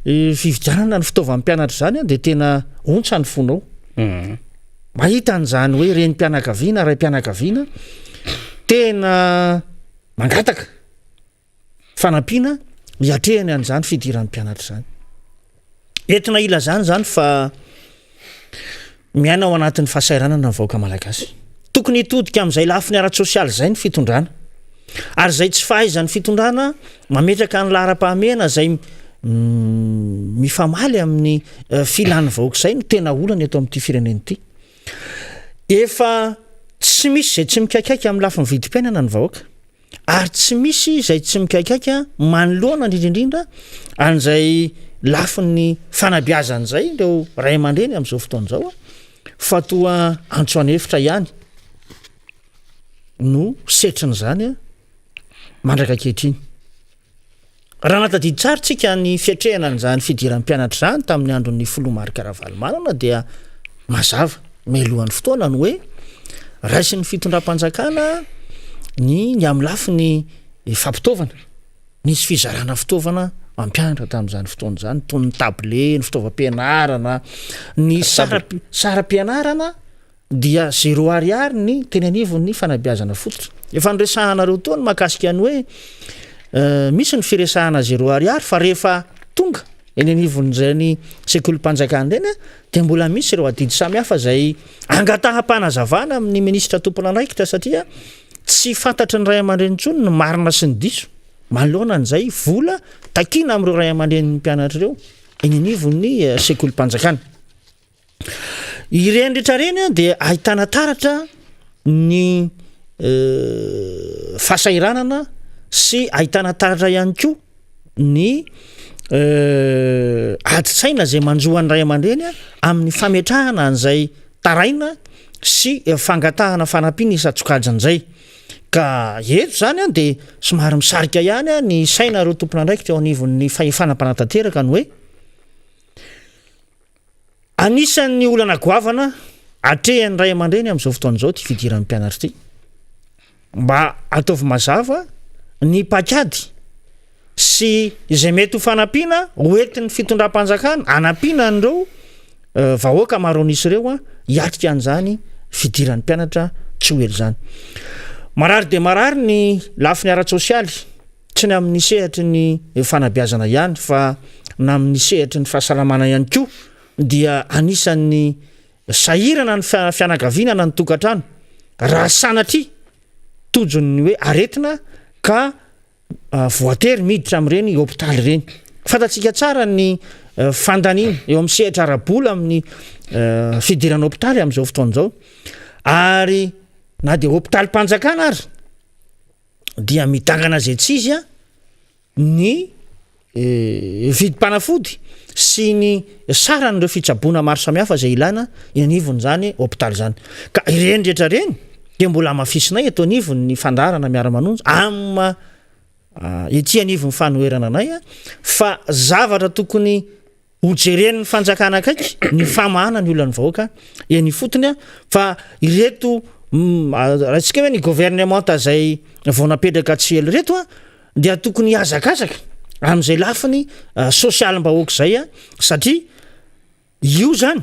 fividianana ny fitaovan'ny mpianatra izany dia tena ontsa ny fonao. Mahita an'izany hoe renim-pianakaviana, raim-pianakaviana tena mangataka. fanampiana hiatrehany an'izany fidiran'ny mpianatra izany. Entina ilazana izany fa miaina ao anatin'ny fahasahiranana ny vahoaka malagasy. Tokony hitodika amin'izay lafiny ara-tsosialy izay ny fitondrana. Ary izay tsy fahaizan'ny fitondrana mametraka ny laharam-pahamehana izay mifamaly amin'ny eh, filan'ny vahoaka izay no tena olana eto amin'ity firenena ity. Efa tsy misy izay tsy mikaikaika amin'ny lafiny vidim-piainana ny vahoaka. Ary tsy misy izay tsy mikaikaika manoloana indrindra indrindra an'izay lafiny fanabeazana izay ireo ray aman-dreny amin'izao fotoana izao fa toa antso an'efitra ihany no setrin'izany mandraka ankehitriny. Raha nahatadidy tsara tsika ny fiatrehana an'izany fidiran'ny mpianatra izany tamin'ny andron'ny filoha Marc Ravalomanana dia mazava mialohan'ny fotoana ny hoe. raisin'ny fitondram-panjakana ny ny amin'ny lafiny fampitaovana. Nisy fizarana fitaovana mampianatra tamin'izany fotoana izany, toy ny table, ny fitaovam-pianarana, ny sara- saram-pianarana dia zéro ariary ny teny anivon'ny fanabeazana fototra. Efa noresahanareo teo ny mahakasika ny hoe misy ny firesahana zéro ariary fa rehefa tonga eny anivon'izany sekolim-panjakana ireny dia mbola misy ireo adidy samihafa izay angataham-panazavana amin'ny minisitra tompon'andraikitra satria tsy fantatry ny ray aman-dreny intsony ny marina sy ny diso manoloana an'izay vola takiana amin'ireo ray aman-drenin'ny mpianatra ireo eny anivon'ny sekolim-panjakana. Ireny rehetra ireny dia ahitana taratra ny fahasahiranana sy ahitana taratra ihany koa ny adin-tsaina izay manjo an'ny ray aman-dreny amin'ny fametrahana an'izay taraina sy fangatahana fanampiana isan-tsokajiny izay. Ka eto izany dia somary misarika ihany ny saina ireo tompon'andraikitra eo anivon'ny fahefana mpanatanteraka ny hoe, Anisan'ny olana goavana atrehan'ny ray aman-dreny amin'izao fotoana izao ity fidiran'ny mpianatra ity. Mba ataovy mazava ny paikady sy izay mety ho fanampiana hoentin'ny fitondram-panjakana hanampiana an'ireo eh, vahoaka maro an'isa ireo hiatrika an'izany fidiran'ny mpianatra tsy ho ela izany. Marary dia marary ny lafiny ara-tsosialy. Tsy ny amin'ny sehatry ny fanabeazana ihany fa na amin'ny sehatry ny fahasalamana ihany koa dia anisan'ny sahirana ny fianakaviana na ny tokantrano raha sanatria tojon'ny hoe aretina ka voatery miditra amin'ireny hopitaly ireny. Fantatsika tsara ny fandaniana eo amin'ny sehatra ara-bola amin'ny fidirana hopitaly amin'izao fotoana izao ary na dia hopitalim-panjakana ary dia midangana izay tsy izy ny vidim-panafody sy ny saran'ireo fitsaboana maro samihafa izay ilaina eny anivon'izany hopitaly izany. Ka ireny rehetra ireny dia mbola hamafisinay eto anivon'ny fandaharana miara-manonja amin'ny maha ety anivon'ny fanoherana anay fa zavatra tokony Ho jeren'ny fanjakana akaiky ny famahana ny olan'ny vahoaka eny ifotony fa ireto raisika hoe ny governemanta izay vao napetraka tsy ela ireto dia tokony hihazakazaka amin'izay lafiny sosialim-bahoaka izay satria io zany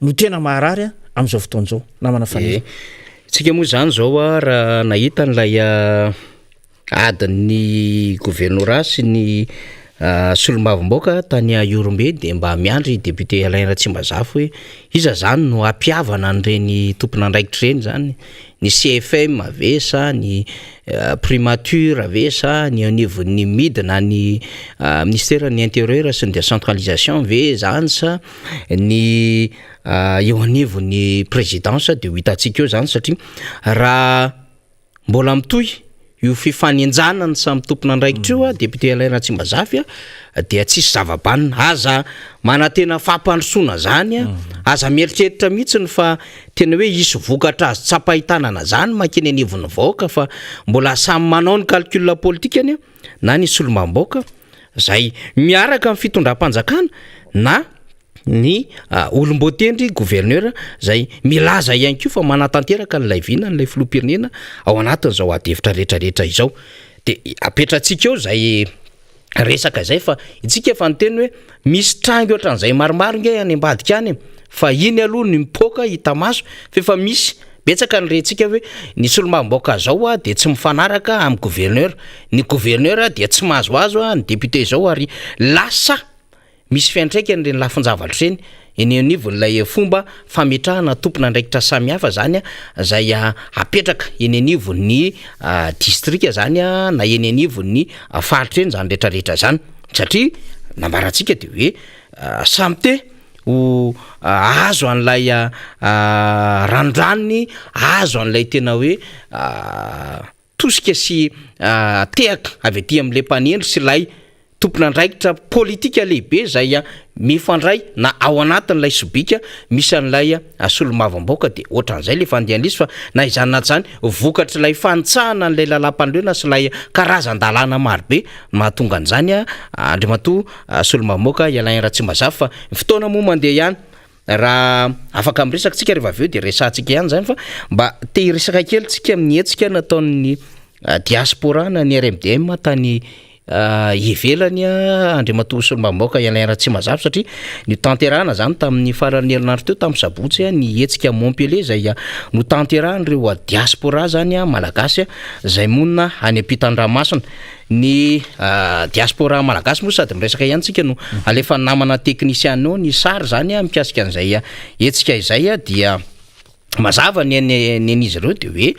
no tena maharary amin'izao fotoana izao namana Faniry. Tsika moa izany izao raha nahita an'ilay adin'ny governorat sy ny solombavambahoaka tany Ihorombe dia mba miandry député Alain Ratsimbazafy hoe iza izany no hampihavana an'ireny tompon'andraikitra ireny izany, ny CFM ve sa ny primature ve sa ny eo anivon'ny MID na ny ministeran'ny intérieur sy ny décentralisation ve izany sa ny eo anivon'ny présidence dia ho hitantsika eo izany satria raha mbola mitohy io fifanenjanan'ny samy tompon'andraikitra io, député Alain Ratsimbazafy dia tsisy zava-banona, aza manantena fampandrosoana zany, aza mieritreritra mihitsy fa tena hoe hisy vokatra azo tsapain-tanana zany mankeny anivon'ny vahoaka fa mbola samy manao ny calcul politikany na ny solombavambahoaka zay miaraka amin'ny fitondram-panjakana na ny olom-boatendry gouverneur zay milaza ihany koa fa manatanteraka an'ilay vinan'ilay filoham-pirenena ao anatin'izao adihevitra rehetrarehetra izao. De apetratsika eo zay resaka izay fa isika efa niteny hoe misy tranga ohatran'izay maromaro nge any ambadika any e, fa iny aloha ny mipoaka hita maso fa efa misy betsaka ny rentsika hoe ny solombavambahoaka zao a de tsy mifanaraka amin'ny gouverneur, ny gouverneur dia tsy mahazoazo ny député zao ary lasa Misy fiantraikany ireny lafin-javatra ireny eny anivon'ilay fomba fametrahana tompon'andraikitra samihafa izany izay apetraka eny anivon'ny distrika izany na eny anivon'ny faritra eny izany rehetrarehetra izany satria nambarantsika dia hoe samy te ho ahazo an'ilay ranondranony, ahazo an'ilay tena hoe tosika sy tehaka avy aty amin'ilay mpanendry sy ilay tompon'andraikitra politika lehibe izay mifandray na ao anatin'ilay sobika misy an'ilay solombavambahoaka dia ohatran'izay ilay fandehan'izy fa na izany na tsy izany vokatr'ilay fanitsahana an'ilay lalàmpanorenana sy ilay karazan-dalàna marobe no mahatonga an'izany Andriamatoa solombavambahoaka Alain Ratsimbazafy fa ny fotoana moa mandeha ihany. Raha afaka miresaka tsika rehefa avy eo dia resahantsika ihany izany fa mba te hiresaka kely tsika amin'ny hetsika nataon'ny diaspora na ny RMDM tany ivelany Andriamatoa Solombavambahoaka Alain Ratsimazafy satria notanterahana izany tamin'ny faran'ny herinandro teo tamin'ny sabotsy ny hetsika Montpellier izay notanterahan'ireo diaspora izany malagasy izay monina any ampitan-dranomasina. Ny diaspora malagasy moa sady miresaka ihany tsika no alefa namana teknisiana eo ny sary zany mikasika an'izay hetsika izay dia mazava ny an'izy ireo dia hoe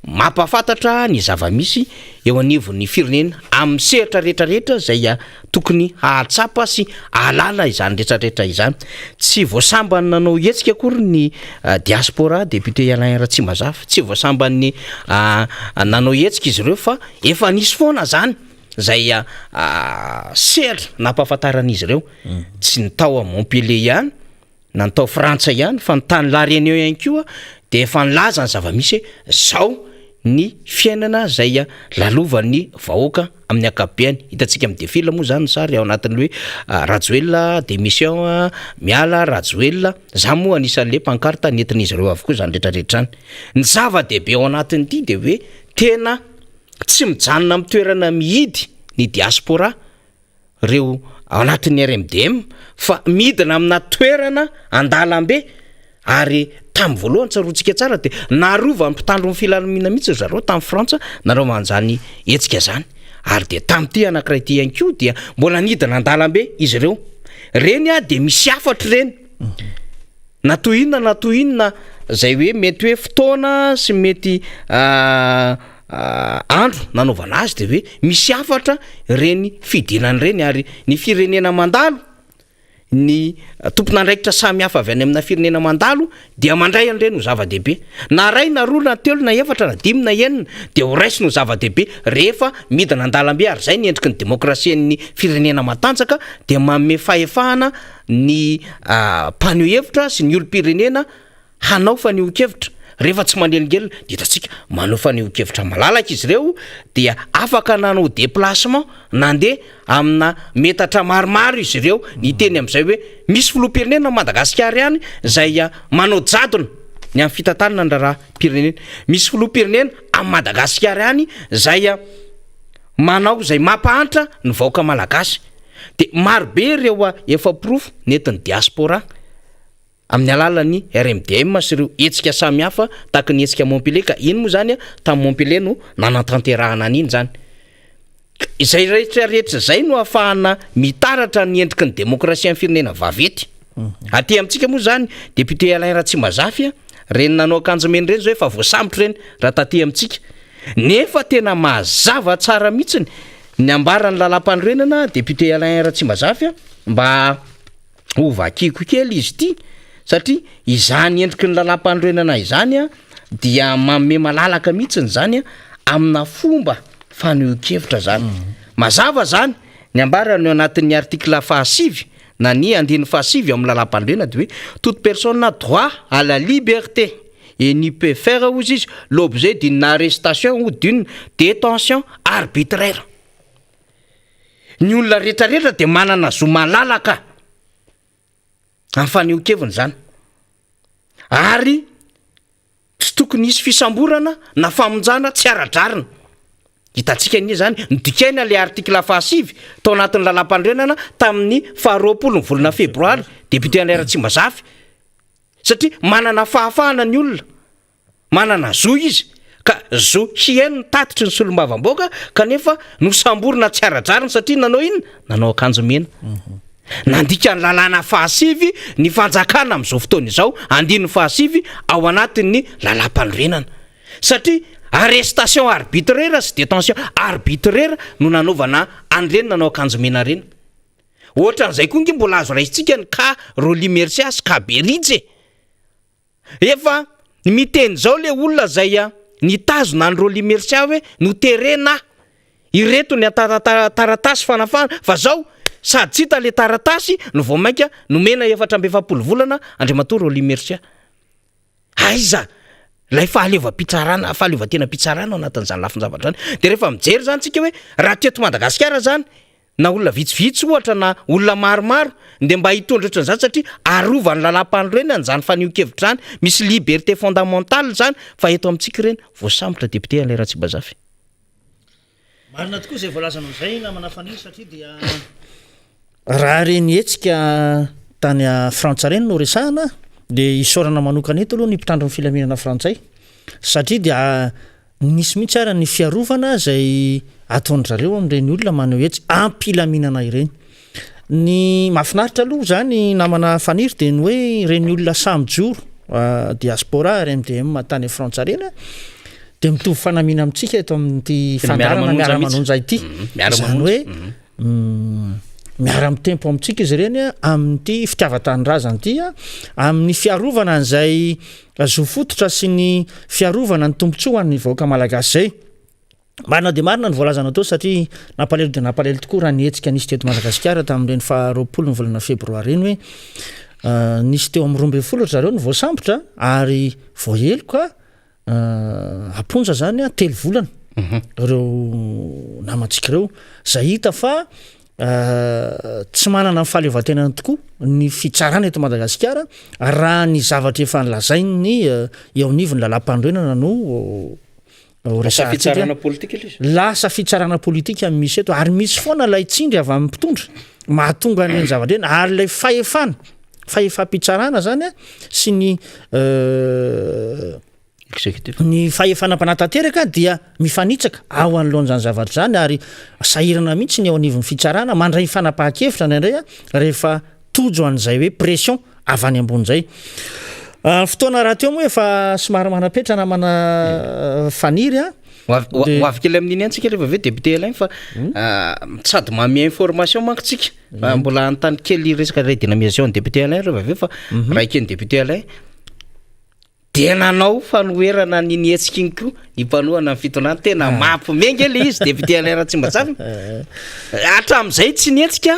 mampahafantatra ny zava-misy eo anivon'ny firenena amin'ny sehatra rehetrarehetra izay tokony hahatsapa sy hahalala izany rehetrarehetra izany. Tsy vao sambany nanao hetsika akory ny diaspora député Alain Ratsimazafy, tsy vao sambany nanao hetsika izy ireo fa Efa nisy foana zany zay sehatra nampahafantaran'izy ireo, tsy ny tao Montpellier ihany na ny tao Frantsa ihany fa ny tany La Réunion ihany koa dia efa nilaza ny zava-misy hoe zao ny fiainana zay lalovan'ny vahoaka amin'ny ankapobeny. Hitantsika amin'ny defile moa zany ny sary ao anatin'ny hoe Rajoelina démission, miala Rajoelina, zany moa anisan'le pancarte nentin'izy ireo avokoa zany rehetrarehetra zany. Ny zava-dehibe ao anatin'ity dia hoe Tena tsy mijanona amin'ny toerana mihidy ny diaspora reo ao anatin'ny RMDM fa midina amina toerana an-dalambe ary tamin'ny voalohany tsaroantsika tsara dia narovan'ny mpitandro ny filaminana mihitsy ry zareo tamin'ny Frantsa nanaovana an'izany hetsika izany ary dia tamin'ity anankiray ity ihany koa dia mbola nidina an-dalambe izy ireo. Ireny dia misy hafatra ireny. Na toy inona na toy inona izay hoe mety hoe fotoana sy mety andro nanaovana azy dia hoe misy hafatra ireny fidinana ireny ary ny firenena mandalo, ny tompon'andraikitra samihafa avy any amina firenena mandalo dia mandray an'ireny ho zava-dehibe. Na iray na roa na telo na efatra na dimy na enina dia ho raisiny ho zava-dehibe rehefa midina an-dalambe ary izay ny endriky ny demokrasian'ny firenena matanjaka dia manome fahefahana ny mpaneho hevitra sy ny olom-pirenena hanao fanehoan-kevitra. Rehefa tsy manelingelina dia hitantsika manao fanehoan-kevitra malalaka izy ireo dia afaka nanao déplacement nandeha amina metatra maromaro izy ireo niteny amin'izay hoe misy filoham-pirenena Madagasikara ihany izay manao jadona ny amin'ny fitantanana ny raharaham-pirenena. Misy filoham-pirenena amin'i Madagasikara ihany izay manao izay mampahantra ny vahoaka malagasy. Dia maro be ireo efa porofo nentin'ny diaspora amin'ny alalan'ny RMDM sy ireo hetsika samihafa tahaka ny hetsika Montpellier ka iny moa izany tamin'ny Montpellier no nanatanterahana an'iny izany. Izay rehetra rehetra izay no ahafahana mitaratra ny endriky ny demokrasia amin'ny firenena vaventy. Aty amintsika moa izany député Alain Ratsimbazafy ireny nanao akanjo mena ireny izao efa voasambotra ireny raha taty amintsika. Nefa tena mazava tsara mihitsiny Ny ambaran'ny lalàmpanorenana, député Alain Ratsimbazafy a, mba ho vakiako kely izy ity satria izany endriky ny lalàmpanorenana izany a dia manome malalaka mihitsiny izany a amina fomba fanehoan-kevitra zany. Mazava zany ny ambarany ao anatin'ny article fahasivy na ny andininy fahasivy ao amin'ny lalàmpanorenana dia hoe toute personne a droit à la liberté et n'y peut faire hozy izy l'objet d'une arrestation ou d'une détention arbitraire. Ny olona rehetra rehetra dia manana zo malalaka amin'ny fanehoan-keviny izany. Ary tsy tokony hisy fisamborana na famonjana tsy ara-drariny. Hitantsika anie izany, nodikaina ilay article fahasivy tao anatin'ny lalàmpanorenana tamin'ny faharoapolo ny volana febroary, député Alain Ratsimbazafy, Satria manana fahafahana ny olona, manana zo izy, ka zo hihaino ny tatitry ny solombavambahoaka kanefa nosamborina tsy ara-drariny satria nanao inona? Nanao akanjo mena. Nandika ny lalàna fahasivy ny fanjakana amin'izao fotoana izao, andininy fahasivy ao anatin'ny lalàmpanorenana. Satria arrestation arbitraire sy détention arbitraire no nanaovana an'ireny nanao akanjo mena ireny. Ohatran'izay koa nge mbola azo raisintsika ny cas Rolly Mercia sy cas Berija e! Efa miteny izao le olona izay nitazona an'i Rolly Mercia hoe noterena aho ireto ny taratasy fanafahana fa zao sady tsy hita le taratasy no vao mainka nomena 44 volana Andriamatoa Rolly Mercia. Aiza ilay fahaleovam-pitsarana, fahaleovantenam-pitsarana ao anatin'izany lafin-javatra izany? Dia rehefa mijery izany tsika hoe raha teto Madagasikara izany. Na olona vitsivitsy ohatra na olona maromaro dia mba hitondra ohatran'izany satria arovan'ny lalàmpanorenana izany fanehoan-kevitra izany, misy liberté fondamentale izany fa eto amintsika ireny voasambotra député Alain Ratsimbazafy. Marina tokoa izay voalazanao izay namana Faniry satria dia raha ireny hetsika tany Frantsa ireny no resahana dia isaorana manokana eto aloha ny mpitandro ny filaminana frantsay satria dia Nisy mihitsy ara ny fiarovana izay ataon-dry zareo amin'ireny olona maneho hetsika am-pilaminana ireny. Ny mahafinaritra aloha izany namana Faniry dia ny hoe ireny olona sahy mijoro, diaspora, RMDM tany Frantsa ireny dia mitovy fanamiana amintsika eto amin'ity fandaharana miara-manonja ity. Izany hoe miara-mitempo amintsika izy ireny amin'ity fitiavan-tanindrazana ity, amin'ny fiarovana an'izay Zo fototra sy ny fiarovana ny tombontsoa ho an'ny vahoaka malagasy izay. Marina dia marina ny voalazanao teo satria nampalahelo dia nampalahelo tokoa raha ny hetsika nisy teto Madagasikara tamin'ireny faha 20 ny volana febroary iny hoe nisy teo amin'ny 12 ry zareo no voasambotra ary voaheloka am-ponja zany telo volana ireo namantsika ireo izay hita fa tsy manana ny fahaleovantenany tokoa ny fitsarana eto Madagasikara raha ny zavatra efa nolazain'ny eo anivon'ny lalàmpanorenana no Lasa fitsarana politika ilay izy. Lasa fitsarana politika no misy eto ary misy foana ilay tsindry avy amin'ny mpitondra mahatonga an'ireny zavatra ireny ary ilay fahefana, fahefam-pitsarana zany sy ny Executif. Ny fahefana mpanatanteraka dia mifanitsaka ao anoloan'izany zavatra izany ary sahirana mihitsy ny eo anivon'ny fitsarana mandray fanapahan-kevitra indraindray rehefa tojo an'izay hoe pression avy any ambony izay. Ny fotoana rahateo moa efa somary manam-petra namana Faniry a. Ho avy ho avy kely amin'iny ihany tsika rehefa avy eo député Alain fa sady manome information manko tsika fa mbola hanontany kely resaka redynamisation ny député Alain rehefa avy eo fa raha eken'ny député Alain Dia nanao fanoherana an'iny hetsika iny koa ny mpanohana ny fitondrana. Tena mampime nge le izy député Alain Ratsimbazafy. Hatramin'izay tsy nihetsika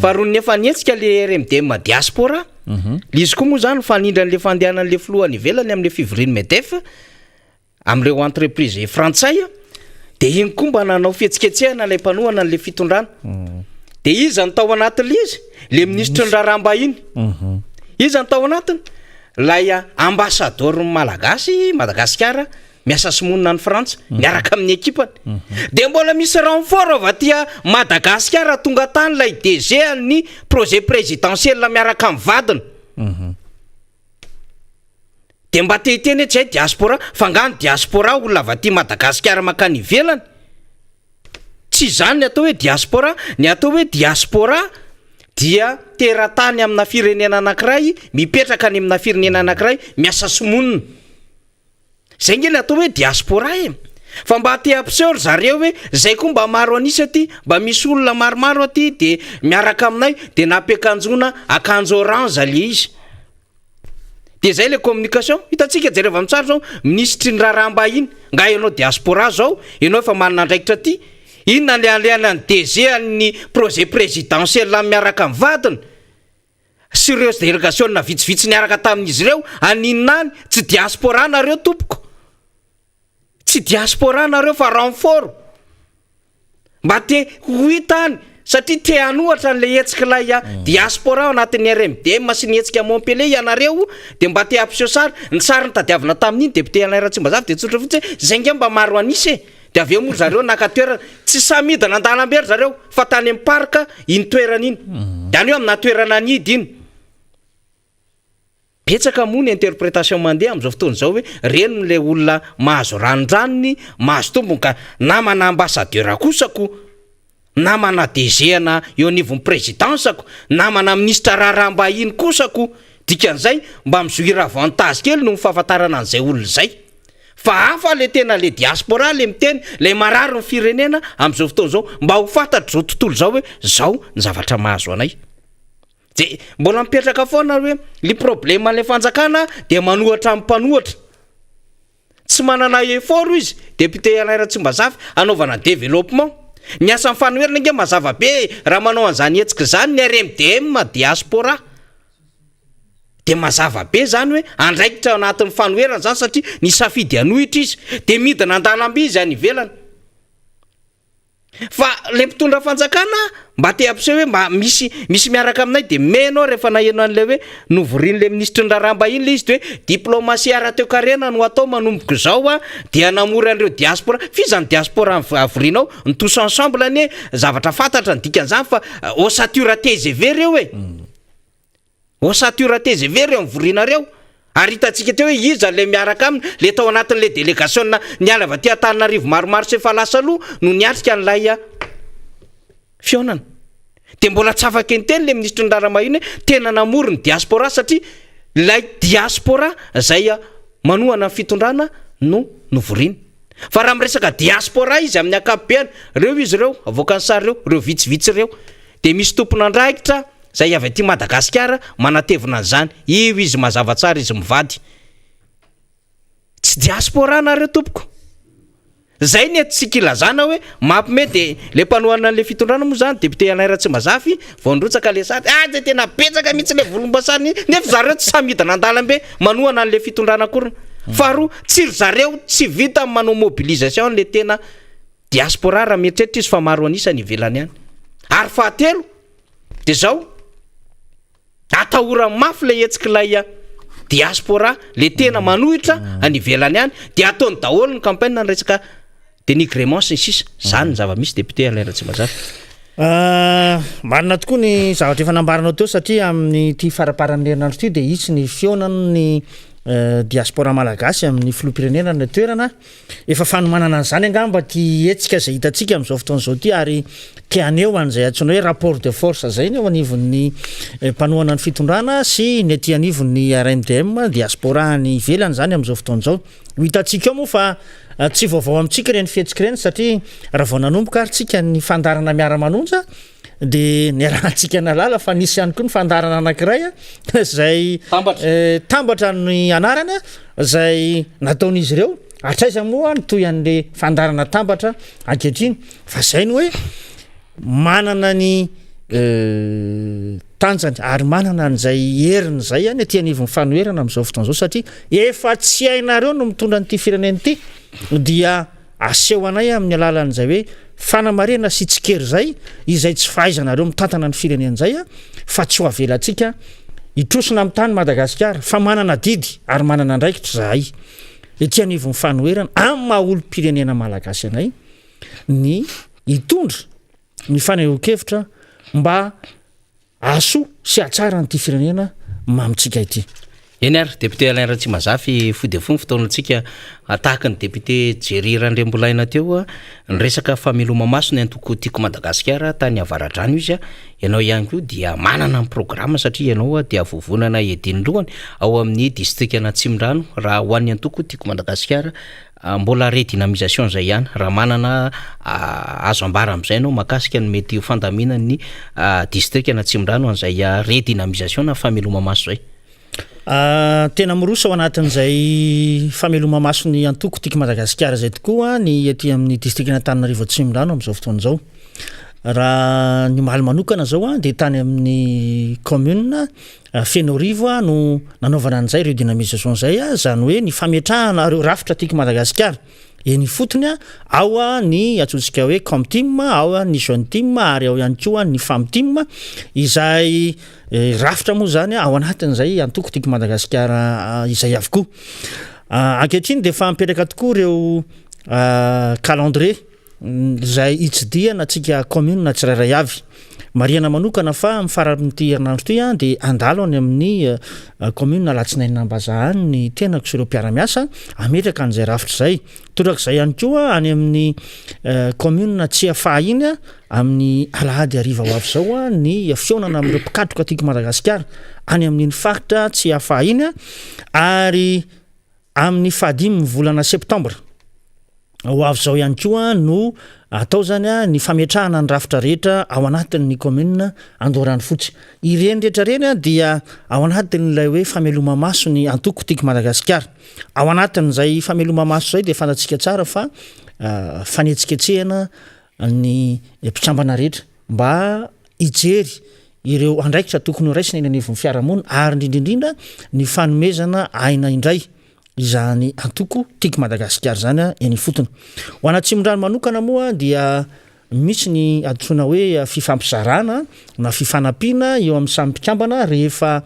fa rony efa nihetsika le RMDM diaspora. Le izy koa moa zany mifanindra an'le fandehanan'le filoha any ivelany amin'le fivorian'ny MEDEF amin'ireo entreprise frantsay dia iny koa mba nanao fihetsiketsehana ilay mpanohana an'le fitondrana. Dia iza no tao anatin'le izy? Le minisitry ny raharaham-bahiny. Iza no tao anatiny? Ilay ambasadaoron'ny Malagasy, Madagasikara, miasa sy monina any Frantsa, miaraka amin'ny ekipany. Dia mbola misy renfort avy aty Madagasikara tonga tany ilay DG an'ny projet présidentiel miaraka amin'ny vadiny. Dia mba te hiteny hoe tsy hay diaspora, fa angaha ny diaspora olona avy aty Madagasikara mankany ivelany? Tsy izany ny atao hoe diaspora, ny atao hoe diaspora dia teratany amina firenena anankiray mipetraka any amina firenena anankiray miasa sy monina. Zay nge le atao hoe diaspora e! Fa mba te hampiseho ry zareo hoe zay koa mba maro an'isa aty, mba misy olona maromaro aty de miaraka aminay de nampiakanjoana akanjo orange le izy. Dia zay le communication, hitantsika jereva amin'ny sary zao, minisitry ny raharaham-bahiny, nga ianao diaspora zao, ianao efa manana andraikitra aty, inona le alehanan'ny DG an'ny projet présidentiel miaraka amin'ny vadiny, sy ireo delegasiona vitsivitsy niaraka tamin'izy ireo, aninona any, tsy diaspora nareo tompoko. Tsy diaspora nareo fa renfort. Mba te ho hita any satria te hanohatra an'ilay hetsik'ilay diaspora ao anatin'ny RMDM sy ny hetsika Montpellier ianareo dia mba te hampiseho sary. Ny sary notadiavina tamin'iny député Alain Ratsimbazafy dia tsotra fotsiny hoe zay nge mba maro an'isa e. Dia avy eo moa ry zareo naka toerana. Tsy sahy midina an-dalambe ry zareo fa tany amin'ny parc iny toerana iny. Dia any hoe amina toerana anidy iny. Betsaka moa ny interpretation mandeha amin'izao fotoana izao hoe reny ilay olona mahazo ranondranony, mahazo tombony ka namana ambassadeur kosa ko, namana DG ana eo anivon'ny présidence ko, namana minisitra raharaham-bahiny kosa ko, dikan'izay mba mi-jouir avantage kely noho ny fahafantarana an'izay olona izay. Fa hafa le tena le diaspora le miteny, le marary ny firenena amin'izao fotoana izao, mba ho fantatr'izao tontolo izao hoe zao ny zavatra mahazo anay. De mbola mipetraka foana hoe ny problème an'ilay fanjakana dia manohatra amin'ny mpanohatra. Tsy manana effort izy, député Alain Ratsimbazafy, hanaovana développement. Ny asan'ny fanoherana ange mazava be e, raha manao an'izany hetsika izany ny RMDM diaspora dia mazava be izany hoe andraikitra ao anatin'ny fanoherana izany satria nisafidy hanohitra izy. Dia midina an-dalambe izy any ivelany. Fa le mpitondra fanjakana mba te hampiseho hoe mba misy misy miaraka aminay de me enao rehefa naheno an'le hoe novorian'le minisitry ny raharaham-bahiny le izy de hoe diplomatie ara-toekarena no atao manomboka izao a, dia namory an'ireo diaspora, f'iza ny diaspora avorianao? Ny tous ensemble anie zavatra fantatra ny dikan'izany fa ossature tgv reo e! Ossature tgv reo nivorianareo ary hitantsika teo hoe iza le miaraka aminy, le tao anatin'le delegasiona niala avy aty Antananarivo maromaro sy efa lasa aloha no niatrika an'ilay fihaonana. De mbola tsy afaka niteny le minisitry ny raharaham-bahiny hoe tena namory ny diaspora satria ilay diaspora zay manohana ny fitondrana no novoriany. Fa raha miresaka diaspora izy amin'ny ankapobeany, reo izy reo, avoakan'ny sary reo, reo vitsivitsy reo, de misy tompon'andraikitra Zay avy aty Madagasikara manatevina an'izany. Io izy mazava tsara izy mivady. Tsy diaspora nareo tompoko. Zay ny entintsika ilazana hoe mampime de le mpanohana an'le fitondrana moa zany député Alain Ratsimbazafy vao nirotsaka le sary ah de tena betsaka mihitsy le volomboasary nefa zareo tsy sahy midina an-dalambe manohana an'le fitondrana akoriny. Faharoa tsy ry zareo tsy vita ny manao mobilisation le tena diaspora raha mieritreritra izy fa maro an'isa any ivelany any. Ary fahatelo De zao, atahorany mafy le hetsik'ilay diaspora, le tena manohitra any ivelany any, de ataony daholo ny campagne ny resaka dénigrement sy ny sisa, zany ny zava-misy député Alain Ratsimbazafy. Marina tokoa ny zavatra efa nambaranao teo satria amin'ity faramparan'ny herinandro ity dia hisy ny fihaonan'ny diaspora malagasy amin'ny filoham-pirenena any an-toerana. Efa fanomanana an'izany angamba ity hetsika izay hitantsika amin'izao fotoana izao ity ary te haneho an'izay antsoina hoe rapport de force izay ny eo anivon'ny mpanohana ny fitondrana sy ny aty anivon'ny RMDM, diaspora any ivelany izany amin'izao fotoana izao. Ho hitantsika eo moa fa tsy vaovao amintsika ireny fihetsika ireny satria raha vao nanomboka ary tsika ny fandaharana miara-manonja dia niarahantsika nahalala fa nisy ihany koa ny fandaharana anankiray izay tambatra ny anarany izay nataon'izy ireo hatraiza moa ny toy an'le fandaharana tambatra ankehitriny fa zay ny hoe manana ny tanjany ary manana an'izay heriny zay any aty anivon'ny fanoherana amin'izao fotoana izao satria efa tsy hainareo no mitondra an'ity firenena ity dia Aseho anay amin'ny alalan'izay hoe fanamarihana sy tsikera izay, izay tsy fahaizanareo mitantana ny firenena izay fa tsy ho avelantsika hitrosona amin'ny tany Madagasikara fa manana adidy ary manana andraikitra izahay ety anivon'ny fanoherana amin'ny maha olom-pirenena malagasy anay ny hitondra ny fanehoan-kevitra mba Hahasoa sy hahatsara an'ity firenena mamintsika ity. Eny ary, Député Alain Ratsimazafy, fohy dia fohy ny fotoanantsika, tahaka ny Député Jerry Randriambolaina teo, niresaka fameloma-maso ny antoko Tiako Madagasikara tany Avaradrano izy, ianao ihany koa dia manana ny programa satria ianao dia vovonana edin'ny lohany ao amin'ny distrikan'Atsimondrano raha ho an'ny antoko Tiako Madagasikara Mbola redynamisation izay ihany, raha manana azo ambara amin'izay ianao mahakasika ny mety ho fandaminan'ny distrikan'Atsimondrano an'izay redynamisation na fameloma-maso izay. Tena miroso ao anatin'izay fameloma-maso ny antoko Tiako Madagasikara izay tokoa ny aty amin'ny distrikan'Antananarivo Atsimondrano amin'izao fotoana izao. Raha ny omaly manokana izao dia tany amin'ny commune Fenoarivo no nanaovana an'izay redynamisation izay, izany hoe ny fametrahana ireo rafitra tiako Madagasikara eny ifotony, ao ny antsointsika hoe com team, ao ny jeune team ary ao ihany koa ny fam team, izay rafitra moa izany ao anatin'izay antoko tiako Madagasikara izay avokoa. Ankehitriny dia efa mipetraka tokoa ireo calendrier. izay hitsidihana antsika commune tsirairay avy. Marihana manokana fa amin'ny faran'ity herinandro ity dia handalo any amin'ny commune Alatsinainy Ambazaha any ny tenako sy ireo mpiara-miasa hametraka an'izay rafitra izay. Torak'izay ihany koa any amin'ny commune Tsiafahy iny amin'ny alahady hariva ho avy izao ny fihaonana amin'ireo mpikatroka tiako Madagasikara any amin'iny faritra Tsiafahy iny ary Amin'ny fahadimy volana septambra ho avy izao ihany koa no atao izany ny fametrahana ny rafitra rehetra ao anatin'ny commune Andoharanofotsy. Ireny rehetra ireny dia ao anatin'ilay hoe fameloma-maso ny antoko Tiako Madagasikara. Ao anatin'izay fameloma-maso izay dia fantatsika tsara fa fanetsiketsehana ny mpikambana rehetra mba hijery ireo andraikitra tokony ho raisina eny anivon'ny fiarahamonina ary indrindra indrindra ny fanomezana aina indray izany antoko Tiako Madagasikara izany eny ifotony. Ho an'Atsimondrano manokana moa dia. misy ny antsoina hoe fifampizarana na fifanampiana eo amin'ny samy mpikambana rehefa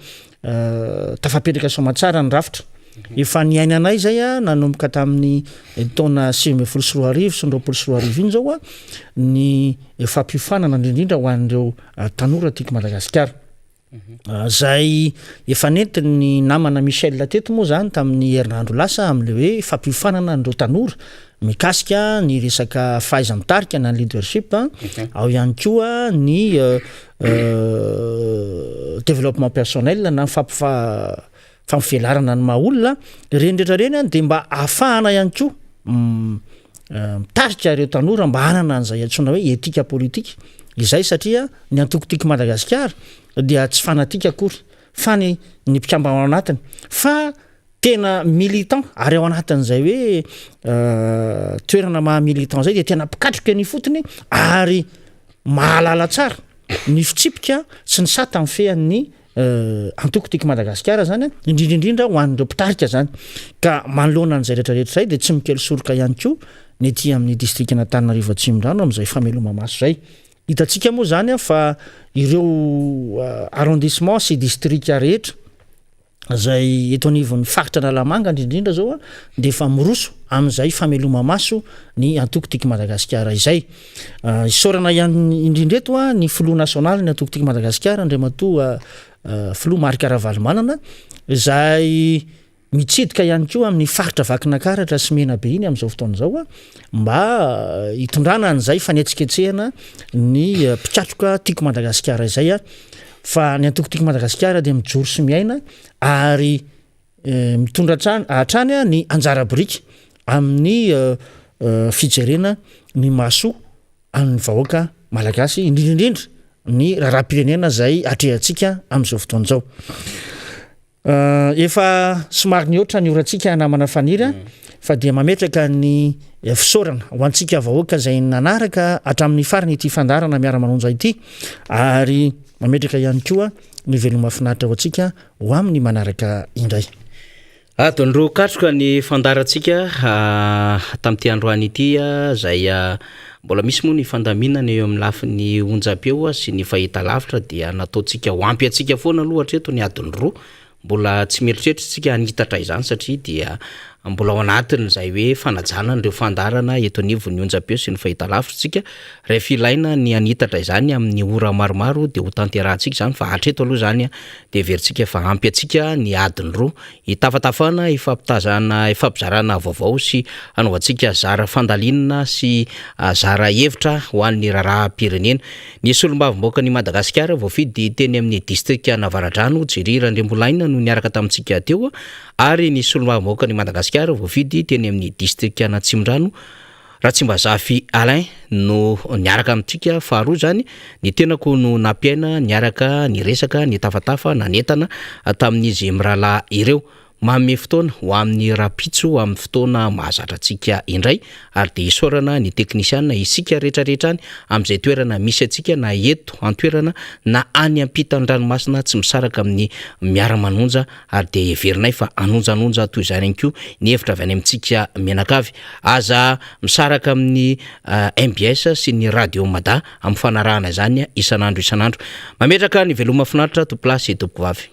tafapetraka soamantsara ny rafitra. Efa niainanay izay nanomboka tamin'ny taona 2019 sy ny 2020 iny izao ny fampiofanana indrindra indrindra ho an'ireo tanora tiako Madagasikara. Izay efa nentin'ny namana Michel teto moa izany tamin'ny herinandro lasa amin'ilay hoe fampiofanana an'ireo tanora mikasika ny resaka fahaiza-mitarika na ny leadership, ao ihany koa ny développement personnel na ny fampivelarana ny maha olona, ireny rehetra ireny dia mba ahafahana ihany koa mitarika ireo tanora mba hanana an'izay antsoina hoe éthique politique izay satria ny antoko Tiako Madagasikara dia tsy fanatique akory fa ny ny mpikambana ao anatiny fa tena militant ary ao anatin'izay hoe toerana maha militant zay dia tena mpikatroka eny ifotony ary mahalala tsara ny fitsipika sy ny sata mifehan'ny antoko Tiako Madagasikara zany, indrindra indrindra ho an'ireo mpitarika zany. Ka manoloana an'izay rehetra rehetra izay dia tsy mikely soroka ihany koa ny aty amin'ny distrikan'Antananarivo Atsimondrano amin'izay fameloma-maso izay. Hitantsika moa zany fa ireo arrondissement sy distrika rehetra izay eto anivon'ny faritra Analamanga indrindra indrindra zao dia efa miroso amin'izay fameloma-maso ny antoko Tiako Madagasikara izay. Isaorana ihany indrindra eto ny filoha nasionaly ny antoko Tiako Madagasikara Andriamatoa filoha Marc Ravalomanana izay mitsidika ihany koa amin'ny faritra Vakinakaratra sy Menabe iny amin'izao fotoana izao mba hitondrana an'izay fanetsiketsehana ny mpikatroka Tiako Madagasikara izay fa ny antoko Tiako Madagasikara dia mijoro sy miaina ary mitondra hatrany hatrany ny anjara biriky amin'ny fijerena ny mahasoa an'ny vahoaka malagasy indrindra indrindra ny raharaham-pirenena izay atrehantsika amin'izao fotoana izao. Efa somary nihoatra ny orantsika namana Faniry a, fa dia mametraka ny fisaorana ho antsika vahoaka izay nanaraka hatramin'ny farany ity fandaharana miara-manonja ity ary mametraka ihany koa ny veloma finaritra ho antsika ho amin'ny manaraka indray. Adiny roa katroka ny fandaharantsika tamin'ity androany ity izay mbola misy moa ny fandaminana eo amin'ny lafiny onjam-peo sy ny fahitalavitra dia nataontsika ho ampy antsika foana aloha hatreto ny adiny roa. Mbola tsy mieritreritra isika hanitatra izany satria dia mbola ao anatin'izay hoe fanajana an'ireo fandaharana eto anivon'ny onjam-peo sy ny fahitalavitra isika. Rehefa ilaina ny hanitatra izany amin'ny ora maromaro dia ho tanterahantsika izany fa hatreto aloha izany dia heverintsika fa ampy antsika ny adiny roa hitafatafana, hifampitazana, hifampizarana vaovao sy hanaovantsika zara fandalinana sy zara hevitra ho an'ny raharaham-pirenena. Ny solombavambahoakan'i Madagasikara voafidy teny amin'ny distrikan'Avaradrano, Jerry Randriambolaina no niaraka tamintsika teo ary ny solombavambahoakan'i Madagasikara voafidy teny amin'ny distrikan'Atsimondrano, Ratsimbazafy Alain no niaraka amintsika faharoa izany, ny tenako no nampiaina niaraka niresaka nitafatafa nanentana tamin'izy mirahalahy ireo. Manome fotoana ho amin'ny rahampitso amin'ny fotoana mahazatra antsika indray ary dia isaorana ny teknisiana isika rehetra rehetra any amin'izay toerana misy antsika na eto an-toerana na any ampitan-dranomasina tsy misaraka amin'ny miara-manonja ary dia heverinay fa hanonjanonja toy izany ihany koa ny hevitra avy any amintsika mianakavy. Aza misaraka amin'ny mbs sy ny Radio Mada amin'ny fanarahana izany isan'andro isan'andro. Mametraka ny veloma finaritra tompolahy sy tompokovavy.